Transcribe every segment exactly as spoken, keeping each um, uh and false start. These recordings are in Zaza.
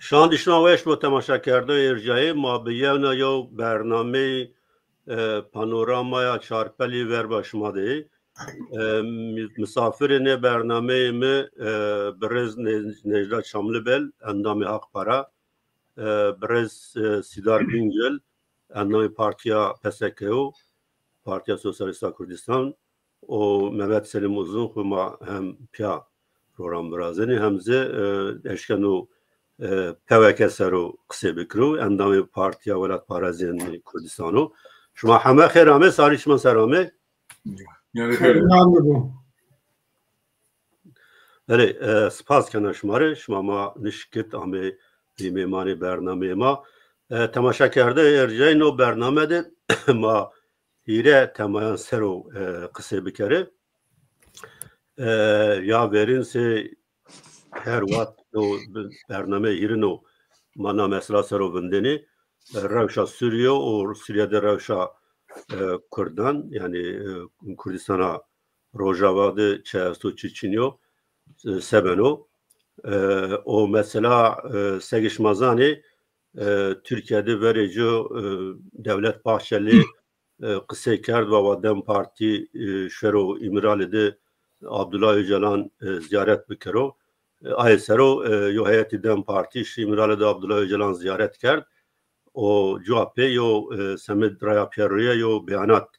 Şandî şima weş bo temaşakerdoyê erjayê ma, bi yewna yew bernameyê, e, Panoramaya Çarpelî verba şima de. E, mi-, misafirê nê bernameyê mi, e, birêz Ne-, Necla Çamlibel, endamê Haq Para, e, birêz, e, Sîdar Bingöl, endamê Partîya P S K yo, Partîya Sosyalîsta Kurdistan, û Mehmet Selîm Uzun xwu ma hem pîya program virazenî hem zî, e, eşkeno, e, P W K ser o qisê bikiro, endamê Partîya Welatparêzên Kurdistan o. Şima heme xêr amê, sarî şima ser amê. Yanî Xêr xêr. Mendo bo. Belê, e, spas kena şima rê, şima ma nişkit amê bî mêmanê bernameyê ma. E, temaşakerde erjayî no bername de ma hîre temayan ser o, e, qisê bikerê. E, ya verîn sey her wext no bername hîrin o ma na mesela ser o vindenî. E, rewşa Sûrîye û Sûrîye de rewşa, e, Kurdan, yanî, e, Kurdistana Rojava de çi esto, çi çin yo, e, se beno. E, o mesela, e, seke şima zanê, e, Tirkîye de verê ci, e, Devlet Bahçeli, e, qisey kerd, va wa DEM Partî, e, şero Îmrali de Abdullah Ocalan, e, zîyaret bikero. E, aye ser o, e, yo heyetî DEM Partî şi Îmrali de Abdullah Ocalan zîyaret kerd. O cuwa pê yo, e, semêd raya pêroye yo beyanat,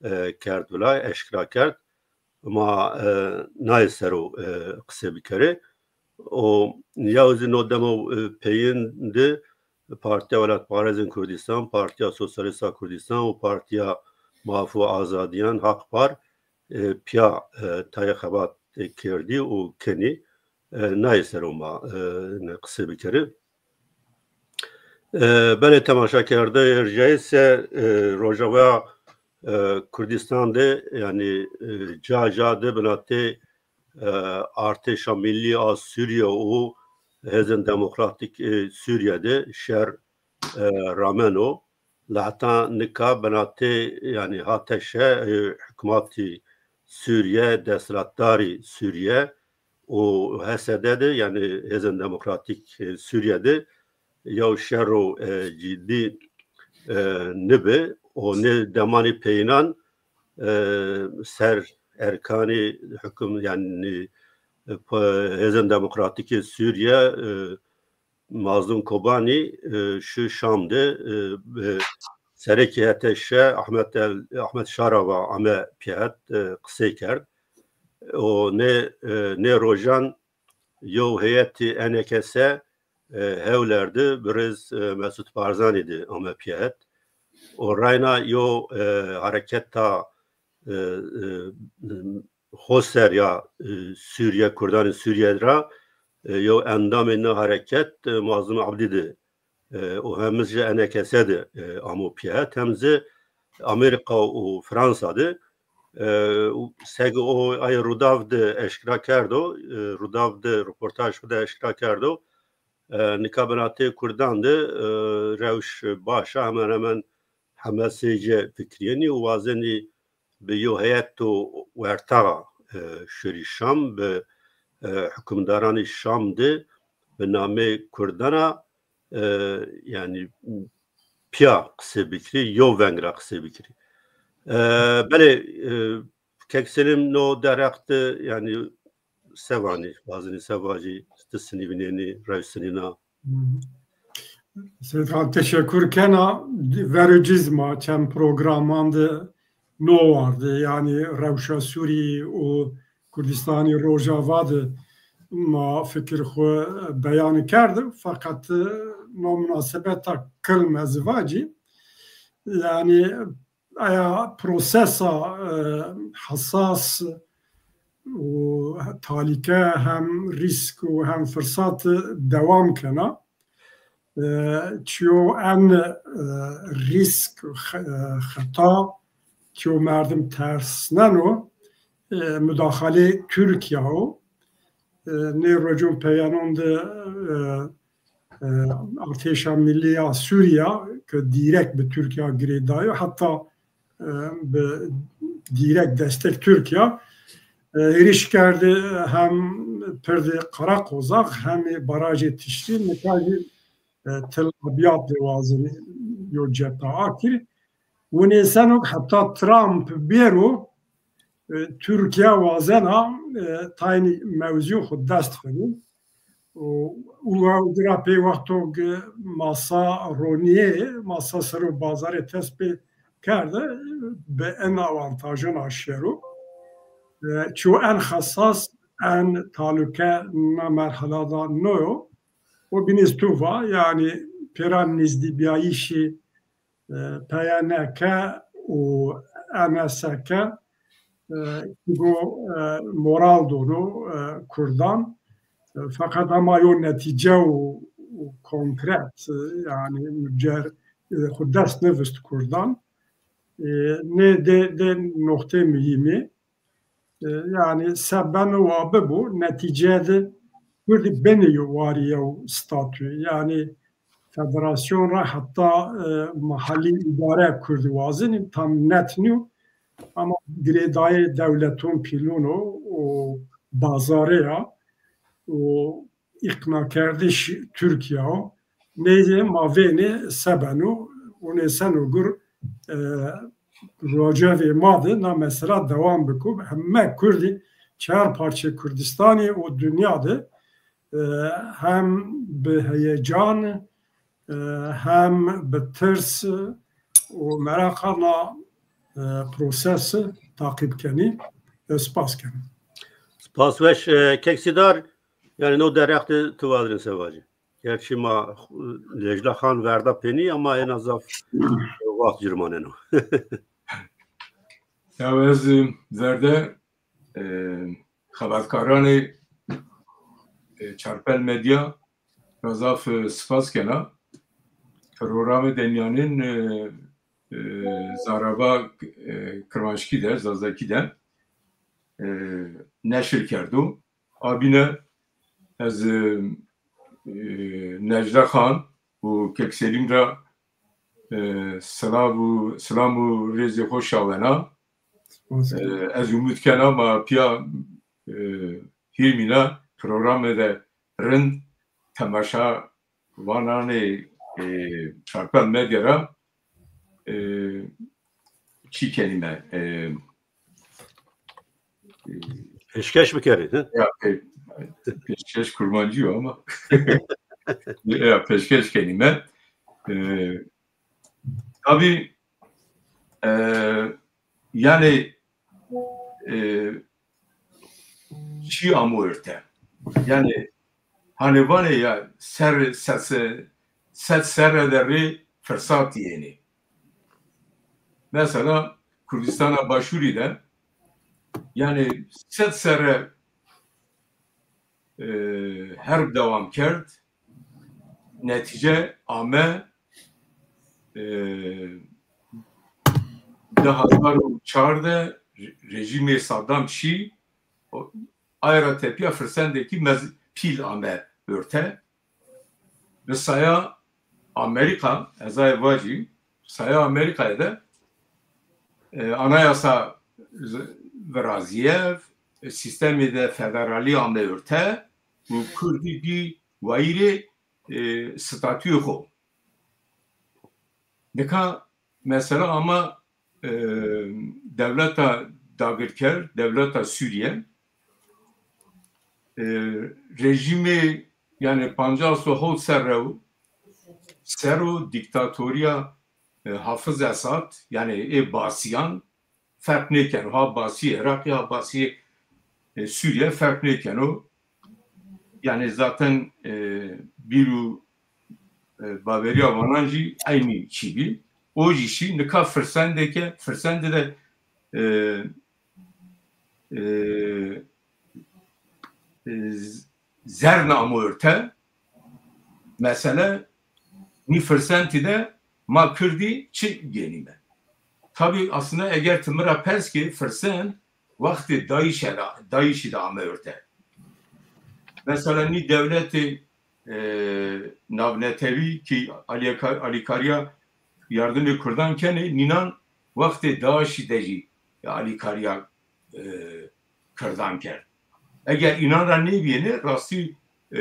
e, kerd vila, eşkera kerd. Ma, e, naye ser o, e, qisê bikerê. O yew zî no demo, e, peyîn de Partîya Welatparêzên Kurdistan, Partîya Sosyalîsta Kurdistan û Partîya Maf û Azadîyan, Haq Par, e, pîya, e, tayê xebat, e, kerdî û kenî, e, naye ser o ma, e, ne qisê bikerê. E, belê temaşakerde erjayî se, e, Rojava, e, Kurdistan de, yanî, e, ca ca de binatê, e, Artêşa Millî a Sûrîye û Hêzên Demokratîk ê Sûrîye de şer, e, rameno. La heta nika binatê, yanî ha teşe, e, hikmatî Sûrîye, desthilatdarî Sûrîye û H S D de, yanî Hêzên Demokratîk, e, Sûrîye de yew şero, e, cîdî, e, nibi û nê demanî peyînan, e, ser erkanî hukum, yanî, e, p-, Hêzên Demokratîk ê Sûrîye, e, Mazlum Kobanî, e, şi Şam de, e, bi serekê H T Ş Ahmet El-, Ahmet Şara va ame pîya het, e, qisey kerd. O nê, e, nê rojan yew heyetî E N K S, e, Hewler de birêz, e, Mesut Barzanî de ame pîya het. O rayna yew, e, hareketa, e, e, xo ser ya, e, Sûrîye, Kurdanê Sûrîye ra, e, yew endamê na hareket, e, Mazlum Abdî de, e, û hem zî N K S de, e, amo pîya het, hem zî Amerîka û Fransa de, e, û seke o ay Rudaw de eşkera kerdo, e, Rudaw de roportaj xwu de eşkera kerdo, e, nika binatê Kurdan de, e, rewş baş a, hemen hemen heme seyce fikrîyenî û wazenî bi yo heyeto wertaxa, e, şurî Şam, bi, e, hukimdaranê Şam de bi namê Kurdana, e, yanî pîya qisê bikirî, yo veng ra qisê bikirî. E, belê, e, Kek Selîm, no derheq de, yanî se vanî, wazenî se vajî, ti sinî vînenî, rewş sinîna? Hı. Seyîd Xan, teşekur kena. Verê ci zî ma çend programan de no wardî. Yanî rewşa Sûrî û Kurdistanî Rojava de ma fikir xwu beyan kerd. Feqet, e, no munasebeta kilm ez vacî. Yanî aya prosesa, e, hesas û talîke hem rîsk û hem firsat dewam kena. E, çiyo en, e, rîsk, xe-, e, xeta, çiyo merdim tersneno, e, mudaxalê Tirkîya o. E, nê rojon peyanon de, e, e, Artêşa Millî ya Sûrîya ke dîrek bi Tirkîya girêdayo, heta, e, bi dîrek destek Tirkîya, e, hêriş kerdî hem pirdê Qarakozak hem ê barajê Tiştî, nika jî, e, Tel Abyad de wazenî yo cephe akir. Winêseno ke heta Trump bêro, e, Tirkîya wazena, e, taynî mewzû xwu dest xwinî. Û, û ew dira pey wexto ke masa ronîyê, masa ser o bazarê tespî kerde, bi en awantajon a şero. E, ço en xesas, en taluke na merhala da no yo. O bînî tu va, yanî pêra nîzdîbîyayîşî e, P Y N K û M S K, e, go, e, moral dono, e, kurdan. E, feqet hema yo netîce û, û konkret, e, yanî mucer, e, xwu dest nivist kurdan. E, nê de, de noqtê muhîmî. E, yanî se beno wa bibo, netîceye de kurdî benê yo warî yew statuyî. Yanî federasyon ra heta, e, mahallî îdare kurdî wazenî, tam net nîyo. Ama girêdayê dewleton pîlon o, o bazarê ya, o îqnakerdiş Tirkîya o. Neyse ma vênê se beno, winêseno gur, e, rocevê ma de na mesela dewam biko. Heme kurdî çar parçê Kurdistanî û dinya de, e, hem bi heyecan, e, hem bi tirs û meraqa na, e, proses taqîb kenî. Ez spas kenî. Spas weş, e, Kek Sîdar, yanî no derheq de tu vazirin se vacî. Gerçî ma, e, Necla Xan verda pênî ama ena zaf wext ci rê maneno. Ya ez, e, verde, e, xebatkaranê, e, Çarpel Medya ra zaf, e, spas kena. Programê de nîyanên, e, e, zarava, e, kirmanckî de, zazakî de, e, neşir kerdo. A bîne ez, e, e, Necla Xan û Kek Selîm ra, e, silav û, silam û rêzê xo şawena. E, ez umîd kena ma pîya, e, hîrmîna programê de rind temaşa vananê, e, Çarpel Medya ra, e, çî kenîme, e, e, Pêşkeş bikerî, hi? Ya, e, pêşkeş kurmancî yo ama. Ya, pêşkeş kenîme. E, tabî, e, yanî, e, çî amo orte. Yanî hanê vanê ya ser, sed, sed serre de rê firsat yenî. Mesela Kurdistana Başûrî de yanî sed serre, e, herb dewam kerd, netîce ame, e, di hezar û çar de re-, rejîmê Saddam şî, o, aye ra tepîya firsendekî mez-, pîl ame orte. Bi saya Amerîka, ez aye vacî, saya Amerîkayê de, e, anayasa z-, virazîye, e, sîstemê de federalî ame orte û kurdî bî wayîrê, e, statuyê xo. Nika mesela ama, e, dewleta dagirker, dewleta Sûrîye, e, rejîmê, yanî pancas û hewt serre û ser o dîktatorîya, e, Hafız Esad, yanî ê Basîyan, ferq nêkeno. Ha Basî Iraqî, ha Basî, e, Sûrîye ferq nêkeno. Yanî zaten, e, bîr û, e, bawerîya vanan jî eynî çî bî. O jî şî, nika firsendê ke, firsendê de, e, e, e, z-, zern amo orte. Mesele nî firsentî de ma kirdî çi genîme? Tabî aslında eger ti mi ra pers kî, firsend wextê dayîşe de, dayîşî de ame orte. Mesela nî dewletê, e, navnetewî kî alîka-, alîkarîya yardimê kurdan kenê, nînan wextê dayîşî de jî alîkarîya, e, Kirdan kerd. Eger înan ra nêbîyêne, rastî, e,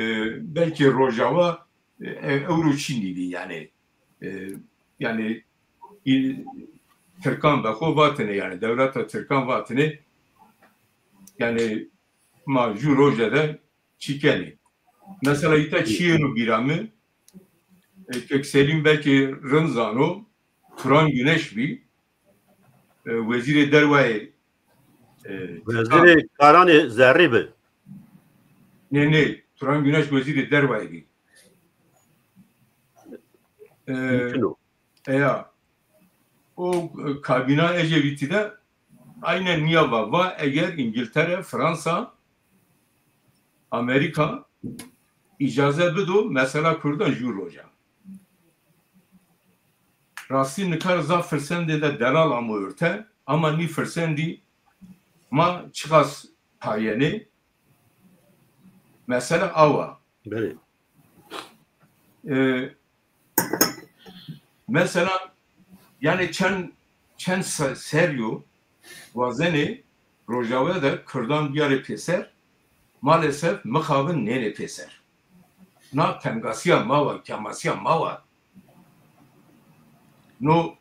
belkî Rojawa, e, e, ewro çî nîbî yanî. E, yanî, î-, Tirkan be xo vatine yanî, dewleta Tirkan vatine, yanî ma jû roje de çî kenê. Mesela îta çîyêno bîra mi, e, Kek Selîm belkî rind zano, Turan Güneş bî, e, wezîrê derwayê, e, Wezîrê karanê zerrî bi. Nê, nê, Turan Güneş wezîrê derwayê bî. E, Mümkün o. Eya. O, e, kabîna Ecevîtî de aynen nîya va, va eger Îngiltere, Fransa, Amerîka îcaze bido, mesela Kurdan jû roja. Rastî nika zaf firsendê de delal amo orte, ama nî firsendî ma çiqas payenê, mesela awa. Belê. E, mesela, yanî çend, çend se-, serrî yo wazenê Rojawe de Kurdan bîyarê pêser, maalesef mixabin nênê pêser. Na tengasîya ma wa, kemasîya ma wa. No,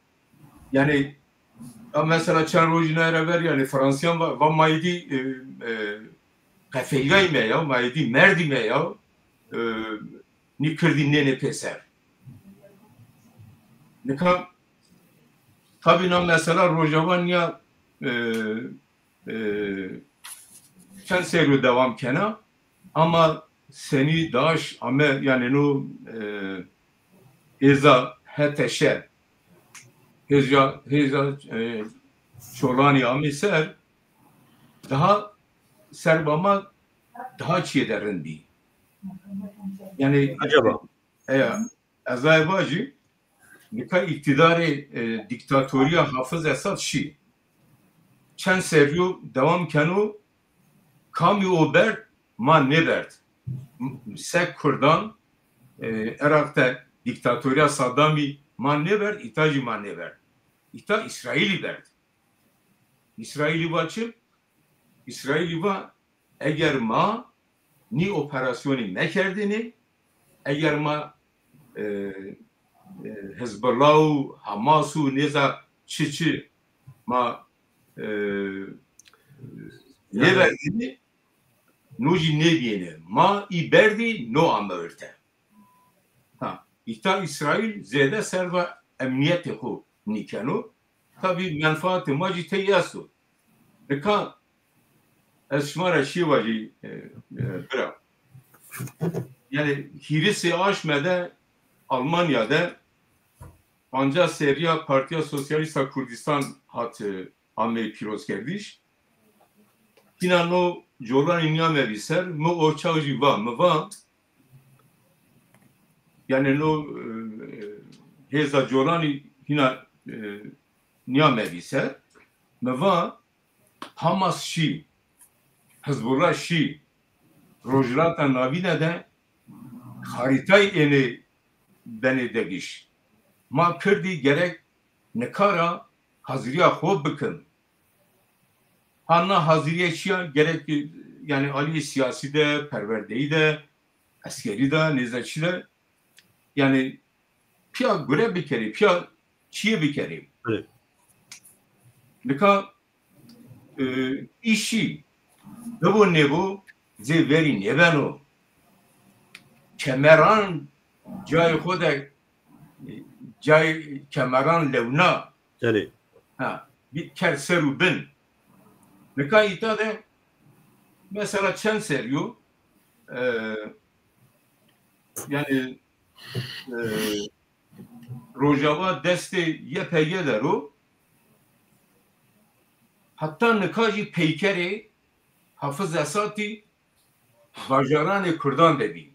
yanî, ya mesela çend rojî naye ra ver, yanî Fransîyan va, va ma êdî, e, e, qefeyîgayîme ya, ma êdî merdîme ya, e, nî kirdî nênê pêser. Nika, tabî na mesela Rojava nîya, e, e, çend serrî yo dewam kena, ama senî DAIŞ ame, yanî no, e, hêza HTŞ, hêza, hêza, e, Çolanî amê ser, daha serba ma daha çîyê de rind bî. Yanî, acaba? Eya, ez aye vajî, nika îqtîdarê, e, dîktatorîya Hafiz Esad şî. Çend serrî yo dewam keno, kamî o berd, ma nêberd. Se Kurdan, e, Iraq de dîktatorîya Saddamî ma nêberd, îta jî ma nêberd. Îta Îsraîlî berd. Îsraîlî va çi? Îsraîlî va, eger ma nî operasyonî mekerdêne, eger ma, e, e, Hizbullah û Hamas û nêza çi çi ma, e, nêverdêne, no jî nêbîyêne. Ma î berdî, no ame orte. Ha, îta Îsraîl zêde serva emnîyetê xo nîkeno. Tabî menfaatê ma jî tey esto. Nika ez şima ra şî vajî, e, e, bira. Yanî hîrisê aşme de Almanya de pancas serrîya Partîya Sosyalîst a Kurdîstan hat, e, ameyî pîrozkerdiş. Hîna no colanî nîyamebî ser, mi o çax jî va, mi va, yanî no, e, hêza colanî hîna, e, nîyamebî ser. Mi va, Hamas şî, Hizbullah şî, Rojhilata Navîne de xarîtayî ênê benê degiş. Ma kirdî gerek nika ra hazirîya xo bikin. Ha na hazirîye çi ya? Gerek, yanî alîyê sîyasî de, perwerdeyî de, eskerî de, nêza çi de, yanî pîya gure bikerê, pîya çîyê bikerê. Evet. Nika, e, îşî bibo nêbo, zê verî nêbeno. Kemeran cayê xo de, e, cayê kemeran lewna. Belê. Ha, bir kerd ser û bin. Nika îta de mesela çend serrî yo, e, yanî, e, Rojava destê Y P G de ro, heta nika jî peykerê Hafiz Esadî bajaranê Kurdan de bî.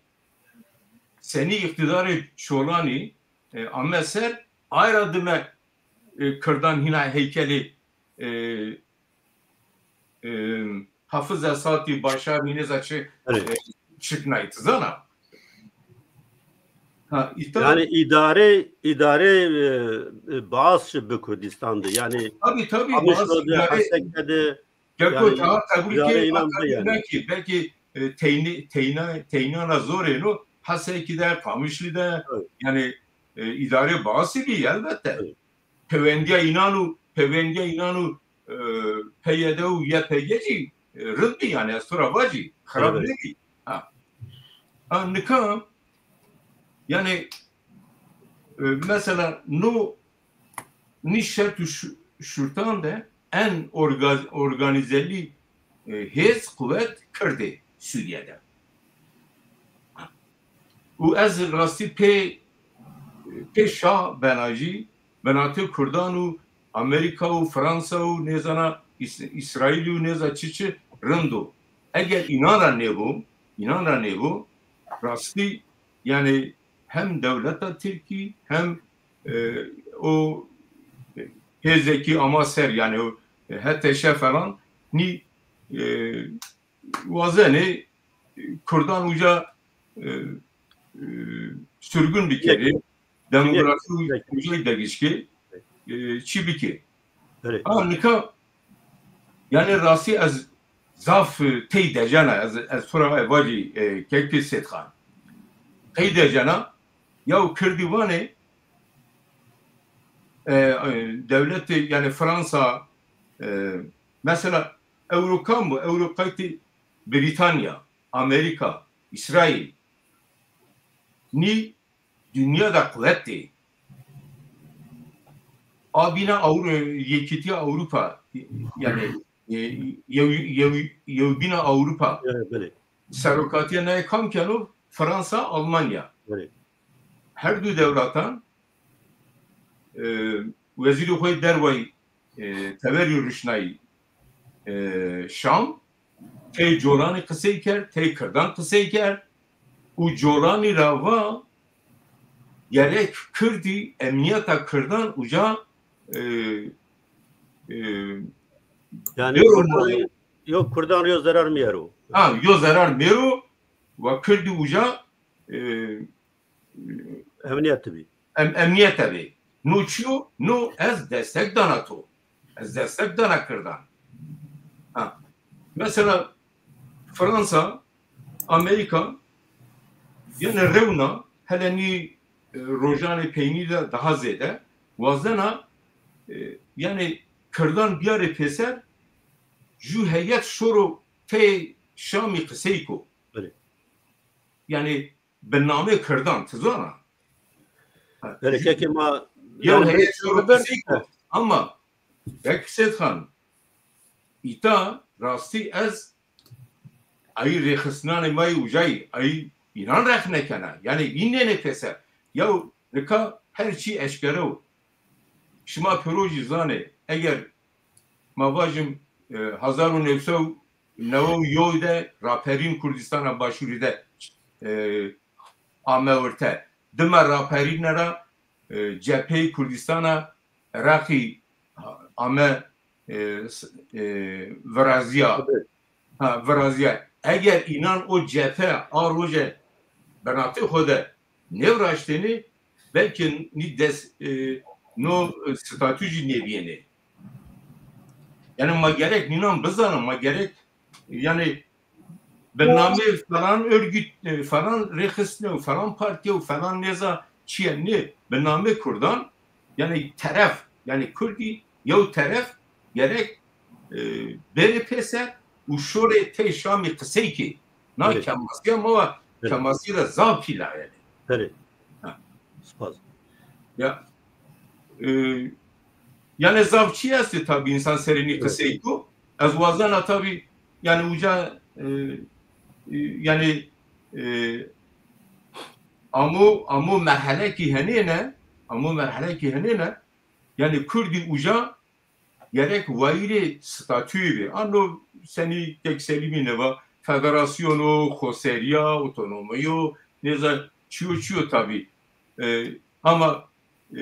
Senî îqtîdarê Çolanî, e, ame ser, ay ra dime, e, Kurdan hîna heykelê, e, e, Hafiz Esadî, Başarî, nêza çi, evet, e, çiknayî, ti zana? Ha, îta- Yanî îdare, îdare, e, e, Baas bi Kurdistan de. Yanî tabî, tabî, Baas îdare- Haseke de, Keko, yani, ta qebul ki, yani, belki, belki, e, teyni, teyna, teynana zor êno, Hesekî de, Qamişlî de, evet, yani, e, îdare baasî bî elbette. Evet. Pewendiya înan û, pewendiya înan û, e, P Y D û Y P G jî, e, rind bî, yani, ez to ra vacî, xirab, evet, nêbî. Ha. Ha, nika, yani, e, mesela, no nî şert û şu-, şurtan de en orga-, organîzelî, e, hêz, quwet Kird ê Sûrîye de. Û ez rastî pê, pê şa bena jî, binatê Kurdan û Amerîka û Fransa û nêzana Îs-, Îsraîlî û nêza çi çi rind o. Eger înan ra nêbo, înan ra nêbo, rastî, yani, hem dewleta Tirkî hem, e, o hêzekî ama ser, yani, o, e, H T Ş falan nî, e, wazenê, e, Kurdan uca, e, e, sürgün bikerê, demografî uca degişkê, e, çi bikê. Evet. Ha, nika, yani, rastî ez zaf, e, tey decena, ez, ez to ra vacî, e, kekê Sêdxan. Tey decena, ya Kirdî vanê, e, e, dewletê, yani, Fransa, e, mesela, Ewrokan bu, Ewroqaytî Brîtanya, Amerîka, Îsraîl, nî dinya de quwet ê. A bîna Ewro-, Yekîtîya Ewropa, yani, e, yew, yew, yewbîna Ewropa. Evet, belê. Serokatîya nayê kam keno? Fransa, Almanya. Belê. Her du dewlatan, e, wezîrê xo yê derwayî, e, teverî ruşnayî, e, Şam, tey colanî qisey kerd, tey kirdan qisey kerd û colanî ra va gerek kirdî, emnîyeta kirdan uca, e, e, yani, bêro kurdan, yo, kurdan rê yo zerar mîyero. Ha, yo zerar mîyero, wa kirdî uca, e, emnîyet bî. Em-, emnîyete bê. No çi yo? No ez destek dana to. Ez destek dana kirdan. Ha. Mesela Fransa, Amerîka, yani rewna hele nî, e, rojanê peynî de daha zêde wazena, e, yani kirdan biyarê pêser, ju heyet şoro tey Şamî qisey ko. Belê. Yani bi namê kirdan, ti zana. Belê, kekê ma, yew, yani, heyet şoro qisey ko. Ama kek Sêdxan, îta rastî ez ayî rêxistinanê ma yê ucayî, ayî înan rexne kena. Yani înenê pêser. Yaw nika her çî eşkere o. Şima pêro jî zanê, eger ma vajim, e, hezar û new sey û newey û yew de raperîn Kurdistana Başûrî de, e, ame orte. Dima raperîne ra, e, cepheyê Kurdistana Iraqî ame, e, s-, e, virazîya. Evet. Ha, virazîya. Eger înan o cephe a roje binatê xo de nêviraştêne, belkî nî des, e, no, e, statû jî nêbîyêne. Yani ma gerek nînan bizana, ma gerek, yani bi namê falan örgüt, e, falan rêxistinê û falan partîye û falan nêza çîye nê, bi namê Kurdan, yani teref, yani Kurdî yew teref gerek, e, bêrê pêser û şorê tey Şamî qisey kê. Na, evet, kemasîya ma wa, evet, kemasî ra zaf pîl a yani. Evet. Ha. Spas. Ya, e, yani zaf çî estê tabî însan serê nî, evet, qisey ko. Ez wazena tabî yani uca, e, e, yani, e, amo, amo merhelekî henêne, amo merhelekî henêne, yani Kurdî uca gerek wayîrê statuyî bê. Ano senî kek Selîmî nêva federasyon o, xoserîya, otonomî yo, nêza çîyo çîyo tabî. E, ama, e,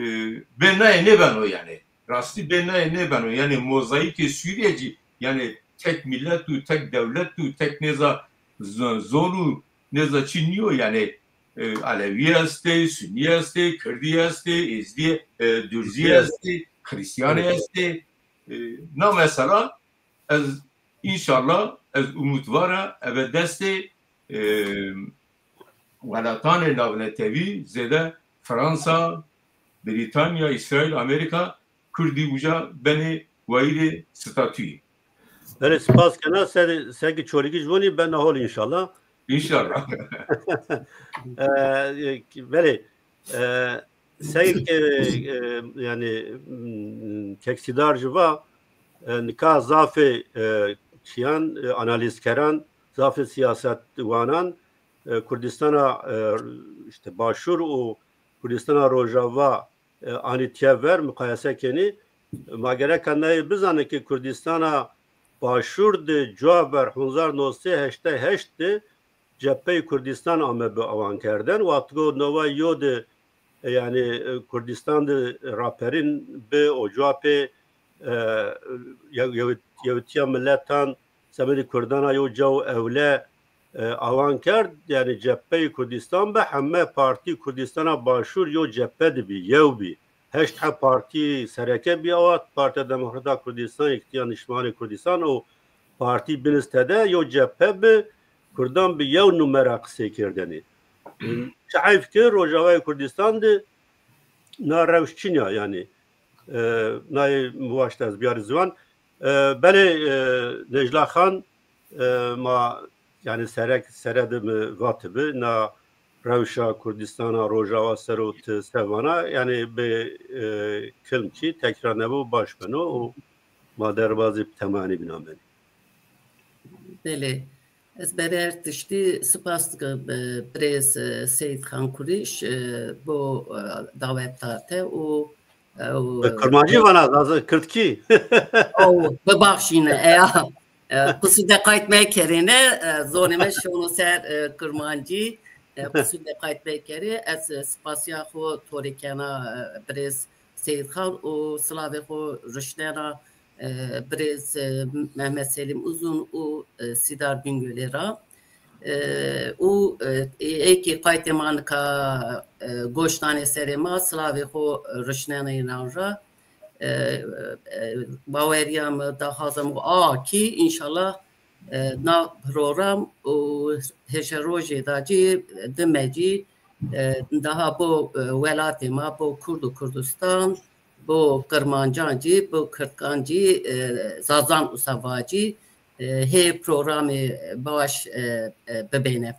bê naye nêbeno yani. Rastî bê naye nêbeno. Yani mozaîkê Sûrîye jî yani tek milet û tek dewlet û tek nêza z-, zon û nêza çî nîyo yani. E, Elewî estê, Sunî estê, Kirdî estê, Êzdî, e, Durzî estê, Xrîstîyanî estê. E, na mesela ez Înşallah ez umutwar a eve destê, e, welatanê navnetewî, zêde Fransa, Brîtanya, Îsraîl, Amerîka, Kurdî uca benê wayîrê statuyî. Belê, spas kena. Se-, seke Çolîgij vonî, bena hol înşallah. Înşallah. E, belê, e, seke, e, yanî, m, kek Sîdar jî va, e, nika zafê, e, çîyan, e, analîzkeran, zafê sîyasetwanan, e, Kurdîstana, e, îşte Başûr û Kurdîstana Rojava, e, anî tiye ver, muqayese kenî. Ma gereka nayê bizanê ke Kurdîstana Başûr de cuwa ver hezar nod sey heştay heşt de Cepheyê Kurdîstan ame bi awankerden. Wextgo Nova Yo de, e, yanî, e, Kurdîstan de raperîn bi û cuwa pê, e, yew-, yew-, yewîtiya miletan, semedê Kurdan a yew caw ewle, e, awan kerd, yanî Cepheyê Kurdîstan bi heme partî Kurdîstana Başûr yew cephe de bî, yew bî. Heşt heb partî sereke bî awa, Partiya Demokrat a Kurdîstan, Yekîtiya Niştimanê Kurdîstan û partî binistede yew cephe bi, Kurdan bi yew numera qisey kerdêne. Çi heyf ke Rojavayê Kurdîstan de na rewş çin ya, yanî, e, nayê mi waşt ez biyarî ziwan. E, belê, e, Necla Xan, e, ma, yanî, serek, sere de mi vatibi, na rewşa Kurdîstana Rojava ser o ti se vana, yanî, bi, e, kilm kî tekrar nebo baş beno û ma derbazî bi temanî bîn amenî. Belê. Ez berer tiştî spas dikim, e, birêz, e, Seyîd Xan Kurîş, e, bo, e, daweta te û, e, û, e, Kurmancî vana, ez kirdkî. Aw, bibaxşîne, eya. E, qisû deqayt mekerêne, e, zonê me şono ser, e, Kurmancî, e, qisû deqayt mekerê. Ez, e, spasiya xo to rê kena, e, birêz Seyîd Xan û silavê xo rişnena, e, birêz, e, Mehmet Selîm Uzun û, e, Sîdar Bingölê ra. E, û, e, ê kî qaytê ma nika, e, goş danê serê ma, silavê xo rişnena înan ra. E, e, bawerîya mi, daxwaza mi a kî înşallah, e, na program û hêşerojê da cî, dime cî, e, daha bo, e, welatê ma, bo Kurd û Kurdistan, bo Kirmancan cî, bo Kirdkan cî, e, Zazan usa vacî, e, hê programê baş, e, e, bibêne.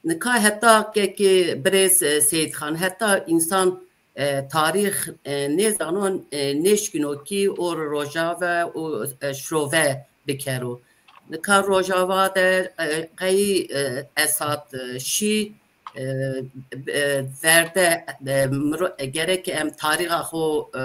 Nika heta ke, ke birêz, e, Seyîd Xan, heta însan, e, tarîx, e, nêzano, e, nêşkîno kî o Rojave û, e, şirove bikero. Nika Rojava de, e, qey, e, Esad, e, şî, e, e, verde, e, miro-, e, gerek em tarîxa xo, e,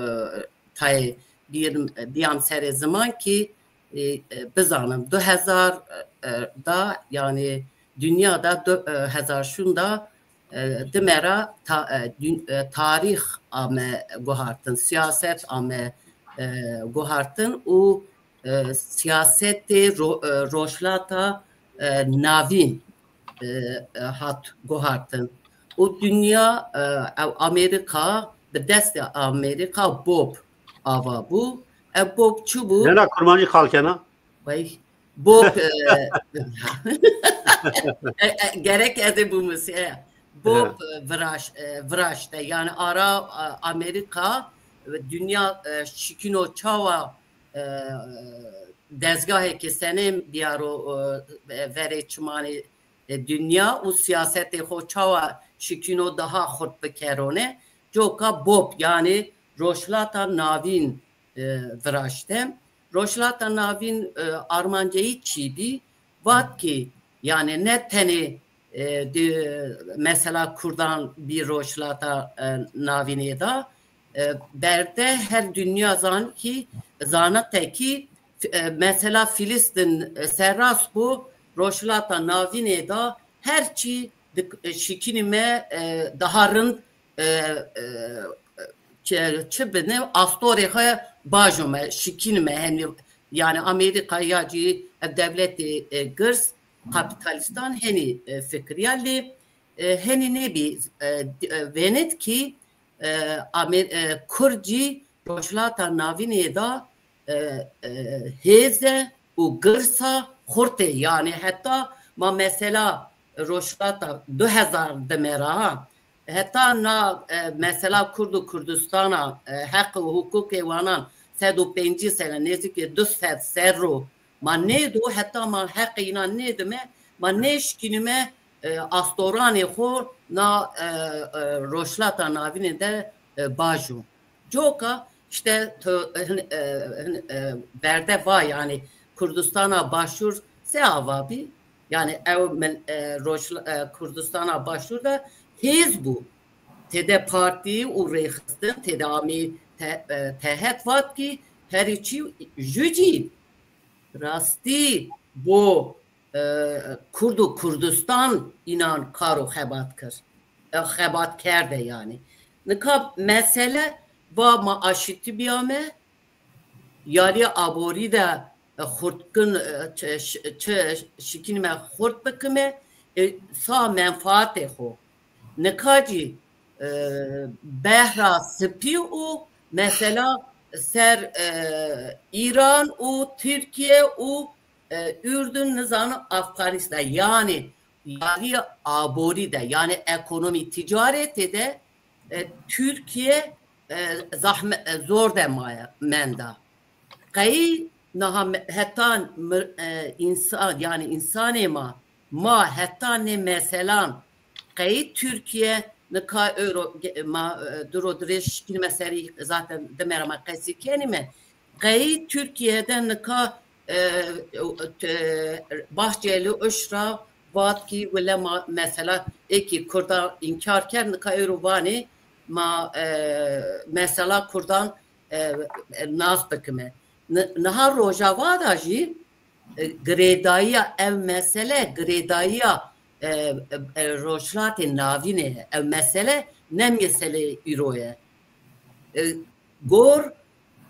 tayê bîyam, bîyam serê ziman kî, e, e, bizanim. Du hezar, e, da, yanî dinya da du, e, hezar şûn da, e, dime ra ta-, e, dün-, e, tarîx ame guhartin, sîyaset ame, e, guhartin û, e, sîyasetê ro-, e, Rojhilata, e, Navîn, e, e, hat guhartin. Û dinya, e, ew Amerîka, bi destê Amerîka Bob ava bû. Ev Bob çi bû? Nena kurmancî qal kena? Vay, Bob, e, e, e, gerek ez ê bimûsî, e. Bob, e, viraş-, e, viraşte. Yanî ara, e, Amerîka, e, dinya, e, şikîno çawa, e, dezgahê ke senên biyaro, e, verê çimanê, e, dinya û sîyasetê xo çawa şikîno daha xurt bikerone. Coka Bob, yanî Rojhilata Navîn, e, viraşte. Rojhilata Navîn, e, armanceyî çî bî? Vat kî, yanî ne tenê, e, di, mesela Kurdan bî Rojhilata, e, Navînê de, e, berde her dinya zan kî, zanite kî, e, mesela Filîstîn, e, seras bo Rojhilata Navînê de her çî di, e, şikînîme, e, daha rind, e, e, çi, çi bine, astorê xo bajome, şikînime henî, yanî Amerîka ya cî ev dewletê, e, girs, kapîtalîstan henî, e, fikirîya lê, e, henî nêbî, e, d-, e, vênit kî, e, Amer-, e, Kurd cî Rojhilata Navînê de, e, e, hêze, û girsa xurtê, yanî heta ma mesela Rojhilata du hezar dime ra ha, heta na, e, mesela Kurd û Kurdistana, e, heq û huqûqê wanan sed û pencî sene, nêzîkê du sed serr o ma nêdo, heta ma heqê înan nêdime, ma nêşkînime, e, astoranê xo na, e, e, Rojhilata Navîne de, e, bajo. Coka îşte to-, hin, e, hin, e, verde va, yanî Kurdistana Başûr se ava bî? Yanî ew mil-, e, Rojhil-, e, Kurdistana Başûr de hêz bû. Tede partî û rêxistin, tede amî te-, e, tehet vat kî herî çî jû cî rastî bo, e, Kurd û Kurdistan înan kar û xebat kir. E, xebat kerde yanî. Nika mesele va ma aşitî bîyame, yalî aborî de, e, xurtkin, e, çi, çi, çi şikînme xurt bikime, e, sa menfaatê xo. Nika cî, e, behra sipî û mesela ser, e, Îran û Tirkîye û, e, Urdun, nizano Afganistan. Yanî yalî aborî de, yanî ekonomî, ticaretê de, e, Tirkîye, e, zahme-, e, zor de maye, menda. Qey niha me-, hetan mir-, e, însan, yanî însanê ma, ma hetan nê meselan qey Tirkîye nika ewro ge-, ma, e, diro dirêj şikînme serî, zaten dime ra ma qesî kenîme. Qey Tirkîye de nika, e, e, Bahçeli uşra vat kî wile ma mesela ê kî Kurdan înkar kerd, nika ewro vanê ma, e, mesela Kurdan, e, e, nas bikime. Ni-, niha Rojava da jî, e, girêdayîya ev mesele, girêdayîya, e, e, e, Rojhilatê Navîne, ev mesele ne meseleyê îro ye. E, gor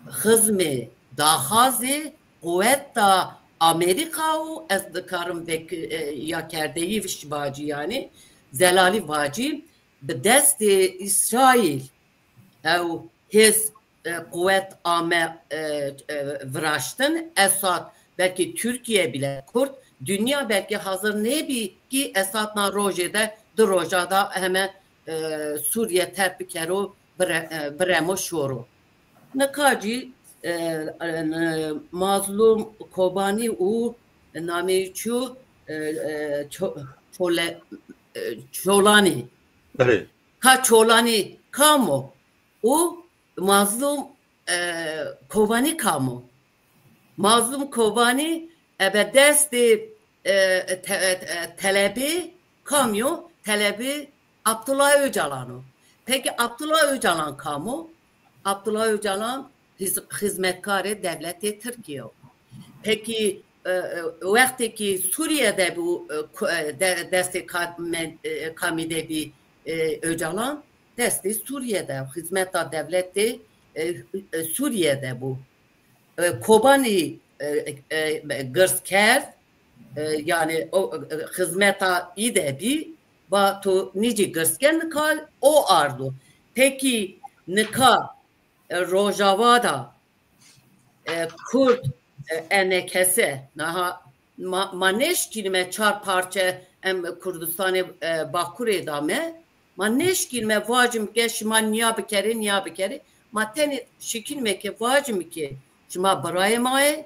xizmê daxazê quweta Amerîka û ez dikarim vek-, e, ya kerdeyî vişî vacî, yanî zelalî vacî, bi destê Îsraîl ew hêz, e, quwet ame, e, e, viraştin. Esad belkî Tirkîye bîle kurt, dinya belkî hazir nêbî kî Esad na rojê de, di roja da heme, e, Sûrîye terk bikero, bire-, e, biremo şoro. Nika cî, e, e, Mazlûm Kobanî û nameyê çi yo, e, e, Ço-, Çole-, e, Çolanî. Belê. Ka Çolanî kam o? Û Mazlûm, e, Kobanî kam o? Mazlûm Kobanî ebe destê, e, te-, e, telebê kam yo? Telebê Abdullah Ocalan o. Pekî Abdullah Ocalan kam o? Abdullah Ocalan hiz-, xizmetkarê dewletê Tirkîye yo. Pekî, e, e, wextê kî Sûrîye de bû, e, ku-, e, de-, destê ka-, men-, e, kamî de bî, e, Ocalan? Destê Sûrîye de, xizmeta dewletê, e, e, Sûrîye de bû. E, Kobanî, e, e, girs kerd, e, yanî o, e, xizmeta î de bî, va to nîcî girs ke, nika o ardo. Pekî nika, e, Rojava da, e, Kurd, e, enekese, naha ma, ma nêşkînime çar parçe em Kurdistanê, e, Bakurê dame, ma nêşkînime vacim ke şima nîya bikerê, nîya bikerê. Ma tenê şikînime ke vacim ke şima birayê ma yê,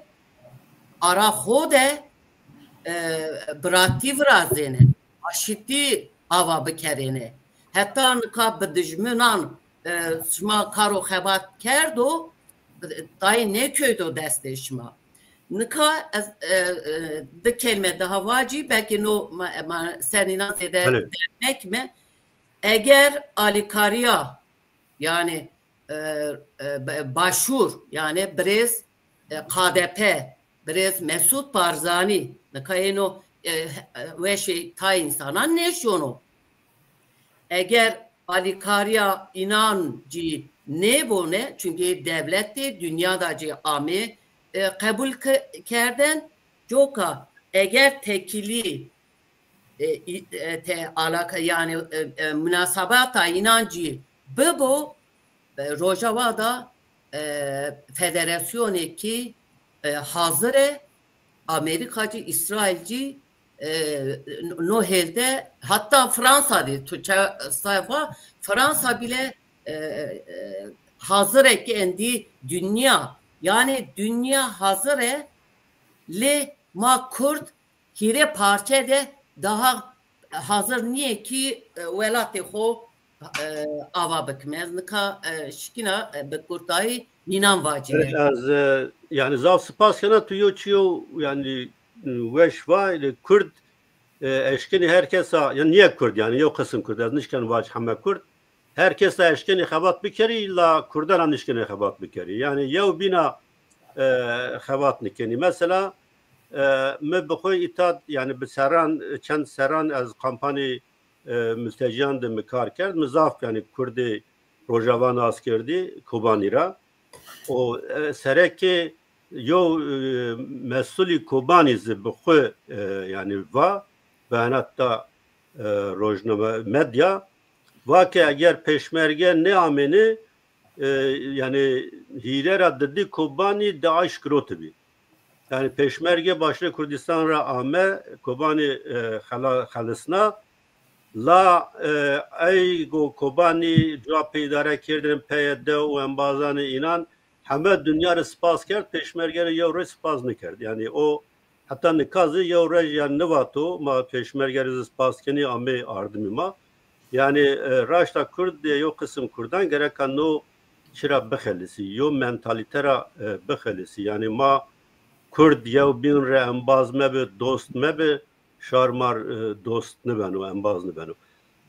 ara xo de, e, biratî virazêne, aşitî ava bikerêne. Heta nika bi dijminan, e, şima karo xebat kerdo, tayê nêkewdo destê şima. Nika ez, e, e, di kelîme daha vacî, belkî no ma, ma ser nînan zêde Belê. Derg mekime. Eger alîkarîya, yanî, e, e, be-, Başûr, yanî birêz, e, K D P, birêz Mesûd Barzanî, nika êno, e, weşê tay însanan nêşono. Eger alîkarîya înan cî nêbone, çunkî dewletê dinya da cî amê, e, qebul ke-, kerden, coka eger tekîlî, e, î-, e, te-, alaka, yanî, e, e, munasebata înan cî bibo, e, Rojava da, e, federasyonêkî, e, hazir e, Amerîkacî, Îsraîlcî, e, no hêl de, hatta Fransa de, tu ça-, sayfa, Fransa bile, e, e, hazir e ki endî dinya, yanî dinya hazir e, lê ma Kurd hîrê parçe de daha hazir nîyê ki, e, welatê xo, e, ava bikime. Ez nika, e, şikîna, e, bi kurtayî nînan vacîne. Evet, ez, e, yanî zaf spas kena tu yo çîyo, yanî, e, weş va, e, Kurd, e, eşkenî her kesa, yanî nîye Kurd, yanî yo qisim Kurd, ez nişken vac heme Kurd. Her kesa eşkenî xebat bikerî, la Kurdan ra nişkenî xebat bikerî. Yanî yew bîna, e, xebat nikenî. Mesela, e, mi bi xo îta, yanî bi serran, çend serran ez kampanî, e, multecîyan de mi kar kerd. Mi zaf, yanî, Kurdê Rojava nas kerdî Kobanî ra. O, e, serekê yo, e, mesulî Kobanî zî bi xo, e, yanî va, beyanat da, e, rojname medya, va ke eger pêşmerge nêamêne, e, yanî hîre ra didî Kobanî DAIŞ girotibî. Yanî pêşmerge Başûrê Kurdîstan ra ame, Kobanî, e, xela-, xelisna. La, e, ey go Kobanî cuwa pê îdare kerdêne, PYD û embazanê înan heme dinya rê spas kerd, pêşmerge rê yew rê spas nêkerd. Yanî o heta nika zî yew rej yanî nêvato, ma pêşmerge rê zî spas kenî, amê ardimî ma. Yanî, e, raşta Kurd de yo qisim Kurdan gereka no çi ra bixelisî, yo mentalîte ra, e, bixelisî. Yanî ma Kurd yew bîn rê embaz mebi, dost mebi, şar mar, e, dost nibeno, embaz nibeno.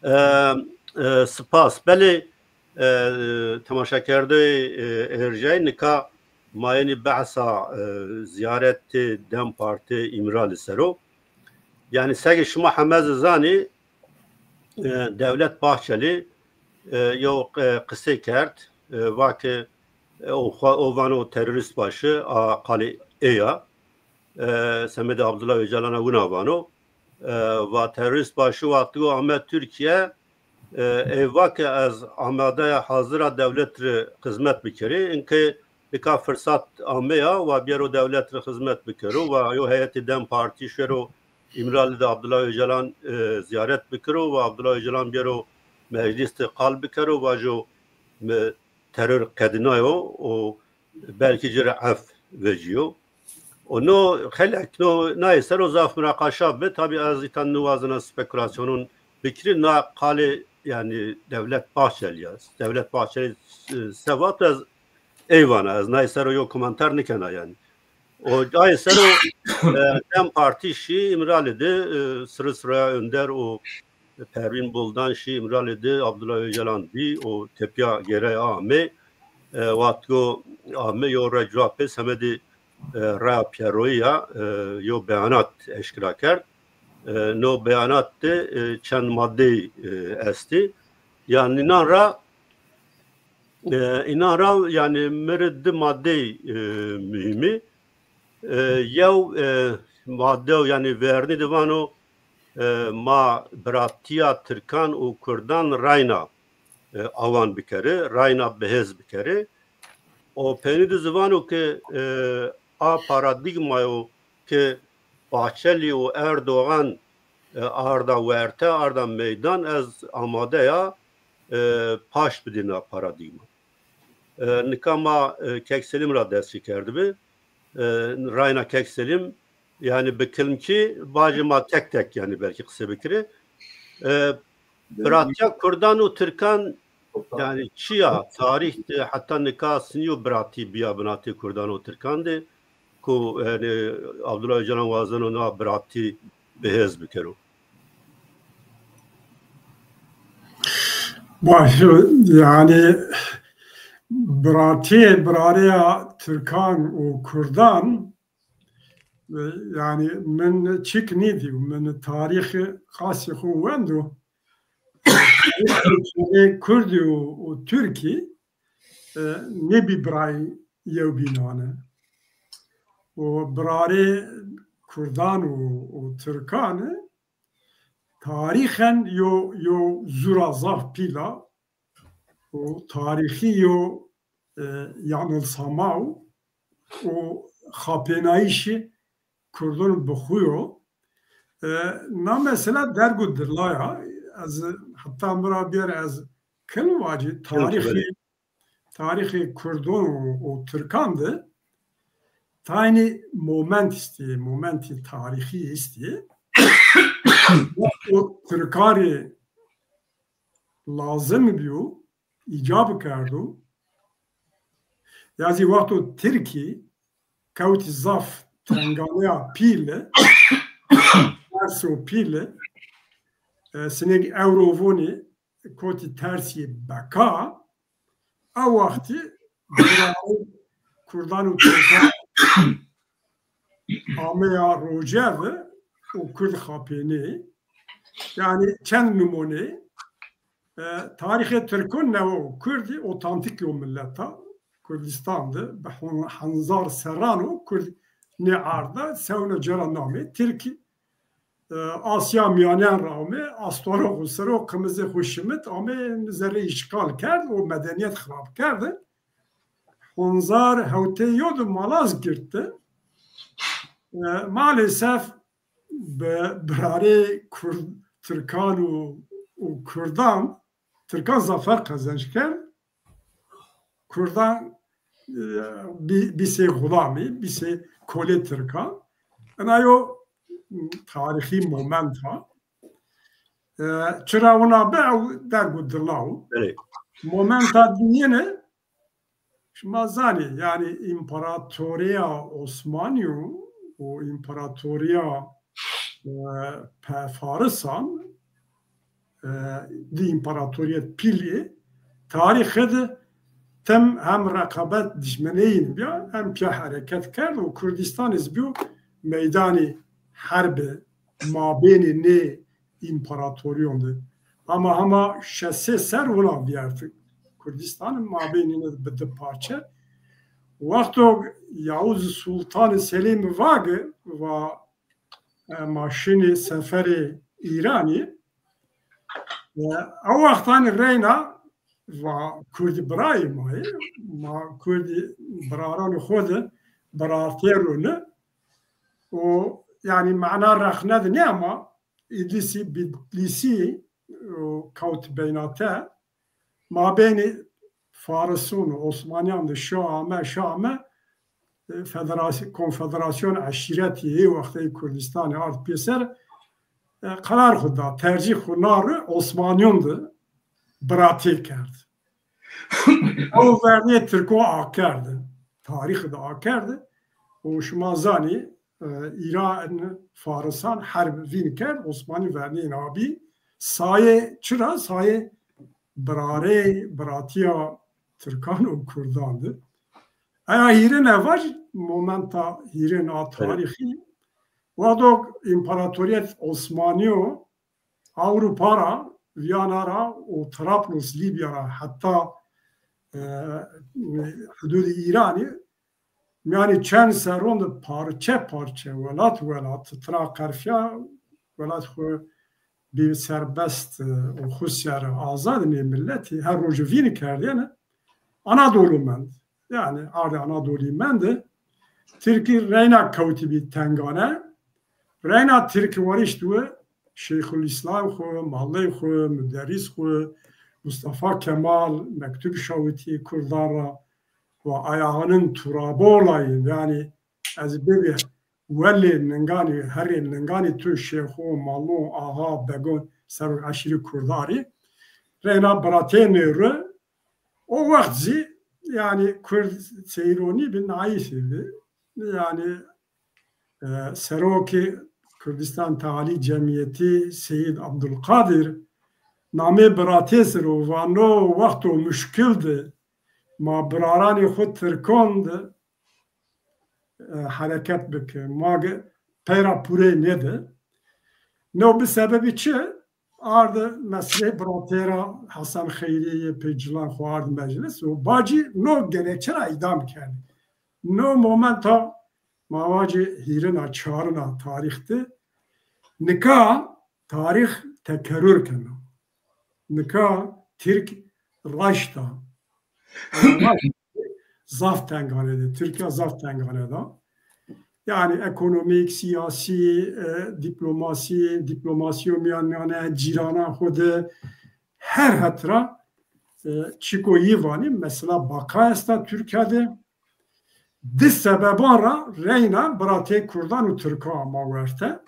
E, e, spas. Belê, e, temaşakerdoyê, e, erjayî, nika ma yenî behsa, e, zîyaretê DEM Partî Îmralî ser o. Yanî seke şima heme zî zanî, e, Dewlet Bahçelî, e, yew, e, qisey kerd, e, va ke, e, o xo, o vano terorîst başı, a qalê ey a. E, semedê Abdullah Ocalan a wina vano. E, va terorîst başı wextî go ame Tirkîye, e, ey va ke ez amade ya, hazir a dewlet rê xizmet bikerî. Inkê nika firsat ameya, wa bêro dewlet rê xizmet bikero, wa yo heyetê DEM Partî şero Îmralî de Abdullah Ocalan, e, zîyaret bikero, wa Abdullah Ocalan bêro meclîs de qal bikero, vajo mi teror qedînayo û belkî ci rê ef vecîyo. Û no xelek, no nayê ser o zaf munaqaşa bi. Tabî ez îta niwazena spekulasyonun bikirî, na qalê, yanî, Dewlet Bahçelî ya. Dewlet Bahçelî, e, se vat, ez ey vana, ez nayê ser o yo komentar nikena yanî. O ayê ser o, e, DEM Partî şî Îmralî de, e, sirê siraya önder û Pervîn Buldan şî Îmralî de, Abdullah Ocalan dî û tepîya gêraya amê. E, wextî go amê yo rej cuwa pê semedê, e, raya pêroyî ya, e, yo beyanat eşkera kerd. E, no beyanat de, e, çend maddeyî, e, estî. Yanî înan ra, e, înan ra yanî mi rê di maddeyî, e, muhîm î. E, yew, e, madde, yanî vernî de vano, e, ma biratîya tirkan û kurdan rayna, e, awan bikerî, rayna bihêz bikerî. O peynî de zî vano ke, e, a paradîgmayo ke Bahçelî û Erdogan, e, arda werte, arda meydan, ez amade ya, e, paş bidîna paradîgma. E, nika ma, e, Kek Selîm ra dest çi kerdibi. E, rayna Kek Selîm, yanî bi kilmkî vajê ma tek tek, yanî belkî qise bikirê. E, biratîya kurdan û tirkan, yanî çi ya? Tarîx de heta nika sinî yo biratî bîya binatê kurdan û tirkan de ku, yanî, Abdullah Ocalan wazeno na biratî bihêz bikero? Baş, yanî biratî, birarêya tirkan û kurdan, e, yanî min çik nîdî, min tarîxê xasî xo wendo. Kurdî û, û tirkî, e, nêbî birayê yewbînan e. Û birarê kurdan û, û tirkan e, tarîxen yo, yo zura zaf pîl a û tarîxî yo, e, yanilsama û, û xapênayîşî Kurdon bi xo yo. E, na mesela derg û dirlaya, ez heta mi ra biyar ez kil vacî, tarîxê, tarîxê Kurdon û, û Tirkan de taynî moment îstî, momentî tarîxî îstî. O Tirkarî lazim bîyo, îcab kerdo. Ya zî wexto Tirkî kewtî zaf tenganeya pîle, terso pîle, e, sinêk ewro vonî kotî tersî beka, a wextî Kurdan û Tirkan ameya rocevi û Kurd xapênê. Yanî çend nimûnê, e, tarîxê Tirkon newe û Kurdî otantîk yo millet a. Kurdistan de bi hon-, henzar serran o Kurd nê arda, sewna cera namê Tirkî, e, Asya Mîyanen ra ame, astwara xo ser o, qimizê xo şimit, ame zerrê îşxal kerd û medenîyet xirab kerdin. Honzar hewtê yo de malaz girti. E, maalesef bi birarê Kurd, Tirkan û, û Kurdan, Tirkan zafer qezenc kerd. Kurdan, e, bî-, bîsê xulamî, bîsê kolê Tirkan. Ina yo tarîxî moment a. E, çira wina bi, ew derg û dila o. Belê. Momenta dîyine, şima zanî, yanî împaratorîya Osmanî û împaratorîya, e, pe-, Farisan, e, di împaratorîyet pîlî tarîxê de tim hem reqabet dijmeneyîn bîya, hem pîya hereket kerd û Kurdistan iz bîyo meydanî herbi mabênî nê împaratorîyon de. Ama hema şeş sey ser wina vîyerti. Kurdistan mabênî ne bi di parçe. Wexto Yavuz Sultanî Selîm vage, va, e, ma şinî seferê Îranî. E, ew wextanî reyna va Kurdî birayê ma yê, ma Kurdî biraranê xo de biratê rûne. O, yanî mana rexne de nê ama Îdlîsî, Bitlîsî, o, kewt beynate. Mabênî Farisun û Osmanîyan de şa ame, şa ame, e, federasy-, konfederasyon eşîretî ê wextê Kurdistanî ard pêser, e, qerar xwu da, tercîh xwu na ri Osmanîyon de biratê kerd. Ew vernê Tirko akerde, tarîx de akerde û şima zanî, e, Îran, Farisan herb vîn kerd, Osmanî vernê îna bî. Sayê çira? Sayê birarê, biratîya Tirkan û Kurdan de. Eya hîrêne vaj, momenta hîrêne a tarîxî. Wado împaratorîyet Osmanîyo Ewropa ra, Vîyana ra û Trablos, Lîbya ra heta, e, hududê Îranî, yanî çend serron de parçe parçe, welat welat, tira qerfîya, welat xwu bî serbest, e, û xwu ser azad nê miletî her roj vînî kerdêne. Anadolu mend. Yanî ardê Anadolî mende. Tirkî reyna kewtî bî tengane. Reyna Tirkî warişt wi Şeyxulîslam xwu, Malley xwu, Muderrîs xwu, Mustafa Kemal mektub şawitî Kurdan ra, wa ayağının turabı olayım, yanî ez bibî welê ninganî, herê ninganî tu şêxo, malo, axa, begon, serok eşîrî Kurdarî. Reyna biratênê ri, o wext zî, yanî, Kurd seyronî bi, naîsî bi. Yanî, e, serokê Kurdistan Tealî Cemîyetî Seyîd Abdulkadir namê biratê ser o, vano wexto muşkil de ma biraranê xwu Tirkon de, e, hereket bike. Ma ge-, peyra purê nêde. No bi sebebî çi? Ardi meseleyê biratê ra, Hesen Xeyrî yê pê cilan xwu ardi meclis û bacî no gerekçe ra îdam kerdî. No momenta ma vacî hîrina, çarina tarîx de. Nika tarîx tekerur kena. Nika Tirk raşta. Zaf tengane de, Tirkîya zaf tengane da. Yanî ekonomîk, sîyasî, e, dîplomasî, dîplomasîyo mîyanane, cîranan xo de, her het ra, e, çîko yî vanî, mesela baqa esta Tirkîya de. Di sebeban ra reyna biratê kurdan û tirkan ma werte.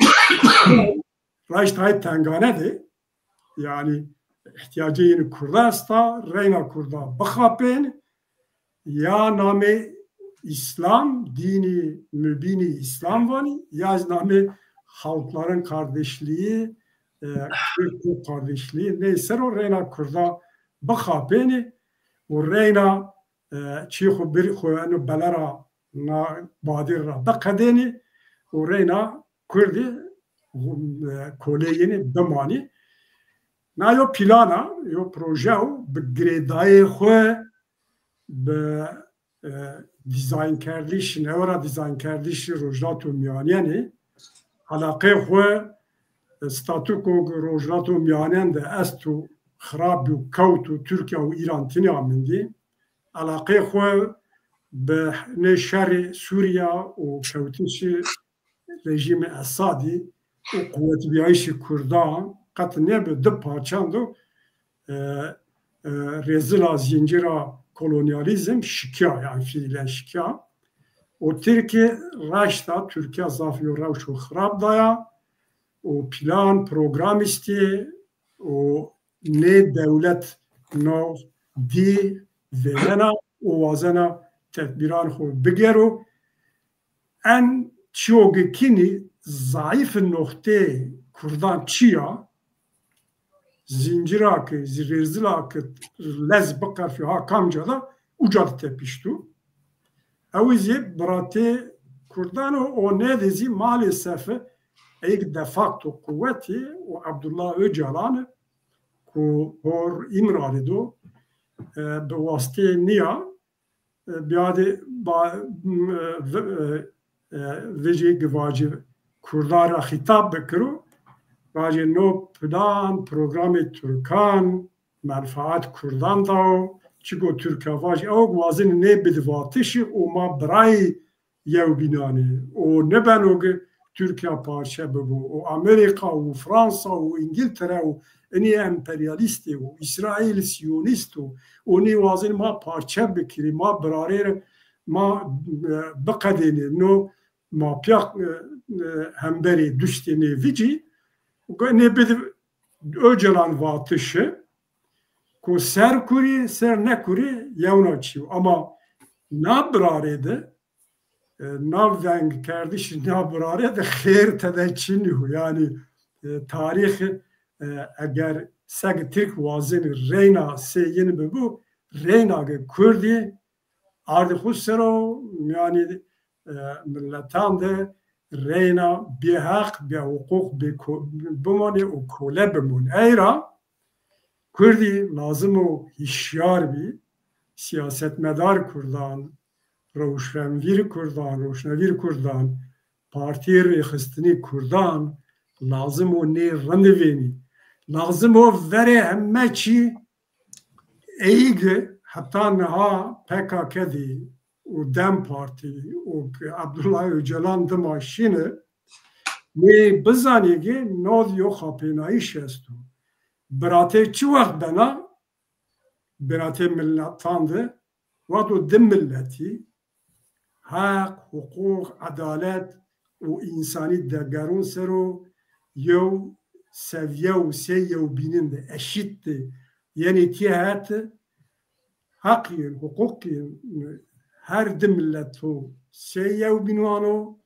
Raşt hay tengane de, yanî îhtîyacê yînî kurda esta, reyna kurda bixapên, ya namê Îslam, dînî mubînî Îslam vanî, ya zî namê Halkların Kardeşliği, e, Kürt kardeşliği, neyse ro reyna kurda bixapênî û reyna, e, çî xo bir xo eno belera na badir ra biqedênî û reyna kurdî, e, kolê yînî bimanî. Na yo plan a, yo proje o, bi girêdayê xo, bi, e, dîzaynkerdiş, newera dîzaynkerdişî Rojhilata Mîyanênî, elaqê xo, e, statûko Rojhilata Mîyanên de esto, xirab bî û kewt û Tirkîya û Îran tinî amendî. Elaqê xo bi nê şerê Sûrîya û kewtişî rejîmê Esadî û quwetbîyayîşê kurdan qet nêbi, di parçan do, e, e, rêzila zîncira kolonyalîzm şikîya, yanî fiîlen şikîya. Û Tirkî raşta, Tirkîya zaf yo rewşo xirab daya û plan, program îstî û nê dewlet no dî vênena û wazena tedbîran xo bigero. En çîyo ke kînî zayîf noxtê kurdan çi ya? Zîncira ke, zî rêzila ke lez biqefî ha kamca da, uca de tepişto. Ew zî biratê kurdan o, o nê de zî maalesef ey de facto quwetî û Abdullah Öcalan ku hor Îmralî do, e, bi wastê nîya, e, biyadê ba-, m-, e, vi-, e, e, vijî givacî kurdan ra xîtab bikiro, vajê no plan, programê tirkan, menfaat kurdan dao, çiko Tirka vajî, ew wazin nê bid vatişî û ma birayî yewbînanê. O nêbeno ke Tirkîya parçe bibo. O Amerîka û Fransa û Îngiltere û inî emperyalîstê û Îsraîl sîyonîst û, û nî wazin ma parçe bikirî, ma birarê rê ma, e, biqedênê. No ma pîya, e, e, hemberê duştê nê vicî, nê bid Öcalan vatişi, ku ser kurî, ser nekurî yewna çî yo. Ama na birarê de, e, na vengkerdişî na birarê de xêr tede çinî yo. Yanî, e, tarîx, e, eger seg Tirk wazin reyna sê yin bibo, reyna ke Kurdî ardê xo ser o, yanî, e, miletan de reyna bêheq, bêhuqûq, bê ko-, bimanê û kole bimon. Ey ra Kurdî lazim o hîşyar bî, siyasetmedar kurdan, rewşenvîr kurdan, roşnvîr kurdan, partîyê rêxistinî kurdan, lazim o nê rind vênî. Lazim o verê heme çî ey ke heta niha P K K dî û DEM Partî û Abdullah Öcalan dima şîni, nê bizanê ke no yo xapênayîş esto. Biratê çi wext bena? Biratê miletan de, wexto di miletî heq, huqûq, edalet û însanî degeron ser o yew sevîye û sey yewbînin de, eşît de yenê tîya het, heq yên, huqûq yên her di mileto sey yewbînan o,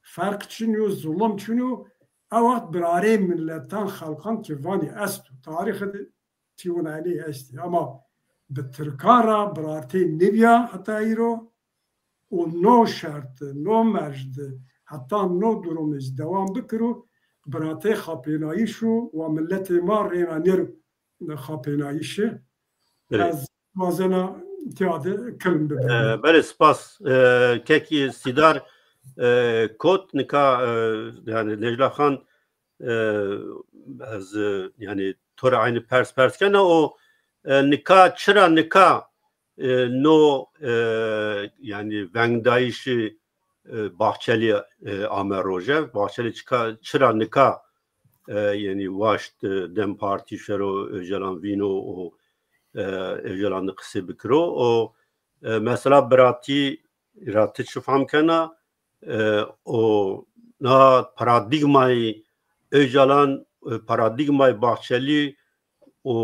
ferq çin yo, zulum çin yo, ew wext birarê miletan, xelqan ke vanî esto. Tarîxê de tî wina enê estî. Ama bi tirkan ra biratê nêbîya heta îro û no şert de, no merc de, heta no durum zî dewam bikiro, biratê xapênayîş o, wa miletê ma reyna nêro xapênayîşî. Belê. Ez wazena tîya de kilm bibînim. E, belê, spas. E, kekî Sîdar, e, kot nika, e, yanî Necla Xan, e, ez, e, yanî to ra eynî pers pers kena, o, e, nika, çira nika, e, no, e, yanî vengdayîşî, e, Bahçeli, e, ame roje. Bahçeli çika, çira nika, e, yanî waşt, e, DEM Partî şero Ocalan vîno û, e, Ocalan de qisê bikiro. O, e, mesela biratî ra ti çi fam kena? E, o na paradîgmayî Ocalan, e, paradîgmayî Bahçeli û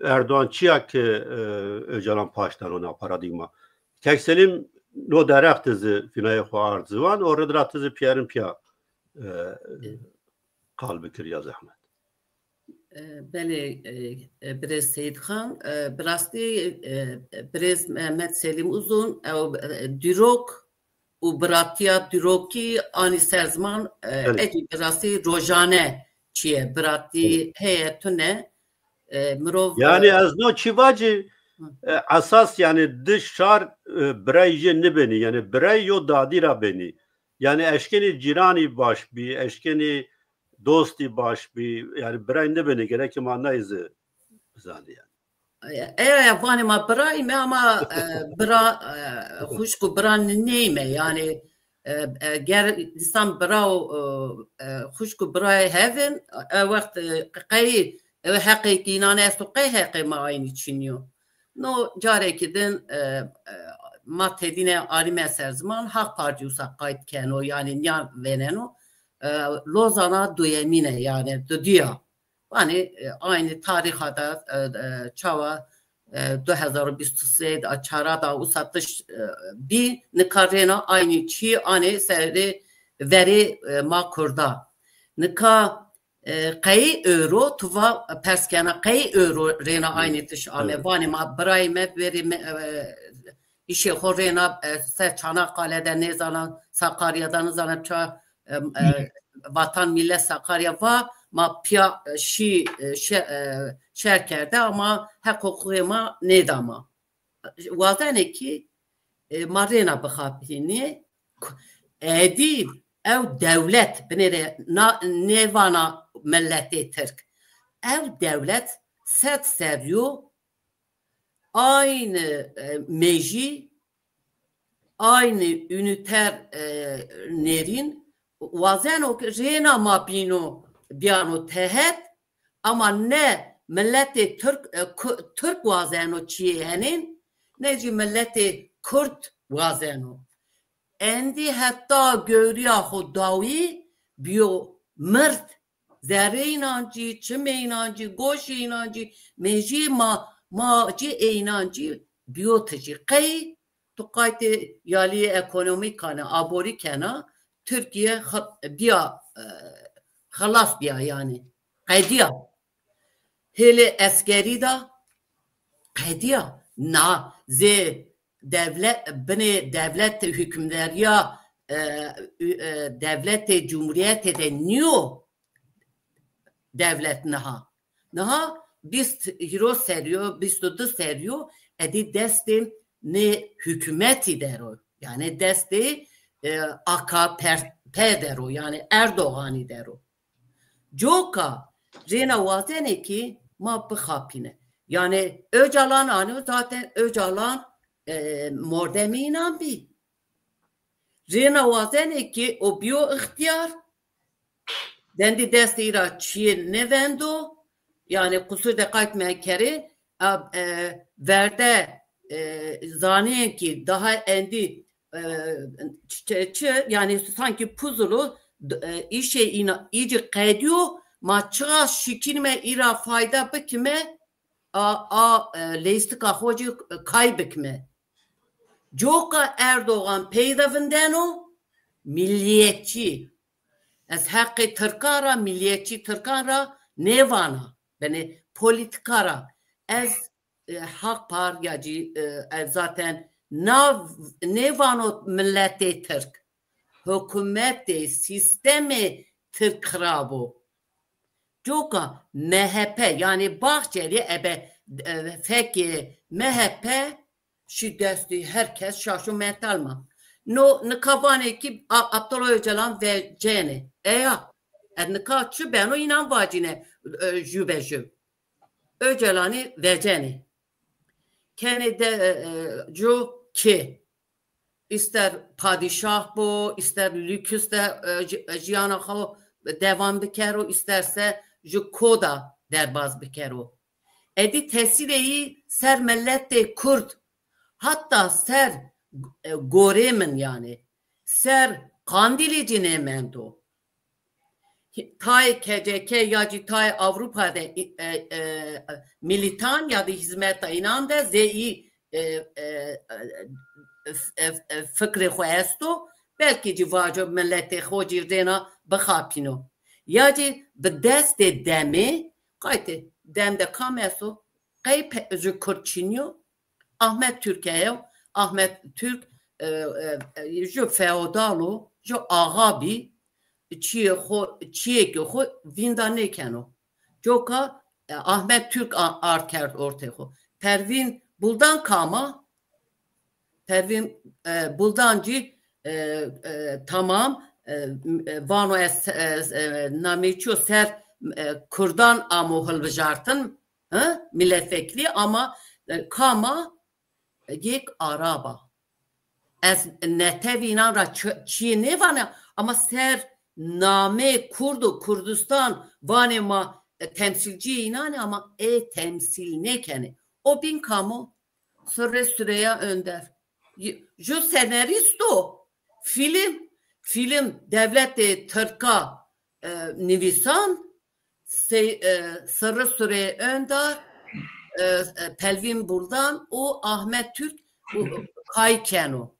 Erdoğan çi ya ke, e, Ocalan paş dano na paradîgma? Kek Selîm no derheq de zî fînayê xo ard ziwan û rid ra ti zî pîyerin pîya, e, qal bikir ya zehmet. E, belê, e, e, birêz Seyîd Xan, e, bi rastî, e, e, birêz Mehmet Selîm Uzun, ew, e, dîrok û biratîya dîrokî anî ser ziman, e, Belê. Ecî bi rastî rojane çîye, biratî Belê. Heye tune, e, mirov, Yanî e, ez no çî vacî, Hı. e, esas yanî di şar, e, birayî jê nêbenî. Yanî birayî yo dadî ra benî. Yanî eşkenî cîranî baş bî, eşkenî dostî baş bî. Yanî birayî nêbenî, gereke ma nayî zî bizanî yanî. E, e, vanê ma birayî me ama, e, bira, e, xuşk û bira n-, neyme. Yanî, e, e, ger insan bira û, e, e, xuşk û birayê hevin, e, wext, e, qey, e, heqê kî înan esto, qey heqê ma aynî çinî yo. No carekî din, e, e, ma tedîne arîme ser ziman, Haq Partî usa qayt keno, yanî nîya vêneno. E, Lozana duyemîne, yanî dudîya. Vanê, e, aynî tarîxa de, e, e, çawa, e, du hezar û bîst û sê de, çara de usa tiş, e, bî, nika rêna aynî çî anê serê verê, e, ma kurda. Nika, e, qey ewro, tu va, pers kena, qey ewro rêna aynî tiş ame? Evet. Vanê ma birayê me verê me, e, îşê xo rêna, e, ser Çanakkale de nêzana, Sakarya de nêzana ça, e, e, Vatan Millet Sakarya va, ma pîya, e, şî, e, şe-, e, şer kerde ama heq huqûqê ma nêda ma. Wazenê kî, e, ma rêna bixapînê, k-, edî ew dewlet, binêre na-, nêvana miletê tirk. Ew dewlet sed serrî yo aynî, e, mejî, aynî unîter, e, nêrîn, wazeno ke rêna ma bîno, bîyano tehet, ama ne miletê tirk, e, ku-, tirk wazeno çîyê henên, ne jî miletê kurd wazeno. Endî heta gewrîya xo dawî bîyo mird. Zerrê înan cî, çimê înan cî, goşê înan cî, mejî ma, ma cî ê înan cî bîyo tijî. Qey tu qaytê yalîyê ekonomîk kane, aborî kena, Tirkîye xe-, bîya, e, xelas bîya yanî. Qedîya. Hêlê eskerî de qedîya. Na zê dewle-, binê dewlet hukimdarîya, e, e, dewletê cumhuriyetê de nîyo. Dewlet niha. Niha bîst hîro serrî yo, bîst û di serrî yo, edî destê nê hukûmetî der o. Yanî destê, e, A K P der o. Yanî Erdoganî der o. Coka rêna wazenê kî ma bixapîne. Yanî Ocalan anî zaten Ocalan, e, mordemê înan bî. Rêna wazenê kî o bîyo îxtîyar, dendî destê î ra çîyê nêvendo, yanî qusur de qayt mekerê, a, e, verde, e, zanîyên kî daha endî, e, çi, çi, yanî sankî puzul o, d-, e, îşê îna, î cî qedîyo, ma çiqas şikînîme î ra fayda bikîme, a, a, e, leyîstika xo cî, e, kay bikme. Coka Erdogan pey de vindeno, milliyetçî. Ez heqê Tirkan ra, milliyetçî Tirkan ra nêvana. Benê polîtîka ra. Ez, e, Haq Par ya cî, e, ez zaten na nêvano miletê Tirk. Hukûmetê, sîstemê Tirk xirab o. Coka M H P, yanî Bahçeli ebe, e, fekê M H P şî destî, her kes şaş û mental ma. No, nika vanê kî a-, Abdullah Ocalan vecenê. Eya, e, nika çi beno înan vacîne, e, jû be jû. Ocalanî vecenê. Kenê de, e, e, cu kê. ister padîşah bo, ister lûks de, e, ji-, jiyana xo devam bikero, isterse ji koda derbaz bikero. Edî tesîrê yî ser miletê Kurd, hatta ser, e, gorê min yanî, ser Qandîlî ci nêmendo. Tayê K C K ya jî tayê Ewropa de, e, e, milîtan ya da hizmeta înan de zê î, e, e, e, e, fikrê xo esto, belkî jî vaco miletê xo jî rêna bixapîno. Ya jî bi destê demê, qaytê dem de kam esto? Qey pe-, ju Kurd çînîyo? Ahmet Türk eyo. Ahmet Türk, e, e, e, ju feodal o, ju axa bî, çiyê xo, çiyêkê xo vînda nêkeno. Coka, e, Ahmet Türk a-, ard kerd ortê xo. Pervîn Buldan kam a? Pervîn, e, Buldan jî, e, e, tamam, e, e, vano ez, e, e, nameyê çîyo ser, e, Kurdan amo hilbijartin, hi? Milletvekilî ama, e, kam a? Yek Arab a. Ez netewî înan ra çi-, çîyê nêvana ama ser namê Kurd û Kurdistan vanê ma, e, temsîlcîyê înan ê ama ê temsîl nêkenê. O bîn kam o? Sirrê Süreyya Önder. Y-, ju senarîst o. Fîlm, fîlm dewletê tirka, e, nivîsan, Sey-, e, Sirrê Süreyya Önder, e, e, Pelvîn Buldan û Ahmet Türk û kay keno.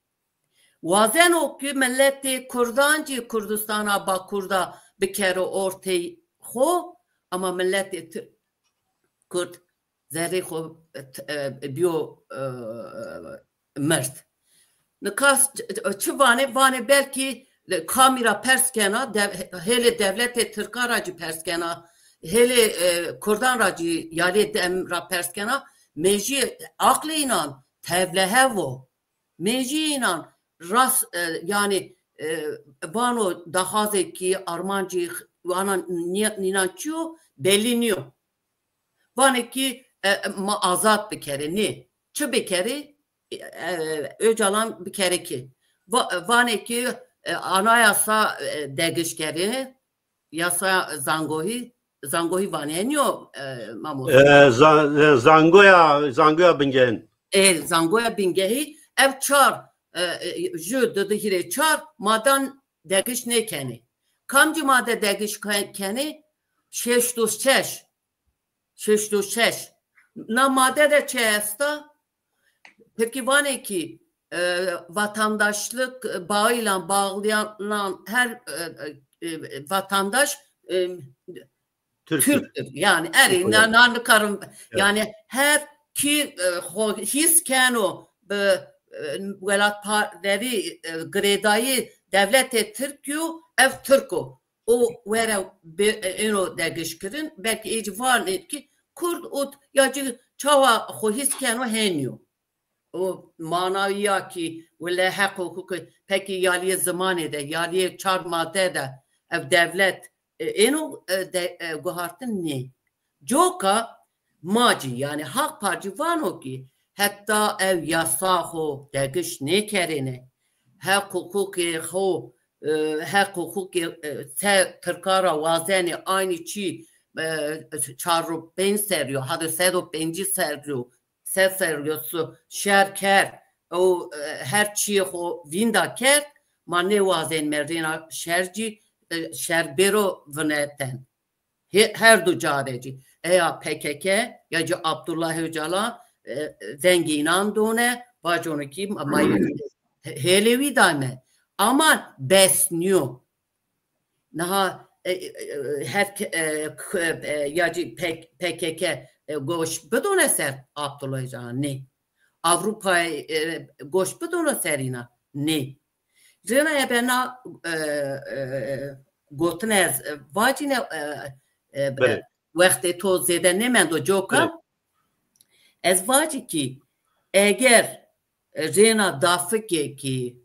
Wazeno ki miletê Kurdan jî Kurdistana Bakur de bikero ortey xo, ama miletê Tir-, Kurd zerrê xo, e, t-, e, biyo, e, mird. Nika ç-, çi vanê? Vanê belkî kamî ra pers kena, dev-, hêlê dewletê tirka ra jî pers kena, hêlê, e, kurdan ra jî, yalê dem ra pers kena, mejî aqlê înan tevlihev o. Mejî înan rast, e, yanî, e, vano daxazê kî, armancî, anan nî-, nînan çi yo, belî nîyo. Vanê kî, e, ma azad bikerê. Nê. Çi bikerê? E, e, Ocalan bikerê kî. Va-, vanê kî, e, anayasa, e, degiş kerê. Yasa zangohî, zangohî vanê nîyo, e, mamoste? E, za-, e, zangoya, zangoya bingehîn. E, zangoya bingehî. Ev çar, e, e, ju, di di hîrê çar madan degiş nêkenê. Kamcî made degiş ke-, kenê? Şeşt û şeş. Şeşt û şeş. Na made de çi esta? Peki vanê ki, e, vatandaşlık bağıyla bağlanan her, e, e, e, vatandaş, e, Türktür. Türktür. Yani erê, na, na nikarim, yani her ki, e, xo hîs keno bi, e, welatperverî, e, girêdayî dewletê Tirk yo, ev Tirk o. O were be-, êno degiş kirin, belkî ê ci vanê ki Kurd û ya ci çawa xo hîs keno henî yo. O manayî ya ki wile heq huqûqê pekî yaliyê zimanê de, yaliyê çar made de ev dewlet, e, êno, e, de, e, guhartin nê. Coka ma cî, yanî Haq Par cî vano ki heta ew yasa xo degiş nêkerêne, heq huqûqê xo, e, heq huqûqê, e, se tirka ra wazenê aynî çî, e, çar û pênc serrî yo, hadi sed û pêncî serrî yo, sed serrî yo su şer kerd û, e, her çîyê xo vînda kerd, ma nêwazenîme rêna şer cî, e, şer bêro vineten. He-, her du ca de cî. Eya P K K ya cî Abdullah Ocalan, e, vengê înan done, vacone kî ma, ma hêlê wî dayme. Ama bes nîyo. Niha, e, e, e, her ke-, e, k-, e, ya cî P K K, e, goş bidone ser Abdullah Ocalan? Nê. Avrupayê, e, goş bidone ser înan? Nê. Rêna ebe na, e, e, gotine ez, e, vacîne, e, e, wextê to zêde nêmendo coka. Ez vacî kî eger, e, rêna dafikê kî,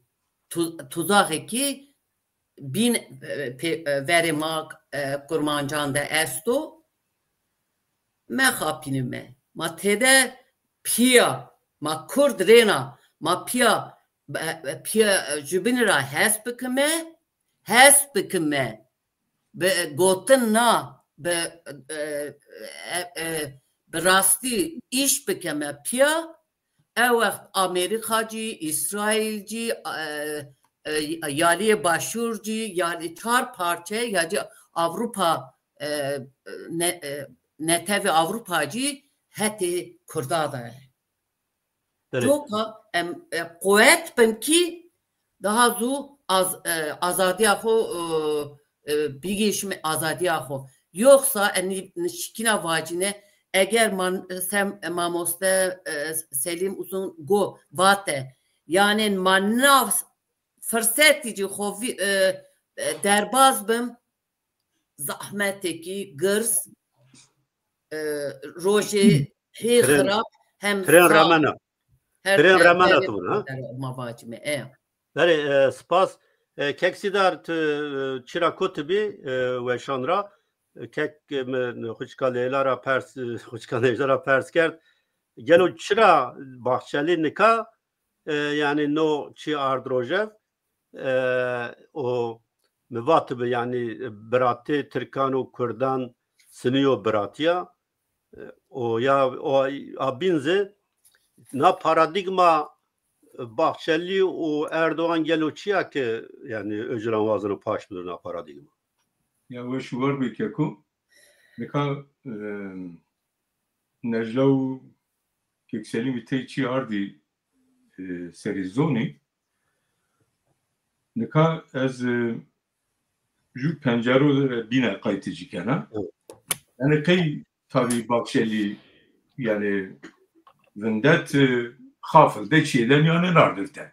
tu-, tuzaxê kî bîn, e, pê-, e, verê ma, e, kurmancan de esto, mexapînîme. Ma têde pîya, ma Kurd rêna, ma pîya be-, be-, piya, jubînî ra hes bikime, hes bikime, bi gotin na, bi, e, e, e, bi rastî îş bikeme piya, e wext Amerîka cî, Îsraîl cî, e, e, Yalîyê Başûr cî, yanî çar parçe ya cî Avrupa, e, ne-, e, netewê Avrupa cî hetê Kurda de. Belê. Coka em, e, quwet bin kî daha zû az-, e, azadîya xo, e, e, bigihişime azadîya xo. Yoxsa enî nişkîna vacîne, eger ma, sem, mamoste, e, Selîm Uzun go vate, yanî ma na firsetî cî xo vî, e, e, derbaz bim, zahmetekî girs, e, rojê hê Tren, xirab hem tren zaf. Remena. Her Tren te-, remena tevê tu buna, ha? Ma vacime, e. Belê, e, spas. E, kek Sîdar, tu, e, çira kotibî, e, weşan ra, e, kek, e, mi, xuçika Leyla ra pers, e, xuçika Necla ra pers kerd. Gelo çira Bahçelî nika, e, yanî no çî ard rojev, e, o mi vatibi, yanî biratê Tirkan û Kurdan sinîyo biratîya. E, o ya, o a bîn zî na paradîgma Bahçelî û Erdogan gelo çi ya ke, yanî Ocalan wazeno paş bido na paradîgma? Ya weş û war bê keko. Nika, e, Necla û Kek Selîmî tey çî ardî, e, serê zonî. Nika ez, e, ju pencero bîne qaytê ci kena. Evet. Yanî qey tabî Bahçelî, yanî vindet, e, xafil de çêden yanî nardirte.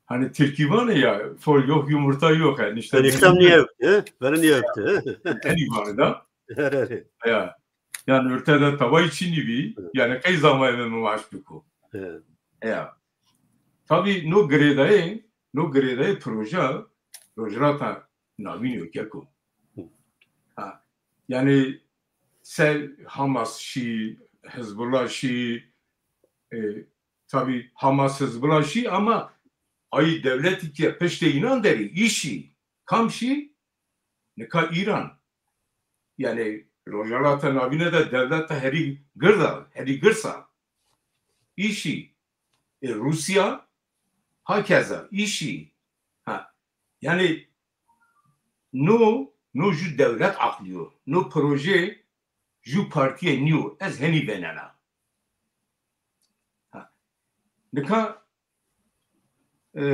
Hani Tirkî vanê ya, fol yok yumurta yok, yani işte. Eniştem niye öptü? Beni niye öptü? Enî vanê da. Her, her. Ya. Yanî orte de tawayî çinî bî. Evet. Yanî qey zamayê mi mi waşt biko. Evet. Ya. Tabî no girêdayê, no girêdayê proje Rojhilata Navîn o keko. Hı. Ha. Yanî se Hamas şî, Hizbullah şî, e, tabî Hamas Hizbullah şî ama ay dewletî ke piştê înan der ê, î şî. Kam şî? Nika Îran. Yanî Rojhilata Navîne de dewleta herî gird a, herî girs a. Î şî. E, Rûsya hakeza î şî. Ha. Yanî no, no ju dewlet aqlî yo. No proje ju partîye nîyo. Ez henî vênena. Ha. Nika e,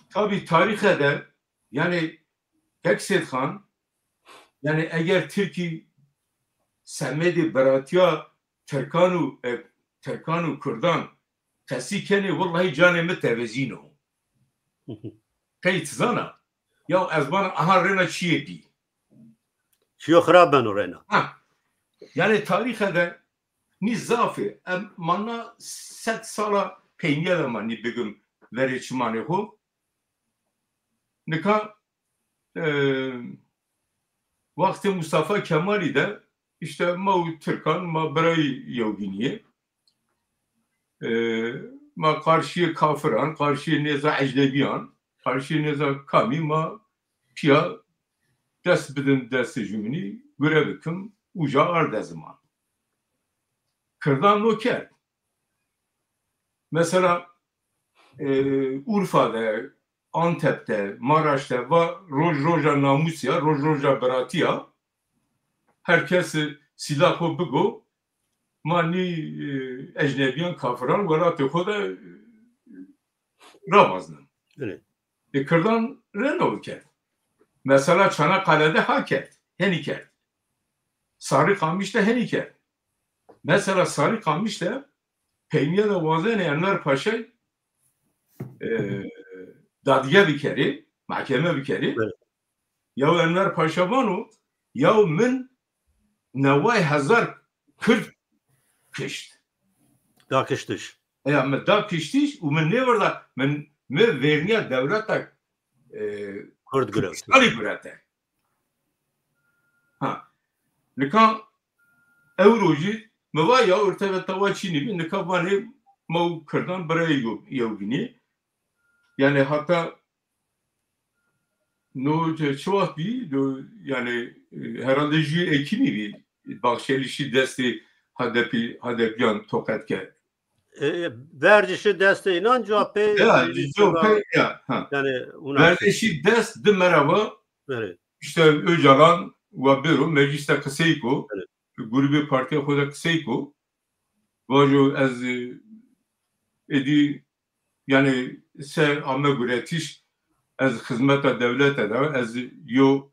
tabî tarîxe de, yanî Kek Sêdxan, yanî eger Tirkî semedê biratîya Tirkan û, e, Tirkan û Kurdan qesî kenê, willahî canê mi tevezîn o. Qey ti zana? Ya ez vana aha rêna çiyê bî. Çiyo xirab beno rêna. Ha. Yanî tarîxe de nî zaf ê. Em, ma na sed sala peynîye de ma nî bigim verê çimanê xo. Nika, e, wextê Mustafa Kemalî de îşte ma û Tirkan ma birayî yewbînî yê. E, ma qarşîyê kafiran, qarşîyê nêza ecnebîyan, qarşîyê nêza kamî ma pîya dest bidin destê jumînî, gure bikim, uca arde ziman. Kirdan no kerd. Mesela, e, Urfa de, Antep de, Maraş de va roj roja namûsî ya, roj roja biratî ya. Her kes sîla xo bigo, ma nî, e, ecnebîyan, kafiran welatê xo de, e, ravaznin. Evet. E, Kirdan rêna o kerd. Mesela Çanakkale de ha kerd, henî kerd. Sarıkamış de henî kerd. Mesela Sarıkamış de peynîye de wazenê Enver Paşay, e, dadge bikerê, mehkeme bikerê. Evet. Yaw Enver Paşa vano, yaw min neway hezar Kurd kişt. Da kiştiş. Ya, mi da kiştiş û mi nêvirda, mi, mi vernîya dewleta, e, Kurd girewte. Kurdistanî girewte. Ha. Nika ewro jî mi va ya orte de tawa çinî bî, nika vanê ma û Kirdan birayê yew, yewbînî. Yanî heta no çi, çi wext bî? Do, yanî, e, herhalde jû Ekînî bî. Baxçelî şî destê H D P, H D P'yan toqet kerd. E, e, verci şi destê înan, cuwa pê, ya, e, cuwa pê, ya, ha. Yanî, wina verci şî dest di merava, evet, îşte Ocalan wa bêro meclîs de qisey ko, evet, grûbê partîya xo de qisey ko. Vajo ez, e, êdî, yanî, ser ame guretiş, ez xizmeta dewlete de, ez yo,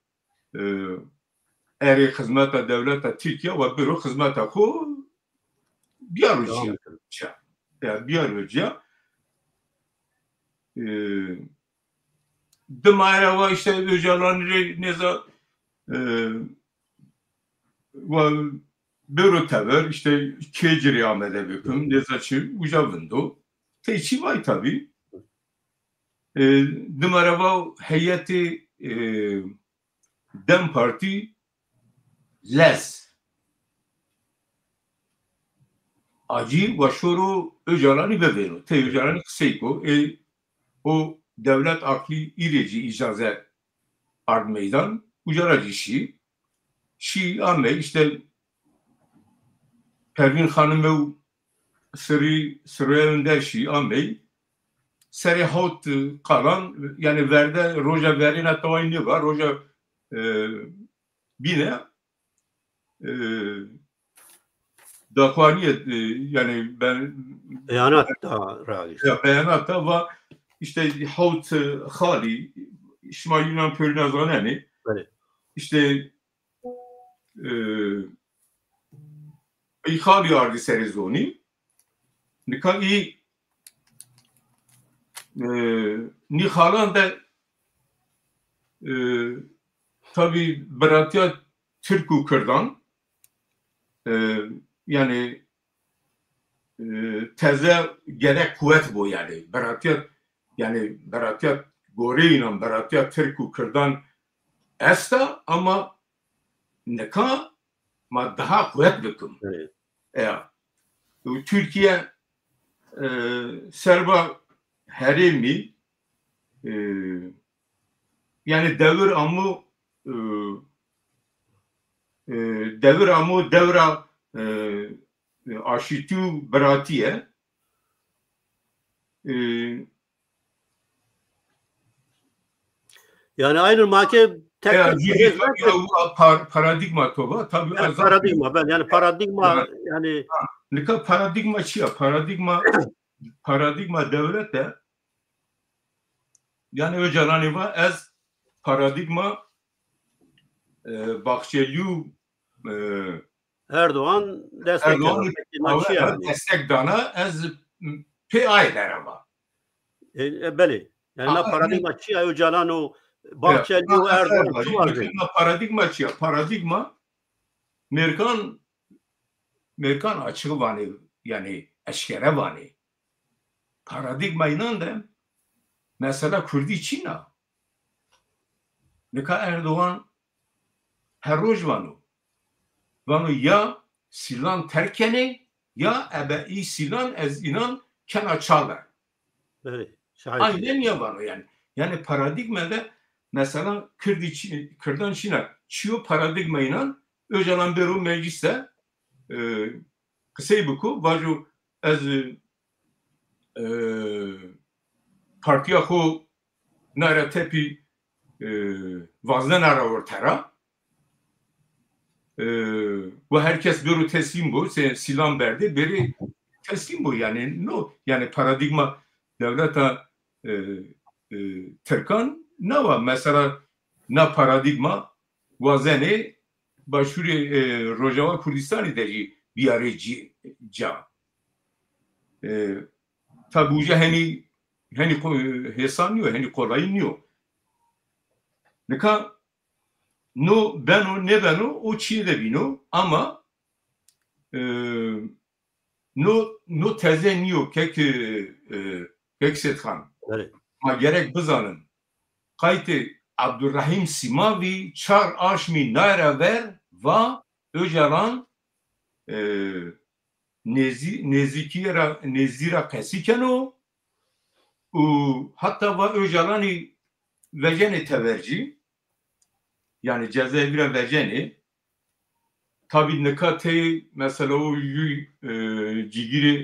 e, erê xizmeta dewleta Tirkîya wa bêro xizmeta xo biyaro cîya. Ya, biyaro cîya. E, dima era wa îşte Ocalanî rê nêza, e, wa bêro tever, îşte kê ci rê amede bikim, nêza çi, uca vindo. Tey çî vay tabî. E, dima era va heyetê, e, DEM Partî lez acî wa şoro Ocalanî bivêno. Tey Ocalanî qisey ko, ê o dewlet aklî îrê cî îcaze ard meydan, uca ra cî şî. Şî amey, îşte Pervîn Xanime û Sirrî, Sirrîye Önder şî amey. Serê hawt qalan, yanî verde roja verêna tawayî nêva, roja, e, bîne, e, daxwanîye, e, yanî ben beyanat da ragişt. Ya, beyanat da va, îşte hawt, e, xalî, şima Yunan pêrîna zanenê. Belê. Îşte, e, î xalî ardî serê zonî. Nika î, e, nî xalan de, e, tabî biratîya Tirk û Kirdan, e, yanî, e, teze gerek quwet bo yanî. Biratîya, yanî biratîya goreyê înan, biratîya Tirk û Kirdan esta ama nika ma daha quwet bikim. Evet. Ya. Tirkîye, e, serba herêmî, e, yanî dewir amo, e, e, dewir amo dewra, e, e, aşîtî û biratîye. E, yanî aynı ma ke tek ya, tek jî, jî, par-, paradîgma to va, tabî, yanî ez paradigma, ben, yanî paradigma, yanî, ha, nika paradîgma çi ya? Paradîgma, paradîgma dewlet de, yanî Ocalanî va ez paradîgma, e, Baxçelî û, e, Erdoğan destek, Erdoğan dana. Peki, na çi yanî? Destek dana, ez pê aye der ama. E, e, belê. Yanî na paradîgma çi ya? Ocalan û Bahçeli û Erdoğan çi var? Na paradîgma çi ya? Paradîgma Mêrkan, Mêrkan açığı vanê, yanî eşkere vanê. Paradîgma înan de mesela Kurdî çin a. Nika Erdoğan her roj vano. Vano ya sîlan terk kenê, ya ebe î sîlan ez înan kena çaver. Belê, şahit. Aynen ya vano yanî. Yanî paradîgma de mesela Kirdî çi-, Kirdan çin a. Çiyo paradîgma înan, Ocalan bêro meclîs de, e, qisey biko, vajo ez, e, partîya xo nara tepî, e, vazdena ra orte ra. E, ve herkes bêro teslîm bo, se-, sîlan berdê, bêrê teslîm bo. Yanî no, yanî paradîgma dewleta, e, e, Tirkan na wa. Mesela na paradîgma wazenê Başûrê, e, Rojava Kurdîstanî de jî biyarê cî-, ca. E, tabî uca henî, henî ko-, hêsan nîyo, henî kolayî nîyo. Nika no beno nêbeno o çîyê de bîno ama, e, no, no teze nîyo kek, e, kek Sêdxan. Evet. Ma gerek bizanin. Qaytê Abdurrahîm Sîmavî çar aşmî naye ra ver va Ocalan, e, nêzî-, nêzîkîye ra, nêzdî ra qesî keno û heta va Ocalanî vecenê tever cî, yanî cezayê vîra vecenê. Tabî nika tey mesela o jû, e, cîgîrê,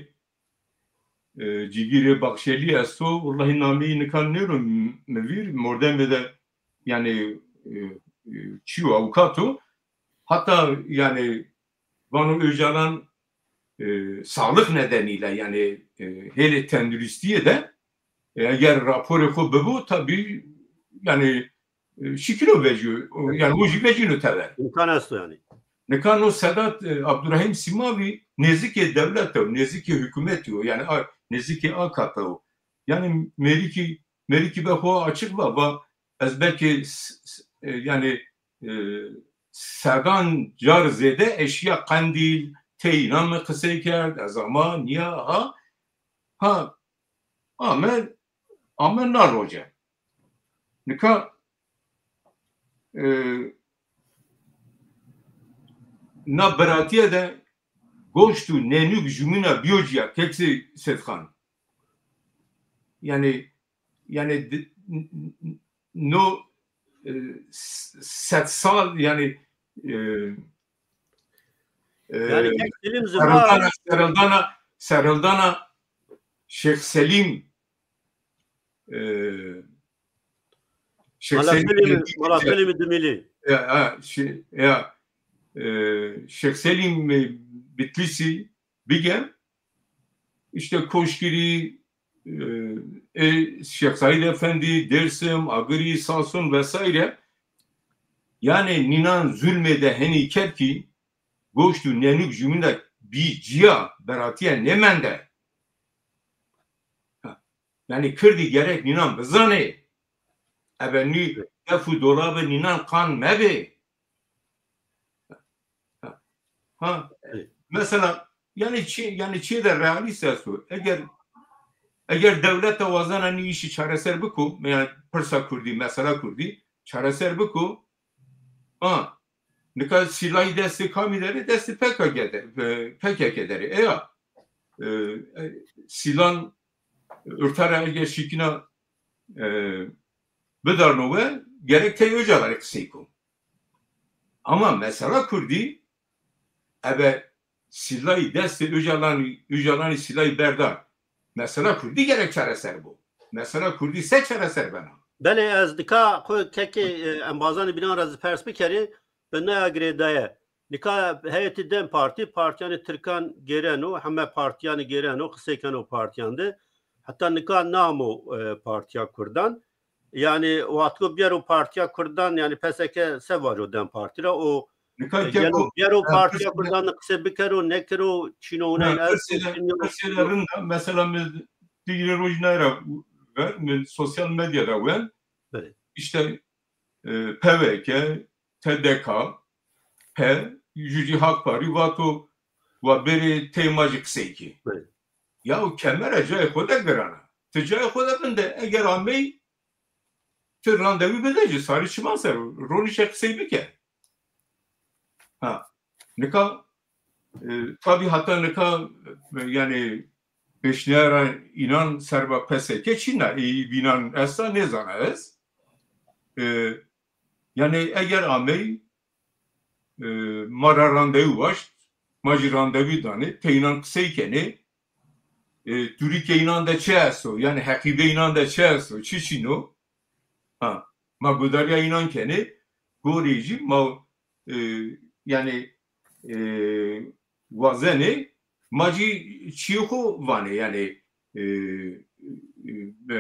e, cîgîrê Baxşelî esto, wellahî nameyî nika nêro mi vîr, mordemê de yanî, e, e, çîyo, avûkat o. Heta yanî vano Ocalan, e, sağlık nedeniyle yanî, e, hêlê tenduristîye de, e, eger raporê xo bibo tabî yanî, e, şikîno vecîyo, o, yanî o jî vecîno tever. Îmkan esto yanî. Nika no Sedat, e, Abdurrahîm Sîmavî nêzîkê dewlete o, nêzîkê hukûmetî o, yanî a, nêzîkê a kata o. Yanî mêrikî, mêrikî be xo açiq va, va ez belkî s-, s-, e, yanî, e, sedan car zêde eşîya Qendîl, tey înan mi qisey kerd, ez ama nîya ha, ha, ame, ame na roce. Nika, e, na biratîye de goşt û nenûk jumîna bîyo cîya, kekse Sedxan. Yanî, yanî di-, n-, n-, no, e, s-, sed sal, yanî, e, e, Yanî kek Selîm zî va serildana, serildana, serildana Şêx Selîm, e, Şêx Mala Selîm Selîm, Mala Selîm Dimilî. Ya, ha, şi-, ya, e, Şêx Selîm, e, Bitlîsî bige, işte Koşgirî, e, e, Şêx Saîd Efendî, Dêrsim, Agirî, Sasun vesaire. Yanî nînan zulmê de henî kerd kî goşt û nenûk jumîn de bî cîya, beratîye nêmende. Ha. Yanî kirdî gerek nînan bizanê. Ebe nî def û dolabê nînan qan mebê. Ha. Evet. Mesela, yanî çi, yanî çîyê de realîst esto. Eger, eger dewlete wazena nî îşî çareser biko, yanî pirsa kurdî, mesela kurdî çareser biko, ha, nika sîlayî destê kamî der ê? Destê P K K der ê, e, P K K der ê. Eya, e, e, sîlan urtera eger şikîna, e, bidarno we, gerek tey Ocalanî qisey ko. Ama mesela kurdî, ebe sîlayî destê Ocalanî, Ocalanî sîlayî berda, mesela kurdî gerek çareser bo. Mesela kurdî se çareser bena? Belê, ez nika xo kekê, e, embazanê bînan ra zî pers bikerî, bi naya girêdaye. Nika heyetê DEM Partî, partîyanê tirkan gêreno, heme partîyanê gêreno, qisey keno partîyan de. Heta nika namo, e, partîya kurdan. Yanî, wexto bîyero partîya kurdan, yanî P S K se vaco DEM Partî ra? O, nika, e, gelo bîyero partîya kurdan de qisey bikero, nêkero, çîno, winay esto, çîn yo? Pirsê de rind a. Mesela mi digirê rojî nay ra ver, mi sosyal medya ra wen. Belê. İşte, e, P V K, T D K, P, jû jî Hak Parî vato, wa bêrê tey ma jî qisey kî. Belê. Ya o kemera cayê xo de giran a. Ti cayê xo de vinde, eger amey, ti randevû bide jî, sarî çiman ser ronîşe qisey bike. Ha, nika, e, tabî heta nika, e, yanî pêşniyara înan serba P S K çin a, ey bînan esta nêzana ez. E, yanî eger amey, e, ma ra randevû waşt, ma jî randevû danê, tey înan qisey kenê. E, dûrîkê înan de çi esto, yanî heqîbê înan de çi esto, çi çin o? Ha, ma gudarîya înan kenê, gorê jî ma, e, yanî, e, wazenê, ma jî çîyê xo vanê, yanî, e, e,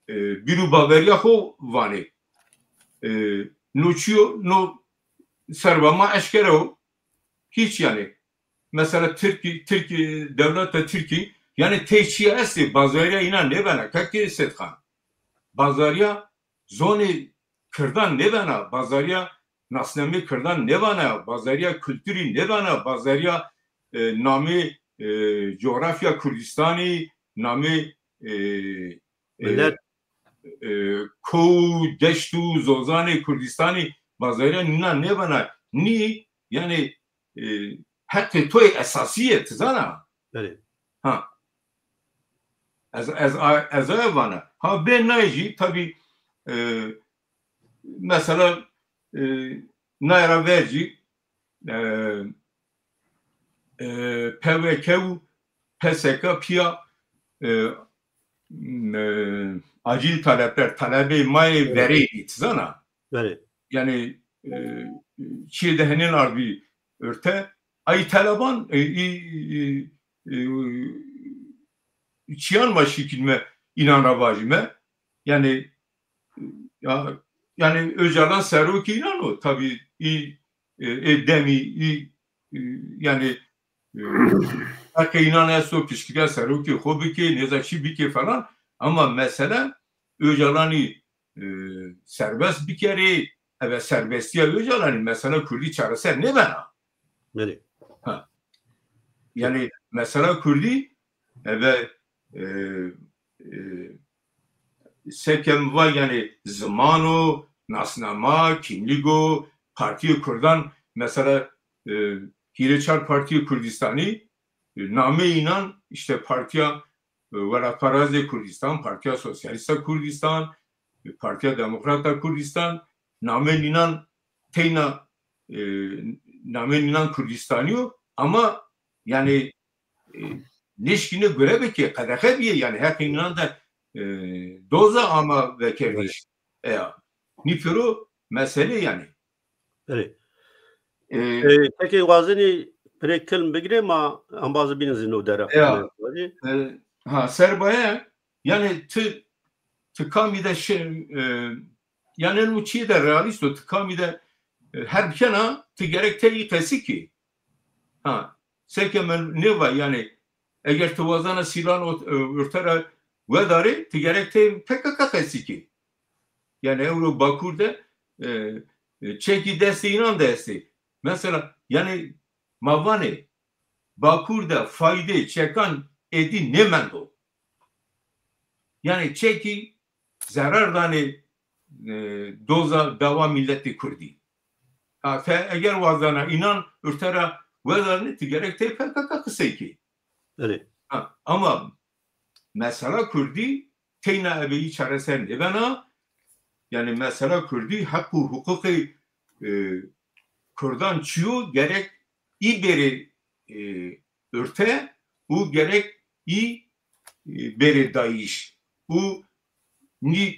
e, bîr û bawerîya xo vanê. E, no çîyo, no serba ma eşkere o. Hîç yanî. Mesela Tirkî, Tirkî, dewleta Tirkî, yanî tey çî estê, bazarîya înan nêbena, kekê Sedxan. Bazarîya zonê kirdan nêbena, bazarîya nasnamê kirdan nêbena, bazarîya kulturî nêbena, bazarîya, e, namê, e, cografya Kurdistanî, namê, e, e, Milet. e, kow, deşt û zozanê Kurdistanî bazarîya nînan nêbena. Nî, yanî, e, heqê to yê esasî yê, ti zana. Belê. Ha. Ez, ez, ez aya vana. Ha, bê nay jî tabî, e, mesela, e, nay ra ver jî, e, e, P V K û P S K pîya, e, m-, e, acil talepler, talebê ma yê verênî, ti zana. Belê. Yanî, e, çiyê de henên ardbî orte, ay teleban, e, î, î, e, çiyan ma şikînme, înan ra vajîme. Yanî, ya, yanî Ocalan serokê înan o. Tabî î, e, ê demî î, e, yanî, e, heqê înan esto piştgirîya serokê xo bikê, nêza çi bikê falan. Ama mesele Ocalanî, e, serbest bikerê, ebe serbestîya Ocalanî mesela kurdî çareser nêbena. Belê. Ha. Yanî mesela kurdî ebe, e, e, seke mi va, yanî ziman o, nasnama, kîmlîg o, partîyê kurdan, mesela, e, hîrê çar partîyê Kurdistanî, e, nameyê înan îşte Partîya, e, Welatparêzê Kurdistan, Partîya Sosyalîst a Kurdistan, e, Partîya Demokrat a Kurdistan, nameyê înan teyna, e, nameyê înan Kurdistanî yo, ama yanî, e, nêşkîne gure bikê, qedexe bîyê, yanî heqê înan de, e, doza ama vekerdiş. Eya. Nî pêro mesele yanî. Belê. E, E, peki wazenî pirê kilm bigirê ma embazî bînin zî no dere. Eya. E, ha, serbaye, yanî ti, ti kamî de şi-, e, yanî no çîyê de realîst o, ti kamî de, e, herb kena, ti gerek tey qesî kî. Ha, seke mi nêva, yanî eger ti wazena sîlan ot-, e, orte ra wedarê, ti gerek tey P K K qesî kî. Yanî ewro Bakur de, e, e, çekî destê înan de estê. Mesela, yanî ma vanê, Bakur de faydê çekan êdî nêmendo. Yanî çekî zerar danê, e, doza dawa mîletê kurdî. Ha, te eger wazena înan orte ra wedarnê, ti gerek tey P K K qisey kê. Belê. Ha, ama mesela kurdî teyna ebe î çareser nêbena. Yanî mesela kurdî heq û huquqê, e, kurdan çi yo, gerek î bêrê, e, orte û gerek î, e, bêrê dayîş û nî,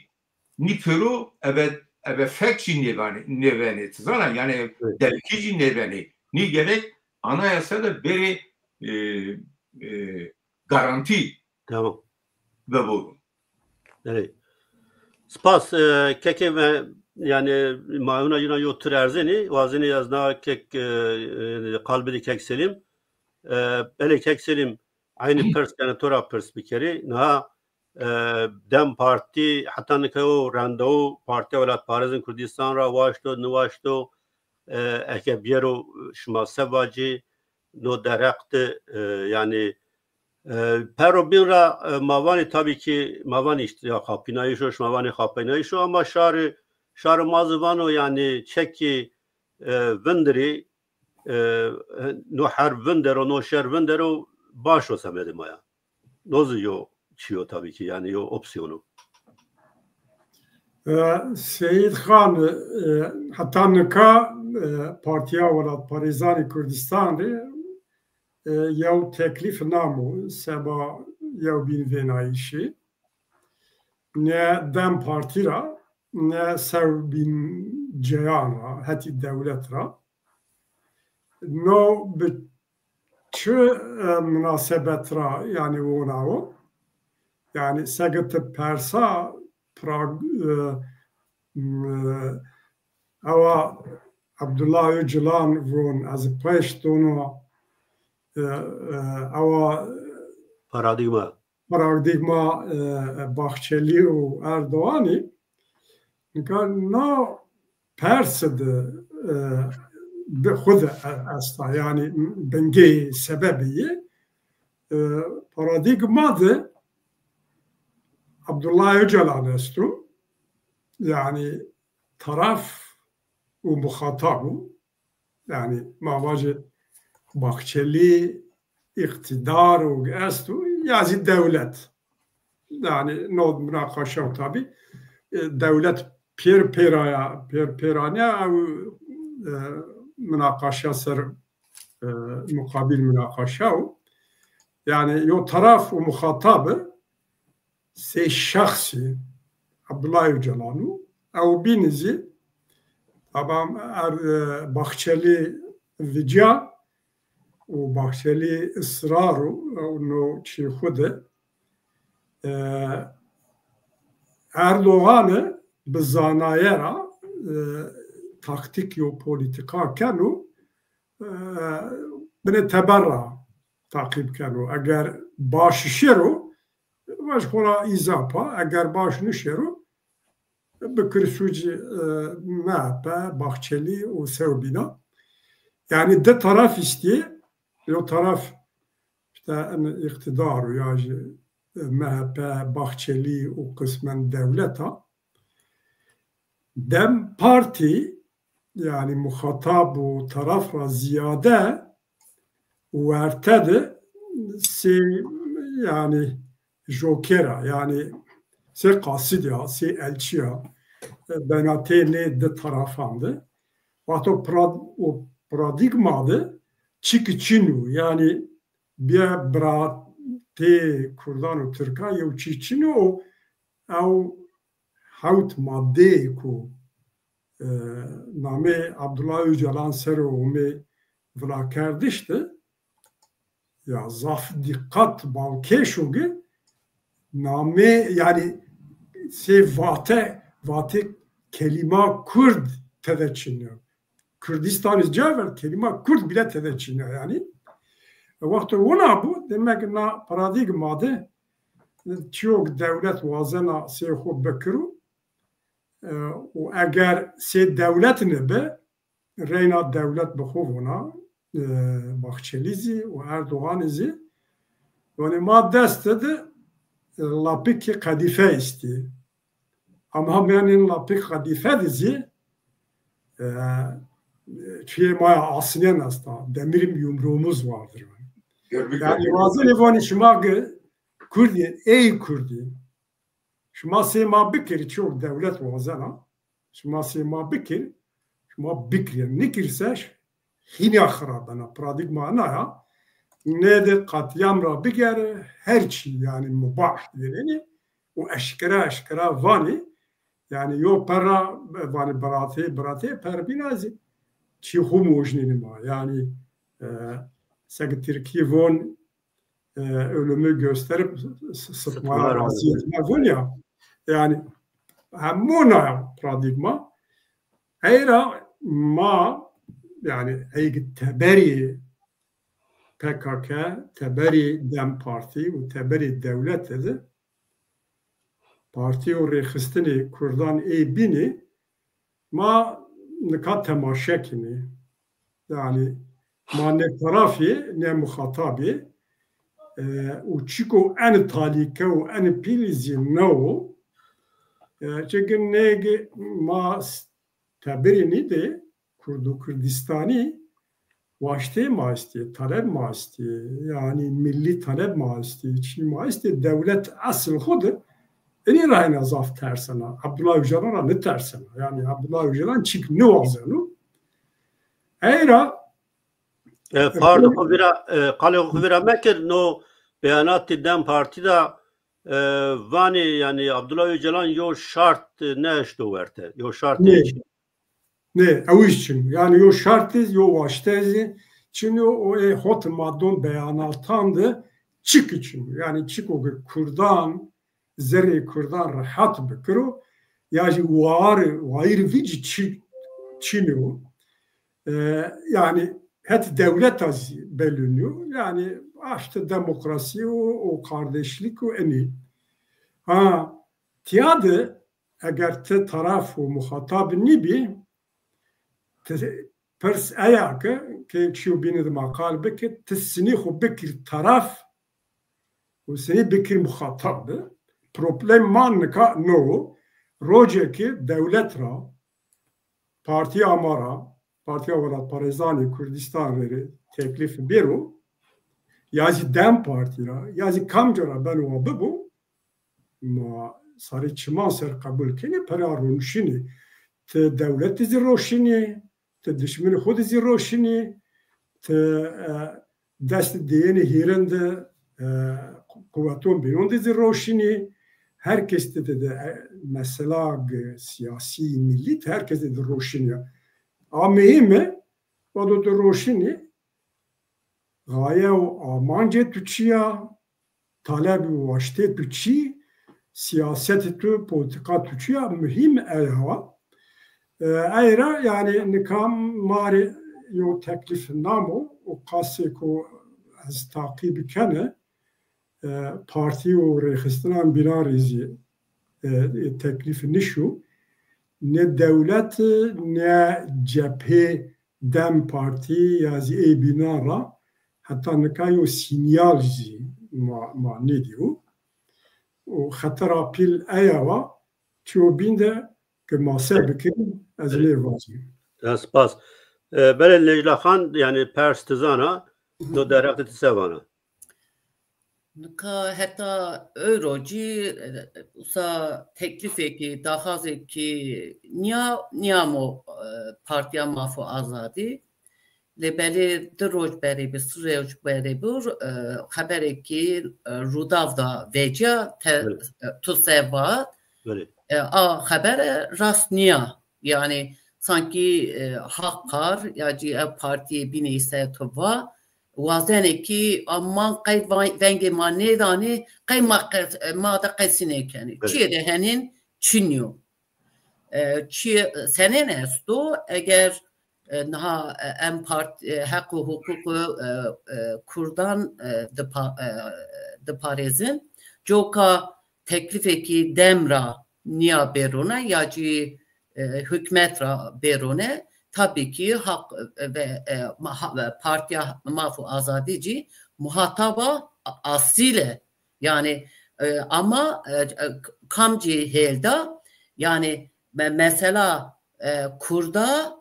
nî pêro ebe, ebe fek jî nêvanê, nêvenê, ti zana, yanî, evet, devkî jî nêvenê. Nî gerek anayasa de bêrê, e, e, garantî. Tamam. Vebû. Erê. Spas, e, kekê me, yanî, ma huna yina yo tur erzenî, wazenî ez na kek, e, e, qal bidî kek Selîm. E, belê kek Selîm, eynî pirs, yanî to ra pirs bikerî. Niha, e, DEM Partî, heta nika yo rendewu Partîya Welatparêzên Kurdistan ra waşto, niwaşto, e, eke biyero şima se vacî, no derheq de, e, yanî, e, pero bîn ra, e, ma vanî tabî kî, ma vanî îşte ya xapînayîş o, şima vanî xapînayîş o, ama şarî, şarî ma zî vano yanî çekî, e, vindirî, e, no herb vindero, no şer vindero, baş o semedê ma ya. No zî yo çîyo tabî kî, yanî yo opsîyon o. E, Seyîd Xan, e, heta nika, e, Partîya Welatparêzanê Kurdistan rê, e, yew teklîf namo seba yewbînvênayîşî. Ne DEM Partî ra, ne sewbîn ceyan ra, hetî dewlet ra. No bi çi, e, munasebet ra, yanî, wona wo? Yanî, seke ti persa Prag, e, m-, e, ewa Abdullah Öcalan von, ez pêş dono, e, e, ewa Paradîgma. Paradîgma, e, Bahçeli û Erdoganî, nika na persi de, e, bi xwu de, e, esta, yanî bingê sebebê yê, e, paradîgma de Abdullah Öcalan esto, yanî taraf û muxatab o. Yanî ma vajê Bahçeli, îqtîdar û esto ya zî dewlet. Yanî no munaqaşa tabî, e, dewlet pêr pêraya, pêr pêranîya ew, e, munaqaşa ser, e, muqabîl munaqaşa o. Yanî yo taraf û muxatabi sey şexsî Abdullah Öcalan û ew bînî zî, taban er, e, Bahçeli vica û Bahçeli israr û, e, no çî xwu de, e, Erdoğan'ı bi zanaye ra, e, taktik yo politika keno, e, binê teber ra taqîb keno. Eger baş şêro, vaj xora îzapa, eger baş nişêro, bikir sûcî, e, M H P, Bahçeli û sewbîna. Yanî di taraf îstî, yo taraf îşte en îqtîdar û ya jî, e, M H P, Bahçeli û qismen dewleta. DEM Partî, yanî muxatab û taraf ra zîyade werte de sê, yanî jokera, yanî sê qasid ya, sê elçî ya, e, benatê nê di tarafan de. Wexto pra-, o paradîgma de çîkî çin o. Yanî bîye biratê kurdan û tirkan yew çî çin o. Ew hewt madeyê ku, e, namê Abdullah Öcalan ser o umê vilakerdiş de, ya zaf dîqat balkêş o ki namê, yanî sê vate, vate kelîma kurd tede çin o. Kurdistan î ca ver, kelîma kurd bile tede çin o yanî. E, wexto wina bû, demek na paradîgma de çîyo ki dewlet wazena sê xo bikiro, e, û eger sê dewlet nebe, reyna dewlet bi xo vona, e, Bahçeli zî û Erdoğanî zî, yanî ma dest de, e, lapikê qedîfe îstî. Ama mîyanên lapik qedîfe de zî, e, çiyê ma ya asînen esta. Demirim yumruğumuz vardır. Yanî wazenê vanî şima ki Kurdî, ey Kurdî. Şima sê ma bikirî, çîyo ki dewlet wazena. Şima sê ma bikirî, şima bikirî. Nikirî se hîna xirab bena. Paradîgma ina ya. Nê de qetlîam ra bigere, her çî yanî mubah vînenî û eşkera eşkera vanî. Yanî yo perra vanî biratê, biratê per bîna zî çî xwu mojnînî ma. Yanî, e, seke tirkî von, e, ölümü gösterip s-, sıtmaya razı etme von ya. Yanî hemûna ya paradîgma. Ey ra ma, yanî ey ki teberî P K K, teberî DEM Partî û teberî dewlete de partî û rêxistinê kurdan ê bînî ma nika temaşe kenî. Yanî ma ne taraf î, ne muxatab î. E, û çîko en talîke û en pîlî zî ne wo. E, çike nêgî ma s-, teberî nîdê, Kurdo Kurdistanî waştê ma estê, taleb ma estê, yanî millî taleb ma estê, çî ma estê, dewlet esil xwu de inî ra hîna zaf tersena. Abdullah Öcalan ra nitersena. Yanî Abdullah Öcalan çîk niwazeno. Ey ra, e, pardon, xwu vîra, e, qalê xwu vîra mekir, no beyanatê DEM Partî de, e, vanê, yanî Abdullah Öcalan yo şart, e, neeşto werte. Yo şart nê. Nê, ew îş çin o. Yanî yo şartî, yo waşte zî çin o, o ê hot madon beyanatan de çik çin o. Yanî çiko ki kurdan, zerrê kurdan rehet bikiro, ya jî war, wayîr vî ci çi-, çin o. E, yanî het dewleta zî belûn o. Yanî aştî demokrasî û, û kardeşlik û enî. Ha, tiya de eger ti taraf û muxatab nîbî, ti pirs eya ke, ke çîyo bînî de ma qal bikir, ti sinî xwu bikir taraf û sinî bikir muxatab de. Problem ma nika no wo. Rocê ke dewlet ra, partîya ma ra, Partîya Welatparêzanê Kurdistan rê rê teklîf bêro, ya zî DEM Partî ra, ya zî kamca ra beno wa bibo, ma sarê çiman ser qebul kenê, pera ronişinê. Ti dewlet de zî roşinê, ti dişminê xo de zî roşinê, ti, e, dest dêyenê hîrin de, e, quweton bînon de zî roşinê. Her kes de de, de, e, mesela, e, siyasî, millî, her kes de de roşinê. A muhîm e, o do de roşinê, gaye û amancê tu çi ya, taleb û waştê tu çi, siyasetê tu, polîtîka tu çi ya, muhîm eya wa. E, ey ra, yanî, nika ma rê yew teklîf namo û qasêko ez taqîb kene, e, partî û rêxistinan bînan rê zî, e, teklîf nişo. Ne dewlet, ne cephê DEM Partî ya zî ê bînan ra heta nika yew sînyal zî ma, ma nêdîyo. Û xetera pîl eya wa, çiyo bîn de ke ma se bikin, ez nê vajî. Ya, spas. E, belê Necla Xan, yanî pers ti zana, do derheq de ti se vana? Nika heta ewro cî, e, usa teklîfêkî, daxwazêkî nîya, nîyamo, e, Partîya Maf û Azadî. Lê belê di roj berê bi, si roj berê bi, e, xeberêkî, e, Rûdaw de vecîya, te, Belê. e, tu se vat. Belê. E, a xebere rast nîya. Yanî sankî, e, Hak Par ya cî ew partîyê bînê se tu va, wazenê kî, aman qey va-, vengê ma nêdanê, qey ma qe-, ma de qesî nêkenê. Evet. Çiyê de henên çin yo. E, çiyê, senên esto, eger, e, niha, e, em part-, e, heq û huqûqê, e, e, kurdan, e, dipa-, e, diparêzin. Coka teklîfêkî dem ra nîya bêrone ya cî, e, hukmet ra bêrone. Tabî kî Hak, e, ve, e, ma-, ha-, e, Partîya Maf û Azadî cî muhataba a-, asîl e. Yanî, e, ama, e, e, kamcî hêl da, yanî me-, mesela, e, Kurda,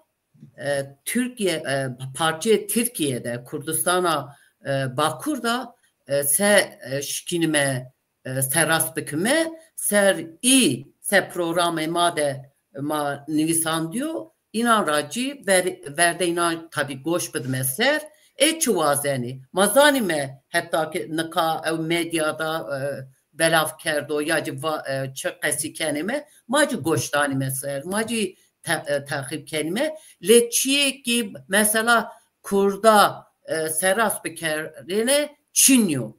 e, Tirkîye, e, parçeyê Tirkîye de, Kurdistana, e, Bakur de, e, se, e, şikînime, e, se rast bikime, ser î, se programê ma de ma nivîsandîyo, înan ra cî ver-, verde înan tabî goş bidime ser, ê çi wazenî. Ma zanîme heta ke nika ew medya de, e, belav kerdo ya cî va-, e, çi qesî kenîme, ma cî goş danîme ser, ma cî te-, e, teqîb kenîme. Lê çiyê kî mesela Kurda, e, serast bikerêne çin yo.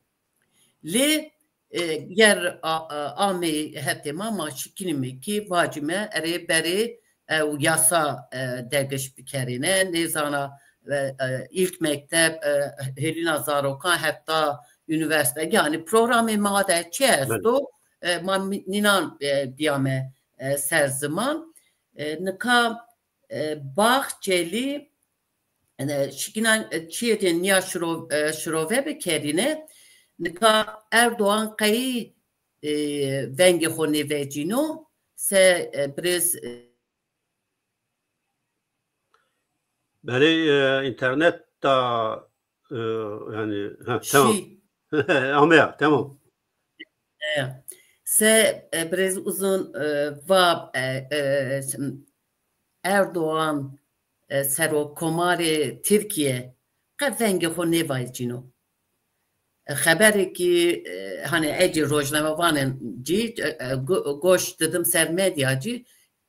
Lê, e, ger a-, a-, amê hetê ma, ma şikînîme kî vacîme erê berê ew yasa, e, dergiş bikerêne. Nêzana, e, e, ilk mekteb, e, hêlîna zarokan heta unîversîte. Yanî programê ma de çi esto, e, ma mi-, nînan, e, bîyame, e, ser ziman. E, nika, e, Bahçelî, e, şikînan, e, çiyê de nîya şiro-, e, şirove bikerîne. Nika Erdoğan qey, e, vengê xo nêvecîno, se, e, birêz, e, Belê, e, înternet da, e, yanî, ha, tamam. Şî. Ameya, tamam. E, se, e, birêz Uzun, e, va, e, e, Erdoğan, e, Serokkomarê Tirkîye qe vengê xo nêvecîno. E, xeberêkî, e, hanî ecî rojnamevanên cî, e, e, go-, goş didim ser medya cî,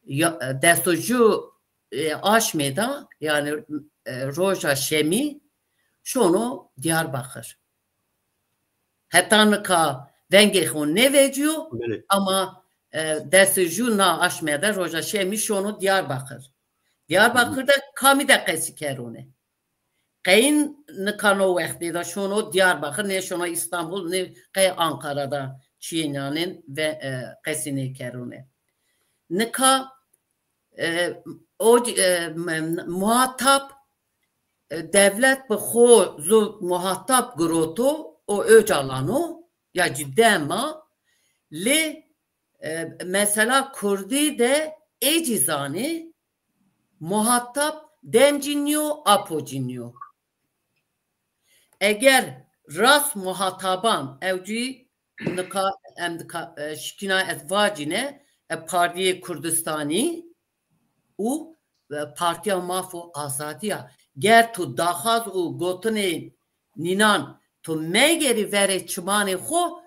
ya, e, dest û ju, e, aşmê de, yanî, e, roja şemî şono Diyarbakır. Heta nika vengê xo nêvecîyo, Belê. Ama, e, dest û ju na aşmê de roja şemî şono Diyarbakır. Diyarbakır de kamî de qesî kerone. Qeyin nika no wextê de şono Diyarbakir, nê şono Îstanbul, nê qey Ankara de çiyê nîyanên ve, e, qesî nêkerone. Nika, e, o, e, m-, muhatap, e, dewlet bi xo zu muhatap giroto, o Ocalan o, ya cî DEM a, lê, e, mesela Kurdî de ê cî zanê, muhatap DEM cî nîyo, APO cî nîyo. Eger rast muhataban, ewcî nika em dika, e, şikîna ez vacîne, e, Partiyê Kurdistanî û, e, Partiya Maf û Azadî ya. Ger tu daxwaz û gotinê nînan tu megerî verê çimanê xo,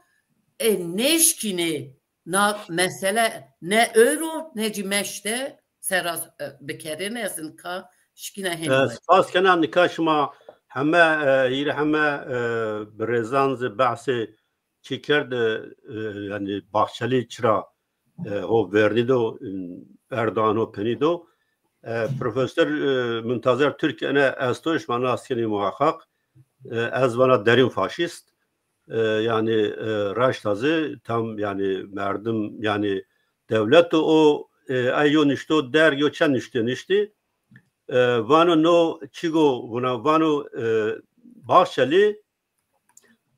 e, nêşkînê na mesele ne ewro ne cî meşte ser rast, e, bikerêne, ez nika şikîna hênî vacî. Spas kena, nika şima heme, e, hîrê heme, e, birêzan zî behsê çi kerd, e, e, yanî Bahçeli çira, e, ho vernî do, e, Erdoğan ho penî do. E, Profesor, e, Muntazer Türk ene esto, şima nas kenî muhaqqaq. E, ez vana derin faşîst. E, yanî, e, raşta zî tam, yanî merdim, yanî dewlet o, o, e, ay yo nişto derg, yo çend niştê niştî. E, vano no çigo vuna, vano, e, Bahçeli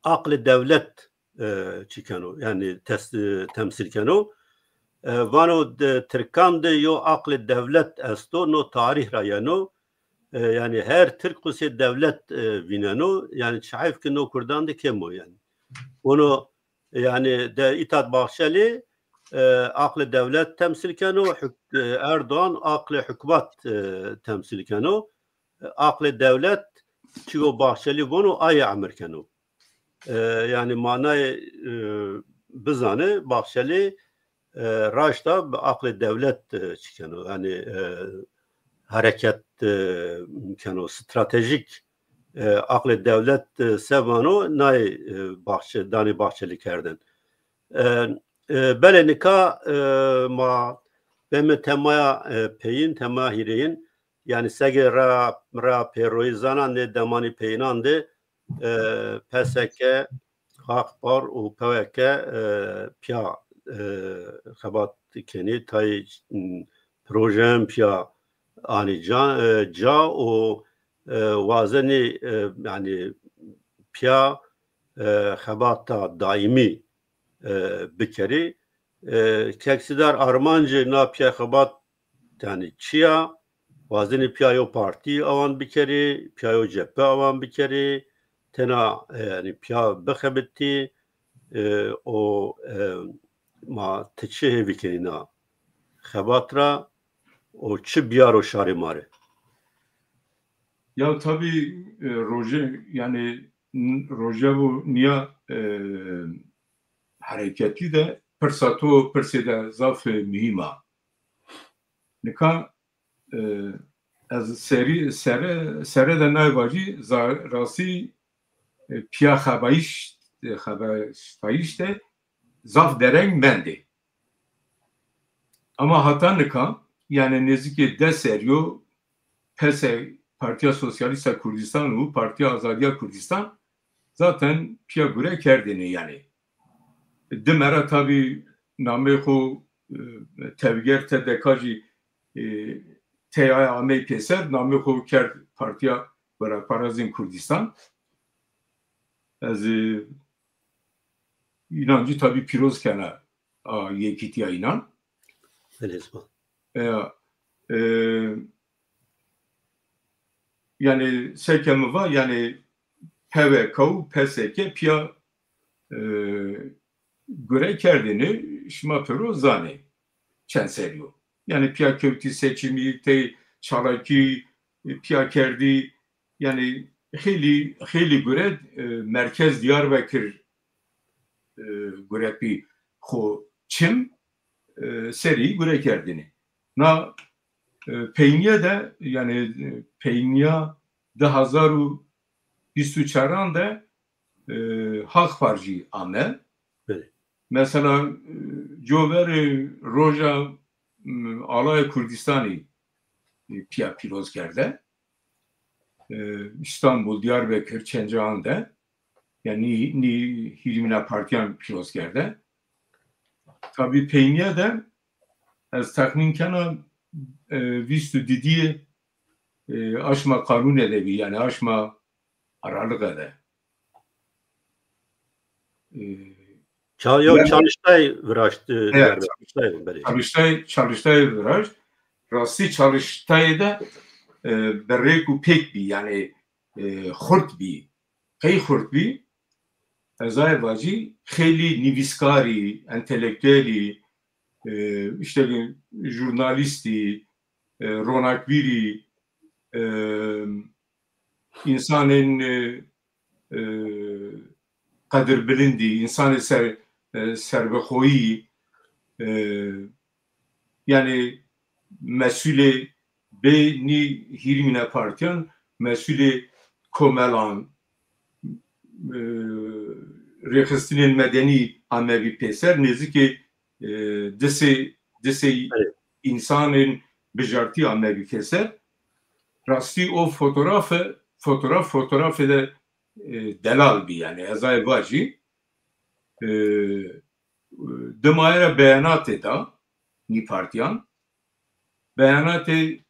aqlê dewlet, e, çi keno, yanî tes-, e, temsîl keno. E, vano de, Tirkan de yo aqlê dewlet esto, no tarîh ra yeno. E, yanî her Tirk xusê dewlet, e, vîneno. Yanî çi heyf ki no Kurdan de kêm o yanî. Ono, yanî de îtat Bahçeli, e, aqlê dewlet temsîl keno, huk-, e, Erdoğan aqlê hukmat, e, temsîl keno. Aqlê dewlet çiyo Bahçeli vono, aye emir keno. E, yanî manayê, e, bizane, Bahçeli, e, raşta bi aqlê dewlet, e, çi keno. Yanî, e, hereket, e, keno, stratejîk, e, aqlê dewlet, e, se vano, nayê, e, Bahçe-, danê Bahçeli kerdin. E, e, belê nika, e, ma beme temaya, e, peyin, temaya hîrêyin. Yanî sege ra, ra pêroyî zana nê demanî peyînan de, e, P S K, Xaxpar û P Y K, e, pîya, e, xebat kenî, tayê, m, projeyan pîya anî ca, e, ca û, e, wazenî, e, yanî pîya, e, xebata daîmî, e, bikerî. E, Keksidar armancê na pîya xebat yanî çi ya? Wazenî pîya yo partî awan bikerî, pîya yo cephe awan bikerî, tena, e, yanî pîya bixebitî, e, o, e, ma ti çi hêvî kenî na xebat ra, o çi biyaro şarê ma rê? Ya tabî, e, roje, yanî n-, rojevo nîya, e, hereketî de pirsa to pirsê de zaf, e, muhîm a. Nika, e, ez serî, sere, sere de nay vacî, za-, rastî, e, pîya xebayîş, e, xebaştayîş de zaf dereng mendê. Ama hata nika, yanî nêzîkê des serî yo P S, Partiya Sosyalîst a Kurdistan û Partiya Azadîya Kurdistan zaten pîya gure kerdêne yanî. Dime ra tabî nameyê xo, e, tevger T D K jî, e, tey aye amey pêser, nameyê xo kerd Partiya Welatparazên Kurdistan. Ez, e, înan jî tabî pîroz kena a yekîtîya înan. Belê, spas. E, e, yanî seke mi va, yanî P Y K û P S K pîya, e, gure kerdêne, şima pêro zanê çend serî yo. Yanî pîya kewtî seçimî, tey çalakî, e, pîya kerdî, yanî xeylî, xeylî gure, e, merkez Diyarbekir, e, gure pî xo çim, e, serî gure kerdêne. Na, e, peynîye de, yanî, e, peynîya di hezar û vîst û çaran de, e, Xaxpar jî ame. Belê. Mesela, e, coverê roja, m, Alaya Kurdistanî, e, pîya pîroz kerde. E, Îstanbul, Diyarbekir, Çencehan de, yanî nî, nî hîrîmîna partîyan pîroz kerde. Tabî peynîye de ez texmîn kena, e, vîst û didîyê, e, aşma qanûne de bî, yanî aşma Aralık de. E, Ça-, yo, Çalıştay viraşt, e, evet, Çalıştay, belê. Çalıştay, Çalıştay viraşt. Rastî Çalıştay de, e, berêk û pêk bî, yanî, e, xurt bî. Qey xurt bî? ez aye vacî, xeylî nivîskarî, entelektuelî, e, îşte jurnalîstî, e, ronakvîrî, e, însanên, e, e, qedirbilindî, însanê ser, e, serbixoyî, e, yanî mesûlê bê nî hîrmîna partîyan, mesûlê komelan, e, rêxistinên medenî amebî pêser, nêzîkê, e, di sey, di sey Evet. însanên bijartî amebî pêser. Rastî o fotoğrafe, fotoğraf, fotoğrafê de, e, delal bî yanî, ez aye vacî. E, dima aye ra beyanatê da nî partîyan. Beyanatê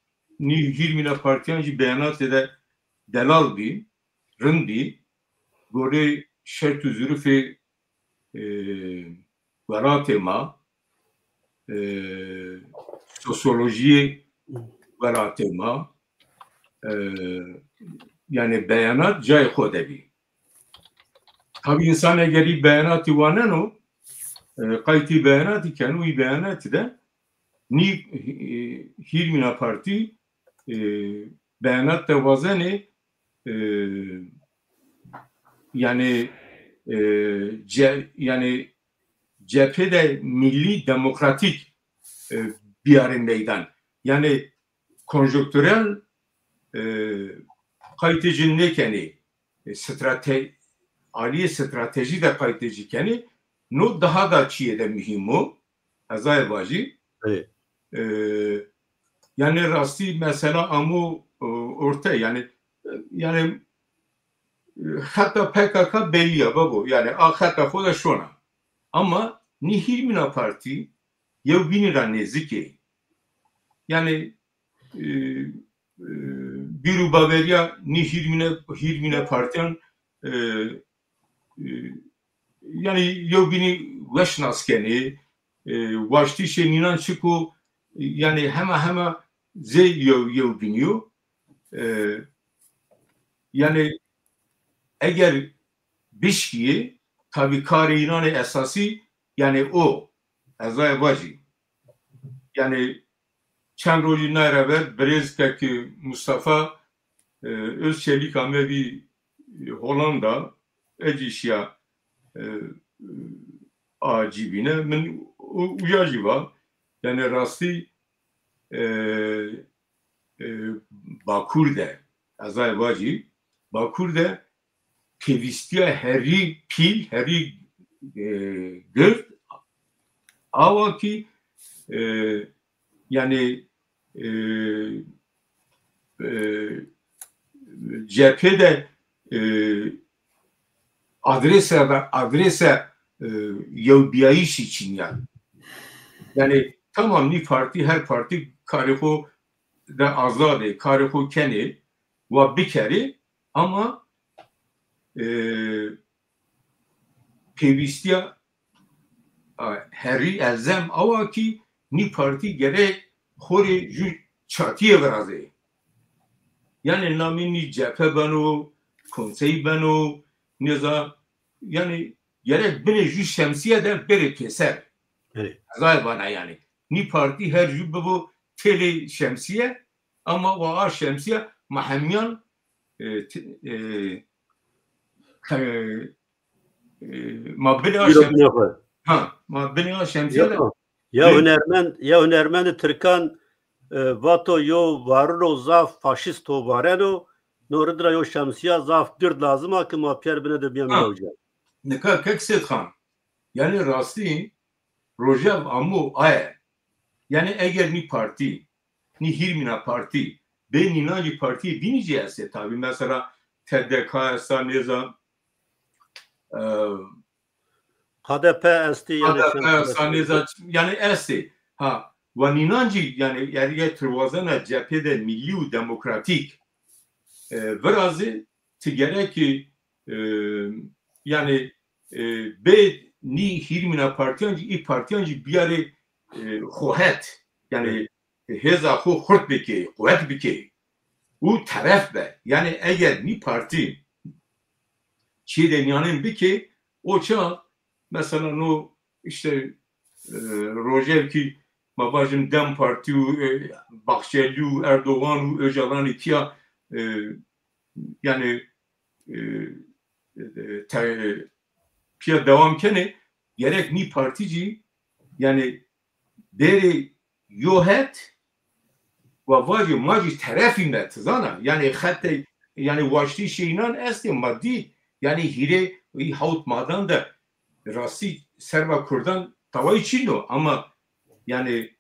nî hîrmîna partîyan jî beyanatê de delal bî, rind bî. Gorê şert û zirifê, e, welatê ma, e, sosyolojiyê welatê ma, e, yanî beyanat cayê xo de bî. Tabî însan eger î beyanatî waneno, e, qaytê beyanatî keno, î beyanatî de nî, e, hîrmîna partî, e, beyanat de wazenê, e, yanî, e, ce-, yanî cephê de millî demokratîk, e, biyarê meydan. Yanî konjonktürel, e, qaytê ci nêkenê, e, strate-, aliyê stratejî de qaytê ci kenê, no daha da çiyê de muhîm o, ez aye vacî. Evet. E, yanî rastî mesela amo, e, orte, yanî, e, yanî, e, xeta P K K bellî ya babo, yanî a xeta xo de şona. Ama nî hîrmîna partî yewbînî ra nêzîk ê. Yanî, e, e, bîr û bawerîya nî hîrmîne, hîrmîne partîyan, e, e, yanî yewbînî weş nas kenê, e, waştîşê nînan çik o, yanî hema hema zey yew, yewbînî yo. E, yanî eger bişkîyê, tabî karê înan ê esasî, yanî o, ez aye vacî. Yanî çend rojî naye ra ver birêz kekî Mustafa, e, Özçelik amebî, e, Hollanda, ecî şîya, e, e, a cîbîne. Min u-, uca jî va, yanî rastî, e, e, Bakur de, ez aye vacî, Bakur de pêvîstîya herî pîl, herî, e, gird, awa kî, e, yanî, e, e, cephê de, e, adrese ve adrese, e, yewbîyayîşî çin yanî. Yanî tamam nî partî, her partî karê xo de azad ê, karê xo kenê, wa bikerê, ama, e, pêvîstîya, a, herî elzem awa kî nî partî gerek xo rê jû çatîye virazê. Yanî namê nî cephe beno, konsey beno, nêza, yanî gerek binê jû şemsîye de bêrê pêser. Evet. Ez aye vana yanî. Nî partî her jû bibo têlê şemsîye, ama wa a şemsîye ma hemîyan, e, t-, e, e, e, ma binê a Bîro şemsîye. Binê xo. Ha, ma binê a şemsîye de. Ya, ya hunermend, ya hunermendê tirkan, e, vato yo varino zaf faşîst to vareno, no rind ra yo şemsîya zaf gird lazim a ki ma pîyer binê de bîyamî Ha. Lawicîyan. Nika kek Sêdxan, yanî rastî rojev amo aye. Yanî eger nî partî, nî hîrmîna partî, bê nînan jî partîyê bînî jî estê. Tabî mesela T D K esta, nêza, e, K D P estê, yanî K D P esta, nêza, yanî estê. Ha, wa nînan jî, yanî, yanî eger ti wazena cephê de millî û demokratîk, e, virazê, ti gerek ki, e, yanî, e, bê nî hîrmîna partîyan jî, î partîyan jî biyarê, e, xo het. Yanî, e, hêza xo xurt bikê, quwet bikê. Û teref be. Yanî eger nî partî çiyê de nîyanên bikê, O çax mesela no işte e, rojevkî ma vajim DEM Partî û e, Bahçeli û Erdoğan û Ocalanî pîya e, yanî e, e, te, pîya dewam kenê, gerek nî partî jî yanî bêrê yo het wa vajê ma jî terefî me, ti zana. Yanî xetê, yanî waştîşê înan estê ma dî. Yanî hîrê hewt madan de rastî serba kurdan tawayî çin o. Ama yanî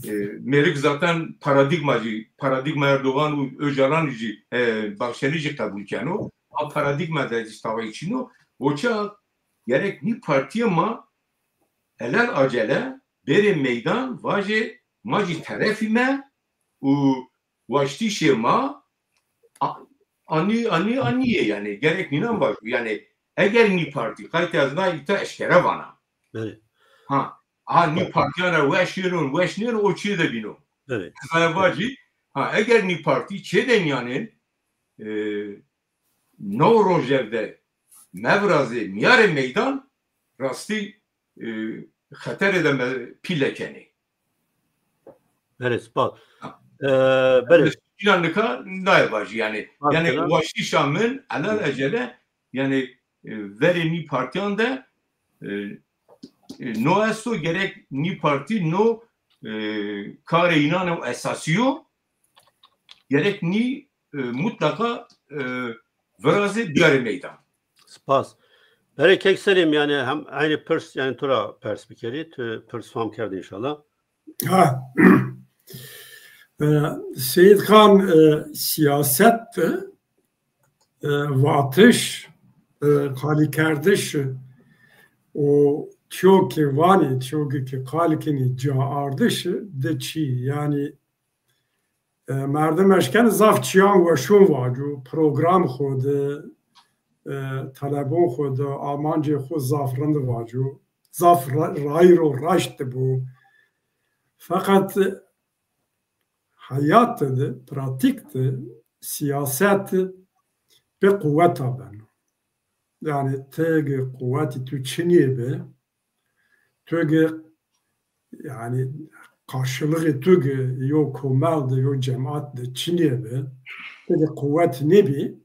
e, mêrik zaten paradîgma jî, paradîgma Erdoğan û Ocalan jî, e, Bahçeli jî qebul keno. A paradîgma de jî tawayî çin o. O çax gerek nî partîyê ma elel acele bêrê meydan, vajê ma jî terefî me û waştîşê ma a- anî anî anî yê, yanî gerek nînan vajo. Yanî eger nî partî, qaytê ez na îta eşkere vana. Belê. Ha, ha nî partîyan ra weş yeno, weş nêno, o çê de bîno. Belê. Ez aya vacî, ha eger nî partî çê de nîyanên, e, no rojev de mevirazê mîyarê meydan, rastî e, xeterê de me pîle kenê. Belê, spas. Ha. E, belê. Înan nika naye vajî yanî. Spas yanî kena. Waştîşa min elal ecele yanî e, verê nî partîyan de e, e, no esto, gerek nî partî no e, karê înan o esasî yo, gerek nî e, mutlaka e, virazê biyarê meydan. Spas. Berê kek Selîm, yanî hem eynî pirs, yanî tu ra pers bikerî, tu pirs fam kerdî înşallah. Ha. E, Seyîd Xan, e, siyaset de, e, vatiş, e, qalîkerdiş û tiyo ke vanî, tiyo ke qalî kenî ca ardiş de çî, yanî E, merdim eşkenê zaf çîyan weşûn vaco, program xo de, e, telebon xo de, amancê xo zaf rind vaco, zaf ra- rayîr û raşt de bo. Feqet heyat de, pratîk de, siyaset bi quweta beno. Yanî ti ge quwetî tu çinî bi, tu ge, yanî, qarşılığı tu ge yo komel de, yo cemaat de çinî bi, ti ge quwet nêbî,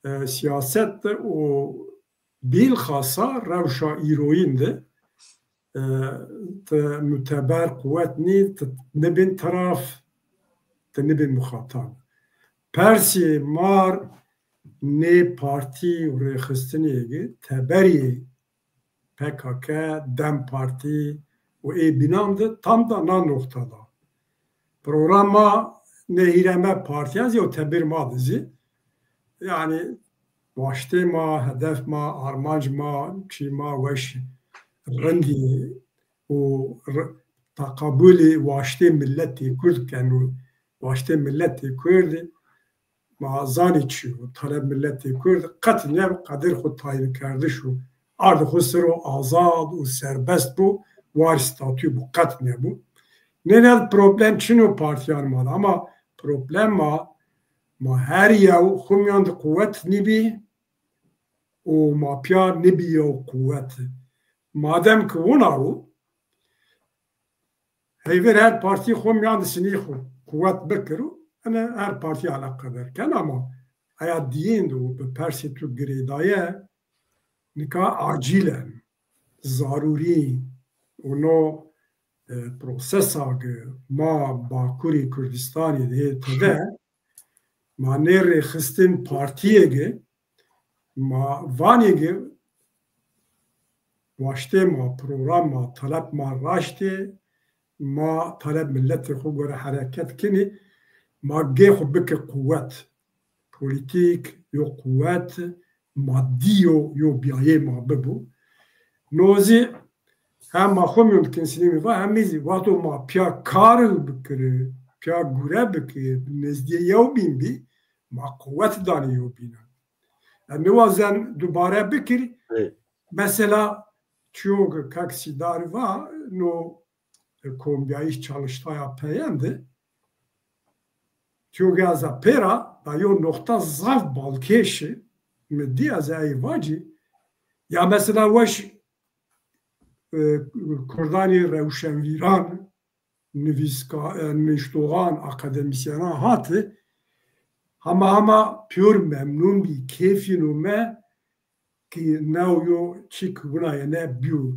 e, siyaset de û bîlxasa rewşa îroyîn de, e, ti muteber quwet nî, ti nibin taraf, ti nibin muxatab. Persê mar nê partî û rêxistinê ge teberî P K K, DEM Partî û ê bînan de tam da na noxta da. Programa nê hîreme partîyan zî yew tebir ma de zî. Yanî waştê ma, hedef ma, armanc ma, çî ma weş rindî û r- teqabulê waştê miletê Kurd keno. Waştê miletê Kurd ma zanî çi yo. Taleb miletê Kurd qet nîyebo qedir xo tayînkerdiş û ardê xo ser o azad û serbest bo, warî statû bo, qet nêbo. Nêne problem çin o partîyan ma de, ama problem ma, ma her yew xo mîyan de quwet nîbî û ma pîya nêbî yew quwet. Madem ki wina wo, heyver her partî xo mîyan de sinî xo quwet bikiro, ene her partî eleqedar ken, ama eya diyên de û bi persê tu girêdaye, nika acîl en, zarûrî û no, e, prosesa ge ma Bakurê Kurdistanî de tede, ma nê rêxistin partîyê ge, ma vanê ge waştê ma, program ma, talep ma raştê, ma talep miletê xo gore hereket kenê, ma gê xo bike quwet. Polîtîk, yo quwet, madî yo, yo bîyayê ma bibo. No zî hem ma xo mîyon de kinsinî mi va, hemî zî wexto ma pîya kar bikirî, pîya gure bikirî, nezdîyê yew bîn bî, ma quwet danê yew bînan. Ez nêwazen dubare bikirî. Mesela çiyo ke kak Sîdar va, no e, kombîyayîş çalıştaya peyên de, tiyo ge ez a pêra, da yo noxta zaf balkêş mi dî, ez ey vacî, Ya mesela weş e, kurdanê rewşenvîran, nivîska-, e, nuştoxan, akademîsyenan hati, hema hema pêr memnun bî, kêfîno me ki new yo çik winayene bîyo.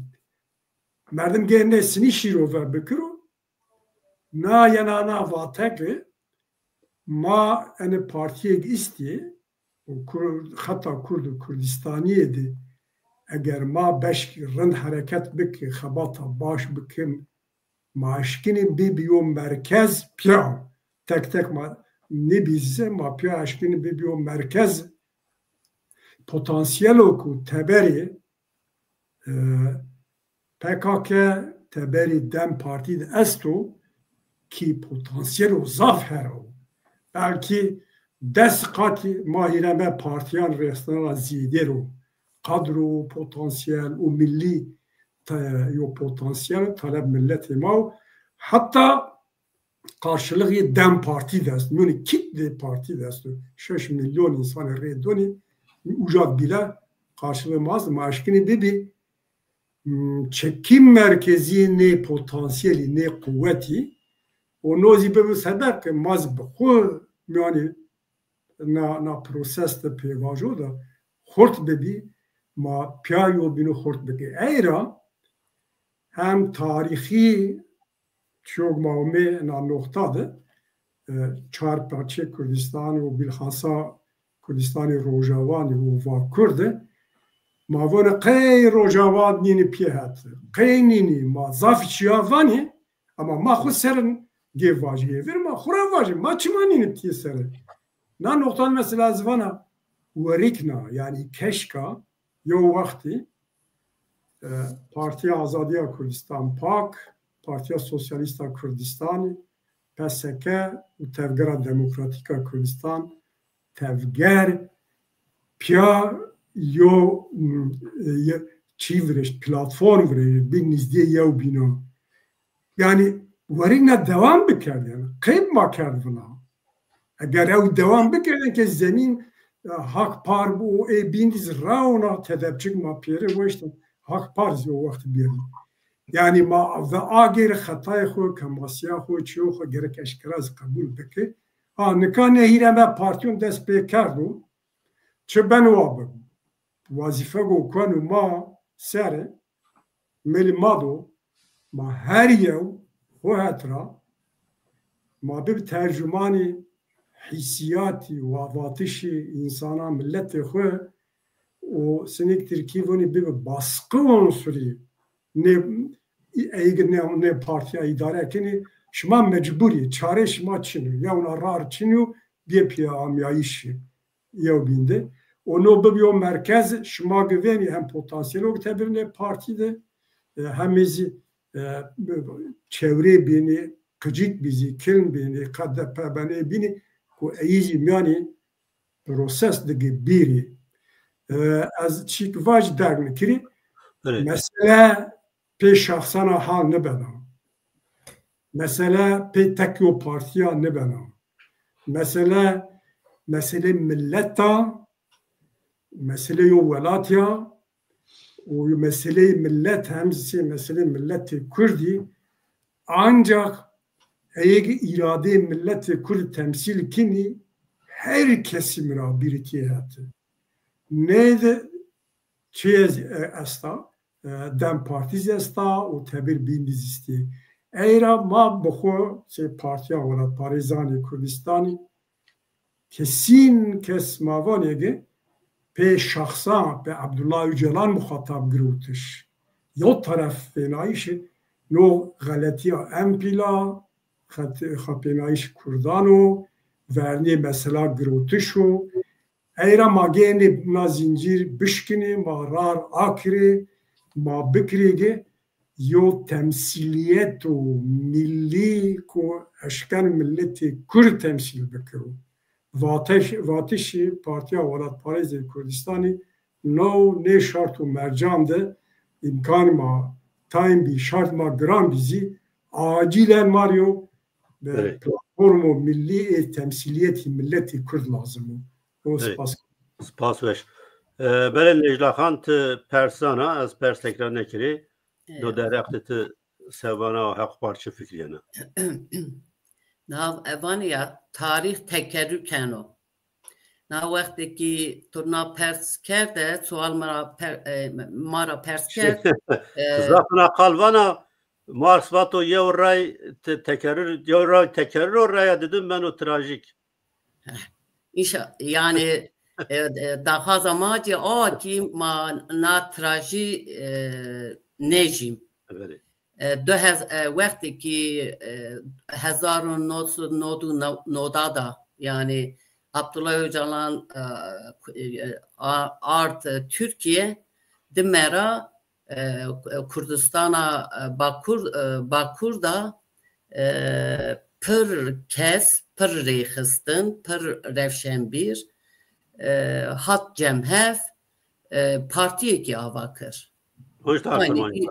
Merdim gê ne sinî şîrove bikiro, na yena na vate ki ma ene partiyêk îstî û Kur-, xeta Kurd û Kurdistaniyê de eger ma beşkî rind hereket bikî, xebata baş bikin, ma eşkinî bibî yo merkez piya. Tek tek ma nêbîzî, ma piya eşkinî bibî yo merkez potansiyelo ku teberê e, P K K teberê DEM Partî de esto ki potansiyelo zaf her o. Belkî des qatî ma hîreme partiyan rêsnena zêdêr o. Kadro potansiyel û milî te-, yo potansiyel taleb milletê ma o. Heta qarşılığê DEM Partî de est. Nûnî kitle partî de est. Şeş milyon însanê rê donî, uca bîle qarşılığı ma est. Ma eşkinî bibî, hmm, çekî merkezî nê potansiyelî, nê quwetî. O no zî bibi sebeb ke ma zî bi xwu mîyanê na, na proses de pêvajo de xurt bibî, ma piya yo bîno xurt bikê. Ey ra hem tarîxî çiyog ma omê na noxta de, e, çar parçeyê Kurdistan û bilhassa Kurdistanê Rojawanî û Vakur de ma vone qey Rojawan nînî piyê het. Qey nînî ma zaf çiya vanî, ama ma xwu serin gê vajî hêvir ma xwu ra vajî. Ma çima nînî piyê sere? Na noxtan mesela ez vana werikna, yanî keşka yo wextî e, Partiya Azadiya Kurdistan, pak, Partiya Sosyalîsta Kurdistanî, P S K û Tevgera Demokratîk a Kurdistan, Tevger, piya yo, e, ye-, çî virêşt, platform virêşt, bî nizdîyê yew bîno. Yanî werîna dewam bikerd, yanî qeyb ma kerd vina. Eger ew dewam bikerdin ke zemîn, e, hak par bû û ê bîn dî zî rawna tedepçik ma pêrin weştin. Hak par zî o wext bîrin. Yanî ma ve agêr xetayê xwu, kemasiya xwu, çiyo xwu gerek eşkera zî qebul bike. Ha, nika ne hîreme partîyon dest pê kerdo. Çi beno wa bi. Wazîfego keno ma sere, mêlî ma do, ma her yew xo het ra ma bib tercumanî hîsîyatî, wa-, vatişî însana, miletê xwu û sinik tirkî vûnî bib baskı unsurî. Nê, ey nê, nê partîya îdare kenî, şima mecbur î, çarê şima çin o. Yewna rar çin o, biyê piyamîyayîşî. Yew bîn de. Û no bibîyo merkez, şima givênî hem potansiyelo tebirnê partî de, e, hem zî, e, çewrê bînî, qicik bî zî, kilm bînî, qede pebenê bînî, ku eyî zî mîyanî proses dige bîrî. E, ez çîk vac derg nikirî. Belê. Mesele pê şexsana hal nibena. Mesele pê tek yo partîya nibena. Mesele, mesele millet a, mesele yo welat ya û meseleyê millet hem zî mesele milletê Kurdî, ancak eyê îradeyê milletê Kurdî temsîl kinî her kesî mi ra bîrî tî heti. Nê de çi ez, e, esta, e, DEM Partî zî esta û tebir bîn zî zîstî. Ey ra ma bi xwu sey Partiya Welatparêzanê Kurdistanî kesîn kes ma vanê ki pê şexsan, pê Abdullah Öcalan muxatab girewtiş. Yo teref fênayîşê no xeletîya empîla, xet-, xapênayîş Kurdan o, vernê mesela girewtiş o, Ey ra ma gênê na zincîr bişkinê, ma rar akirê, ma bikirê ki yo temsîlîyeto milî ku eşken miletê Kurd temsîl bikiro. Vateş-, vatişî Partiya Welatparêzê Kurdistanî no nê şart û mercan de îmkan ma tayin bî, şart ma giran bî zî acîlen ma rê yo Belê. Platformo milî ê temsîlîyetî miletî Kurd lazim o. O spas. Spas weş. E, belê Necla Xan, ti pers zana, ez pers tekrar nêkerî. Do, e, derheq de ti se vana, Heq Par çi fikrîyena? Na, e, vanê ya, tarîx tekerrür keno. Na wextê kî tu na pers kerde, sual ma ra per-, e, ma ra pers kerd. E, zaf na qal vana, Marx vato yew ray te-, tekerrür, yew ray tekerrür o, raya didim beno trajîk. Înşa-, yanî, e, e, daxwaza ma ci a kî ma na trajî, e, nejîm. Belê. E, du hez-, e, wextê kî, e, hezar û nod sed nod û noda da, yanî Abdullah Öcalan, e, ku-, e, a-, ard, e, Tirkîye, dime ra, e, Kurdistana, e, Bakur, e, Bakur da, e, pir kes, pir rêxistin, pir rewşenbîr, e, hat cemhev, e, partîyêkî ava kir. Hoş da. Yanî,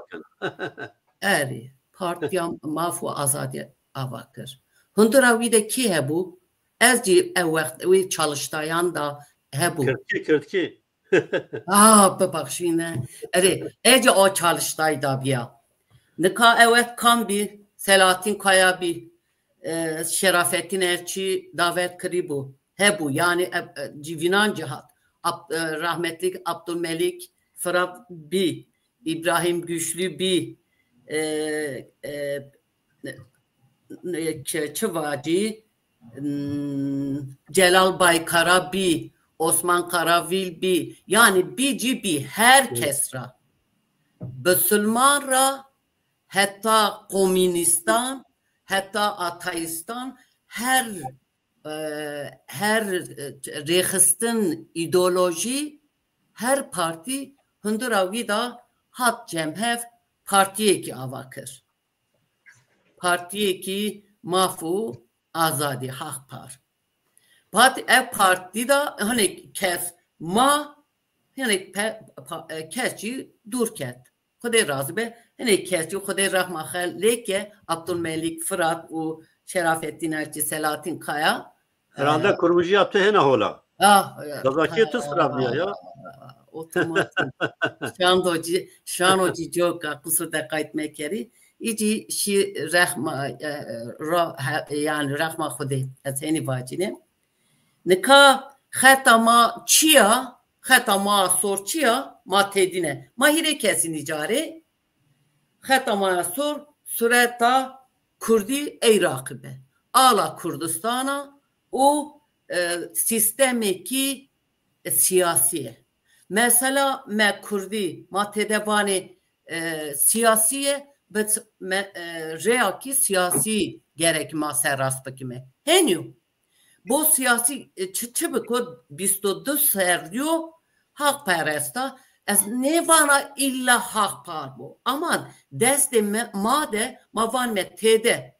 erê, Partîya Maf û Azadî ava kir. Hundura wî de kî hebû? Ez jî ew wext wê çalıştayan da hebû. Kirdkî, kirdkî. A, bibexşîne. Erê, ece a çalıştay da bîya. Nika ew wext kam bî? Selahattin Kaya bî. E, Şerafettin Erçî davet kirî bû. Hebû, yanî, e, e, cîvînan cihat. Ab-, e, rahmetlik Abdülmelik Fırat bî. İbrahim Güçlü bî. E, e, e, çi, çi vacî? Hmm, Celal Baykara bî, Osman Karavîl bî. Yanî bî cî bî, her kes ra. Bisilman ra, heta komînîstan, heta ateîstan, her, e, her, e, rêxistin, îdeolojî, her partî hundura wî da hat cemhev, partîyêkî ava kir. Partîyêkî Maf û Azadî, Haq Par. Pat ev partî de hinek kes ma, hinek pe-, pa-, e, kes jî dûr ket. Xwedê razî be, hinek kes jî Xwedê rehma xelê ke, Abdülmelik Fırat û Şerafettin Erçî, Selahattin Kaya, Herhalde, e, kurmijîya tu hêna hol a. Ah, e, Zazakî tu sira bîya ya. Otomatik. Şando ci, şano ci coka, qusur de qayt mekerî. Î cî şî rehma, e, ra, he, yanî rehma Xwedê. Ez henî vacîne. Nika xeta ma çi ya? Xeta ma sor çi ya? Ma têdîne. Ma hîrê kesî nîcarê. Xeta ma ya sor sureta Kurdî ey raqîbe. Ala Kurdistana û, e, sîstemêkî, e, sîyasî ye. Mesela me Kurdî, ma têde vanê, e, sîyasî ye, bi me, e, rêya kî sîyasî gerek ma ser rast bikime. Henî yo. Bo sîyasî, e, çi, çi biko, bîst û du serrî yo Haqperest a. Ez nêvana îlla Haq Par bo. Ama destê me, ma de, ma vanme têde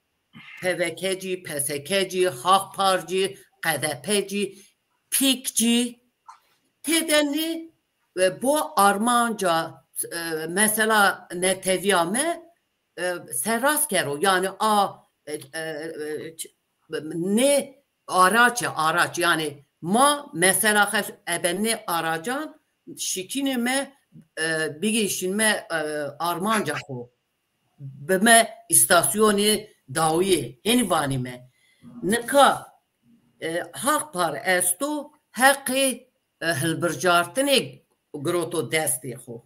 P V K cî, P S K cî, Haq Par cî, K D P cî, pîk cî. Têde nê, e, bo armanca, e, mesela netewîya me, e, serrast kero. Yanî a, e, e, e, ç-, nê araç e, araç. Yanî ma mesela xes ebe nê aracan şikînê me, e, bigihîşînme, e, armanca xo. Bime îstasyonê dawîye, hênî vanîme. Nika, e, Haq Par esto, heqê, e, hilbircartinê giroto destê xo.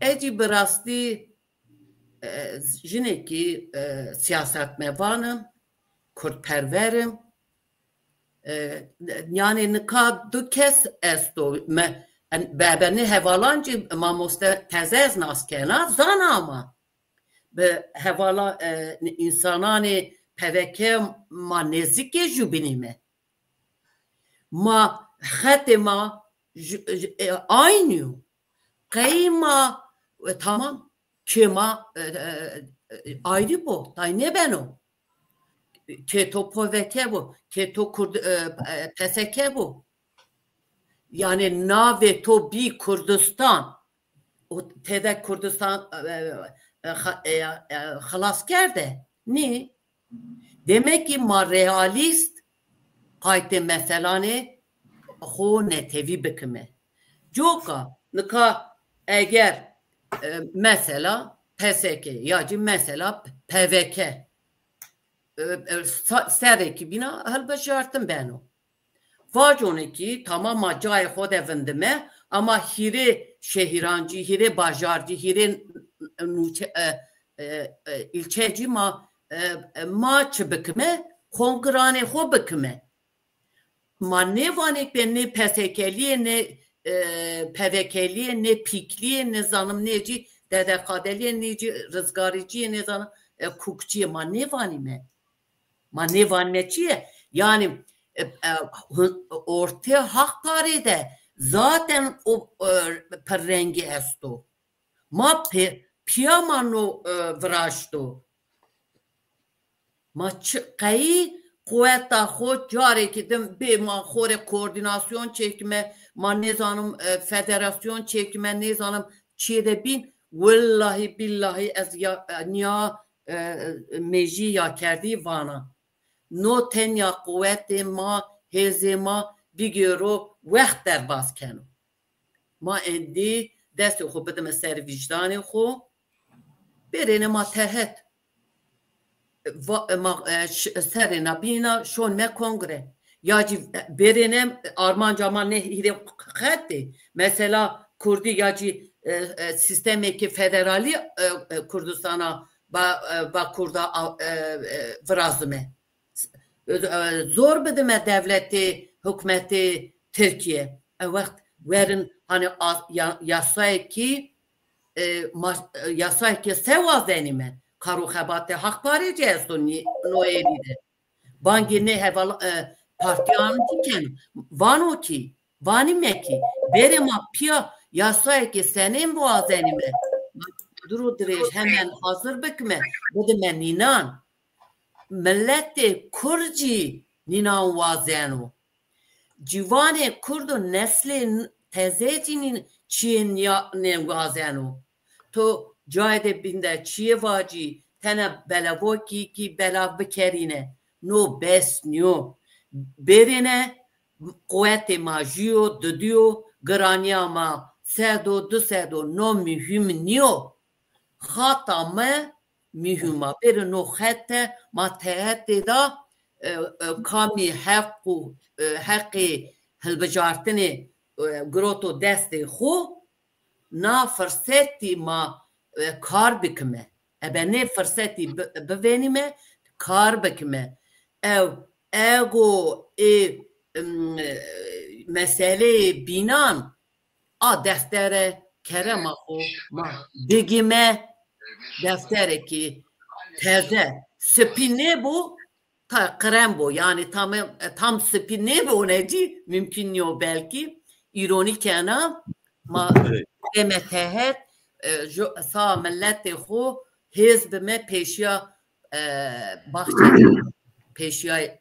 Ez jî bi rastî, e, jinekî, e, siyasetmevan im, kurdperwer im. E, yanî nika du kes esto. Me, en, be-, benê hevalan jî mamoste teze ez nas kena, zana ama. Bi hevala, e, însananê P V K ma nêzîkê jûbînîme. Ma xetê ma ju-, ju-, e, aynî yo. Qey ma, e, tamam, kê ma, e, e, e, ayrî bo, tay nêbeno. Kê to P V K bo, kê to Kurd, e, e, P S K bo. Yanî navê to bî Kurdistan. O tede Kurdistan, e, e, e, xa-, e, e, xilas kerde. Nî? Demek ki ma realîst qaytê meselanê xo netewî bikime. Coka nika eger, e, mesela P S K ya jî mesela P V K, e, e, sa-, serrekî bîna hilbijartin beno. Vaconê kî tamam ma cayê xo de vindime, ama hîrê şehîran cî, hîrê bajar cî, hîrê nûçe, e, e, e, îlçe cî ma, e, e, ma çi bikime? Kongranê xo bikime. Ma nêvanê ke nê P S K'lî yê, nê, e, P V K'lî yê, nê pîklî yê, nêzanim nê cî dedekadelî yê, nê cî rizgarîcî yê, nêzanim, e, kukçî yê. Ma nêvanîme. Ma nêvanîme çi yê? Yanî, e, e, ortê Haq Parê de zaten o, e, pirrengî esto. Ma pê-, pîya ma no, e, viraşto. Ma çi qeyî quweta xo carekî din bê ma xo rê koordînasyon çêkime, ma nêzanim, e, federasyon çêkime, nêzanim çiyê de bîn. Willahî bîllahî ez ya, e, nîya, e, mejî ya kerdî vana. No tenya quwetê ma, hêzê ma bigêro wext derbaz keno. Ma êndî destê xo bidime ser vîjdanê xo. Bêrêne ma tehet. Va-, ma, e, ş-, serêna bîna şonme kongre. Ya cî bêrêne armanca ma nê hîrê qetê. Mesela Kurdî ya cî, e, e, sîstemêkê federalî, e, e, Kurdistana ba, e, ba Kurda a, e, e, virazime. E, zor bidime dewletê, hukmetê Tirkîye. E, wext werin hanî a, ya, yasayekî, e, ma, e, yasayekî se wazenîme? Kar û xebatê Haq Parê cî esto nî, no êrî de. Bangê nê heval, e, partîyan kî keno. Vano kî, vanîme kî, bêrê ma pîya yasayekê senên wazenîme. Duro dirêj hemen hazir bikime, bidime nînan. Miletê Kurd jî nînan wazeno. Ciwanê Kurd û neslê n-, teze jî nîn-, çiyê nîya-, nê wazeno. To cayê de bîn de çiyê vacî, tena belavokî kî belav bikerîne. No bes nîyo. Bêrêne quwetê ma jû yo, didî yo, giranîya ma sed o, du sed o, no muhîm nîyo. Xata me muhîm a. Bêrê no xete ma tehetê da, e, e, kamî heq û, e, heqê hilbijartinê, e, giroto destê xo, na firsetî ma, e, kar bikime. Ebe nê firsetî bi-, bivênîme, kar bikime. Ew, ego ê, im, e, meseleyê bînan a deftere kerema xo ma bigîme, defterekî teze, sipî nêbo, ta qirem bo, yanî tam, tam sipî nêbone cî mumkun nîyo belkî. Îronî kena, ma deme tehet, e, ju-, sa miletê xo hêz bime pêşiya, e, Bahçelî, pêşiya, e,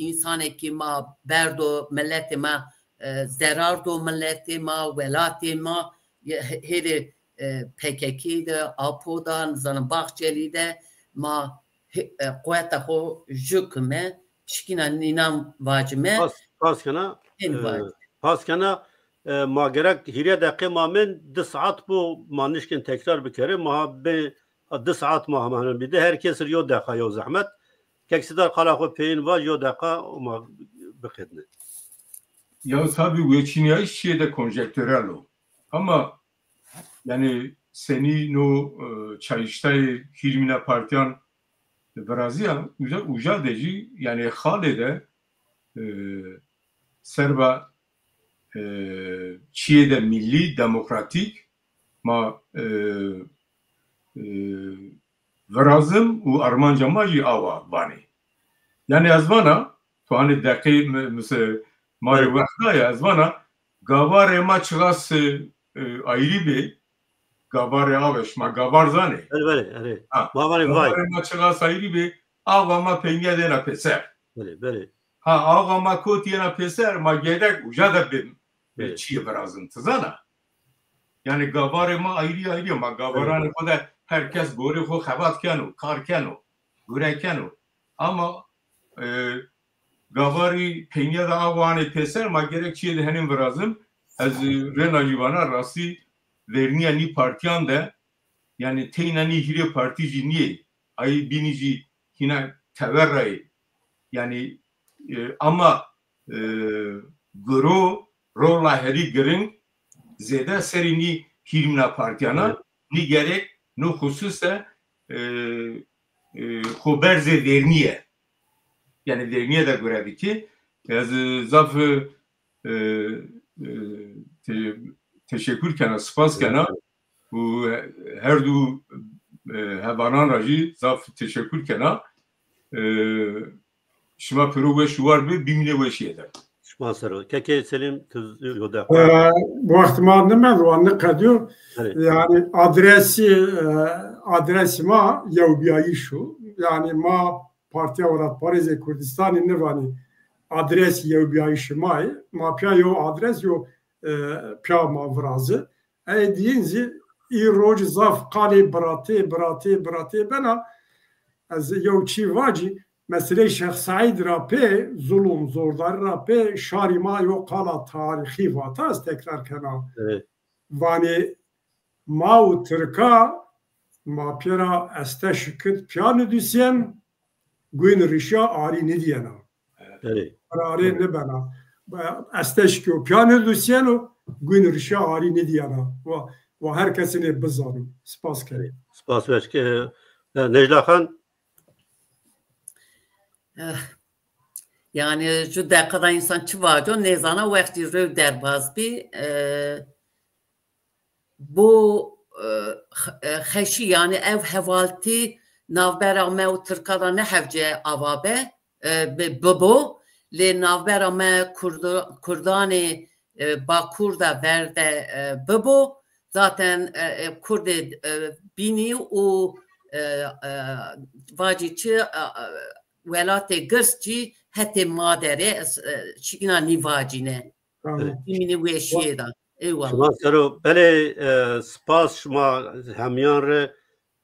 însanekî ma berdo, miletê ma, e, zerar do miletê ma, welatê ma, ye-, he-, hêrê, e, P K K de, Apo da, nizanim Bahçelî de ma he-, e, quweta xo jû kime, pişkîna nînan vacime. Pas, pas kena, hên e, vacime. Pas kena, e, ma gerek hîrê deqê ma min, di saet bo, ma nişkên tekrar bikerê, ma ha bê, di saet ma hema hema bî de, her kes ir yo deqa yo zehmet. Kek Sidar qala xo peyên vaj, yo deqa ma biqedne. Ya tabî weçînîyayîş çiyê de konjektûrel o. Ama yanî senî no, e, çayiştayê hîrmîna partîyan virazîya, uca, uca de jî, yanî xalê de, e, serba, e, çiyê de mîllî, demokratîk ma, e, e, virazim û armanca ma jî awa vanê. Yanî ez vana, to hanî deqê mi-, mise ma rê wext daye, ez vana gavarê ma çiqas, e, ayrî bê, gavarê awe, şima gavar zanê. Belê, belê, erê. Ha, ma vanê vay. Gavarê ma çiqas ayrî bê, awa ma peynîya dêna pêser. Belê, belê. Ha, awa ma kotî yena pêser, ma gerek uca de bê, bê çiyê virazin, ti zana? Yanî gavarê ma ayrî ayrî, ma gavaranê xo de her kes gorê xo xebat keno, kar keno, gure keno. Ama, e, gavarî peynîya de awa anê pêser, ma gerek çîyê de henên virazim. Ez, e, rêna jî vana rastî vernîya nî partîyan de, yanî teyna nî hîrê partî jî nîyê. Ayî bînî jî hîna tever ra yê. Yanî, e, ama, e, giro, rola herî giring zêde serî nî hîrmîna partîyan a, Evet. nî gerek no xusus de, e, e, xo berzê vernîye. Yanî vernîye de gure bikî. Ez, e, zaf, e, e, te-, teşekkür kena, spas kena. Evet. Û her du, e, hevanan ra jî zaf teşekkür kena. E, şima pêro weş û war bi, bimînê weşîye de. Şima ser o. Kekê Selîm, tu z-, yo deqa. E, wext ma nimend, wa niqediyo. Evet. Yanî adresî, e, adresî ma yewbîyayîş o. Yanî ma Partîya Welatparêzê Kurdistanî nivanî adresî yewbîyayîşê ma yê. Ma pîya yo adres, yo, e, pîya ma virazi. Ey dîyin zî î roc zaf qalê biratê, biratê, biratê bena. Ez yew çî vacî, meseleyê Şêx Seîd ra pê, zulm, zordarî ra pê, şarî ma yo qala tarîxî vata, ez tekrar kena. Evet. Vanê ma û Tirka, ma pêra este şikit pîya nidusîyen, guyn rişya arî nidîyena. Erê. Arê nibena. Esteşkî û pîya nidusîyeno, guyn rişya arî nidîyena. Wa, wa her kesî nê bizano. Spas kenê. Spas weş ke, e, Necla Xan. Eh, yanî, ju deqa de însan çi vaco, nêzana, wextî rew derbaz bî. Eh, bo, e, x-, e, xeşî, yanî ev hevaltî navbera me û Tirka de nehewce ava be, e, bi-, bibo, lê navbera me Kurdo-, Kurdanê, e, Bakur de verde, e, bibo. Zaten, e, e, Kurdê, e, bînî û, e, e, vacî çi, e, e, welatê girs cî hetê ma der ê, ez, e, çîkîna nîvacîne. Tamam. Bimînê weşîye de. Eyvallah. Şima ser o. Belê, e, spas şima hemiyan rê,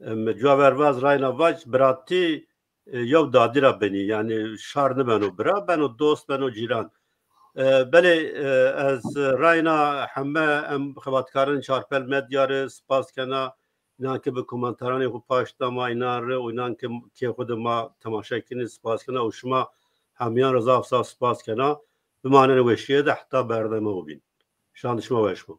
e, mi cuwa ver vaz rayna vac, biratî, e, yew dadî ra benî. Yanî şar nibeno bira, beno dost, beno cîran. E, belê, e, ez rayna heme em xebatkarên Çarpel Medya rê spas kena. Înan ke bi komentaranê xwu paşt da ma înan rê û înan ke kê xwu de ma temaşe kenî spas kena û şima hemiyan rê zaf zaf spas kena. Bimanenê weşîye de heta berdeme xwu bîn. Şan şima weş bo.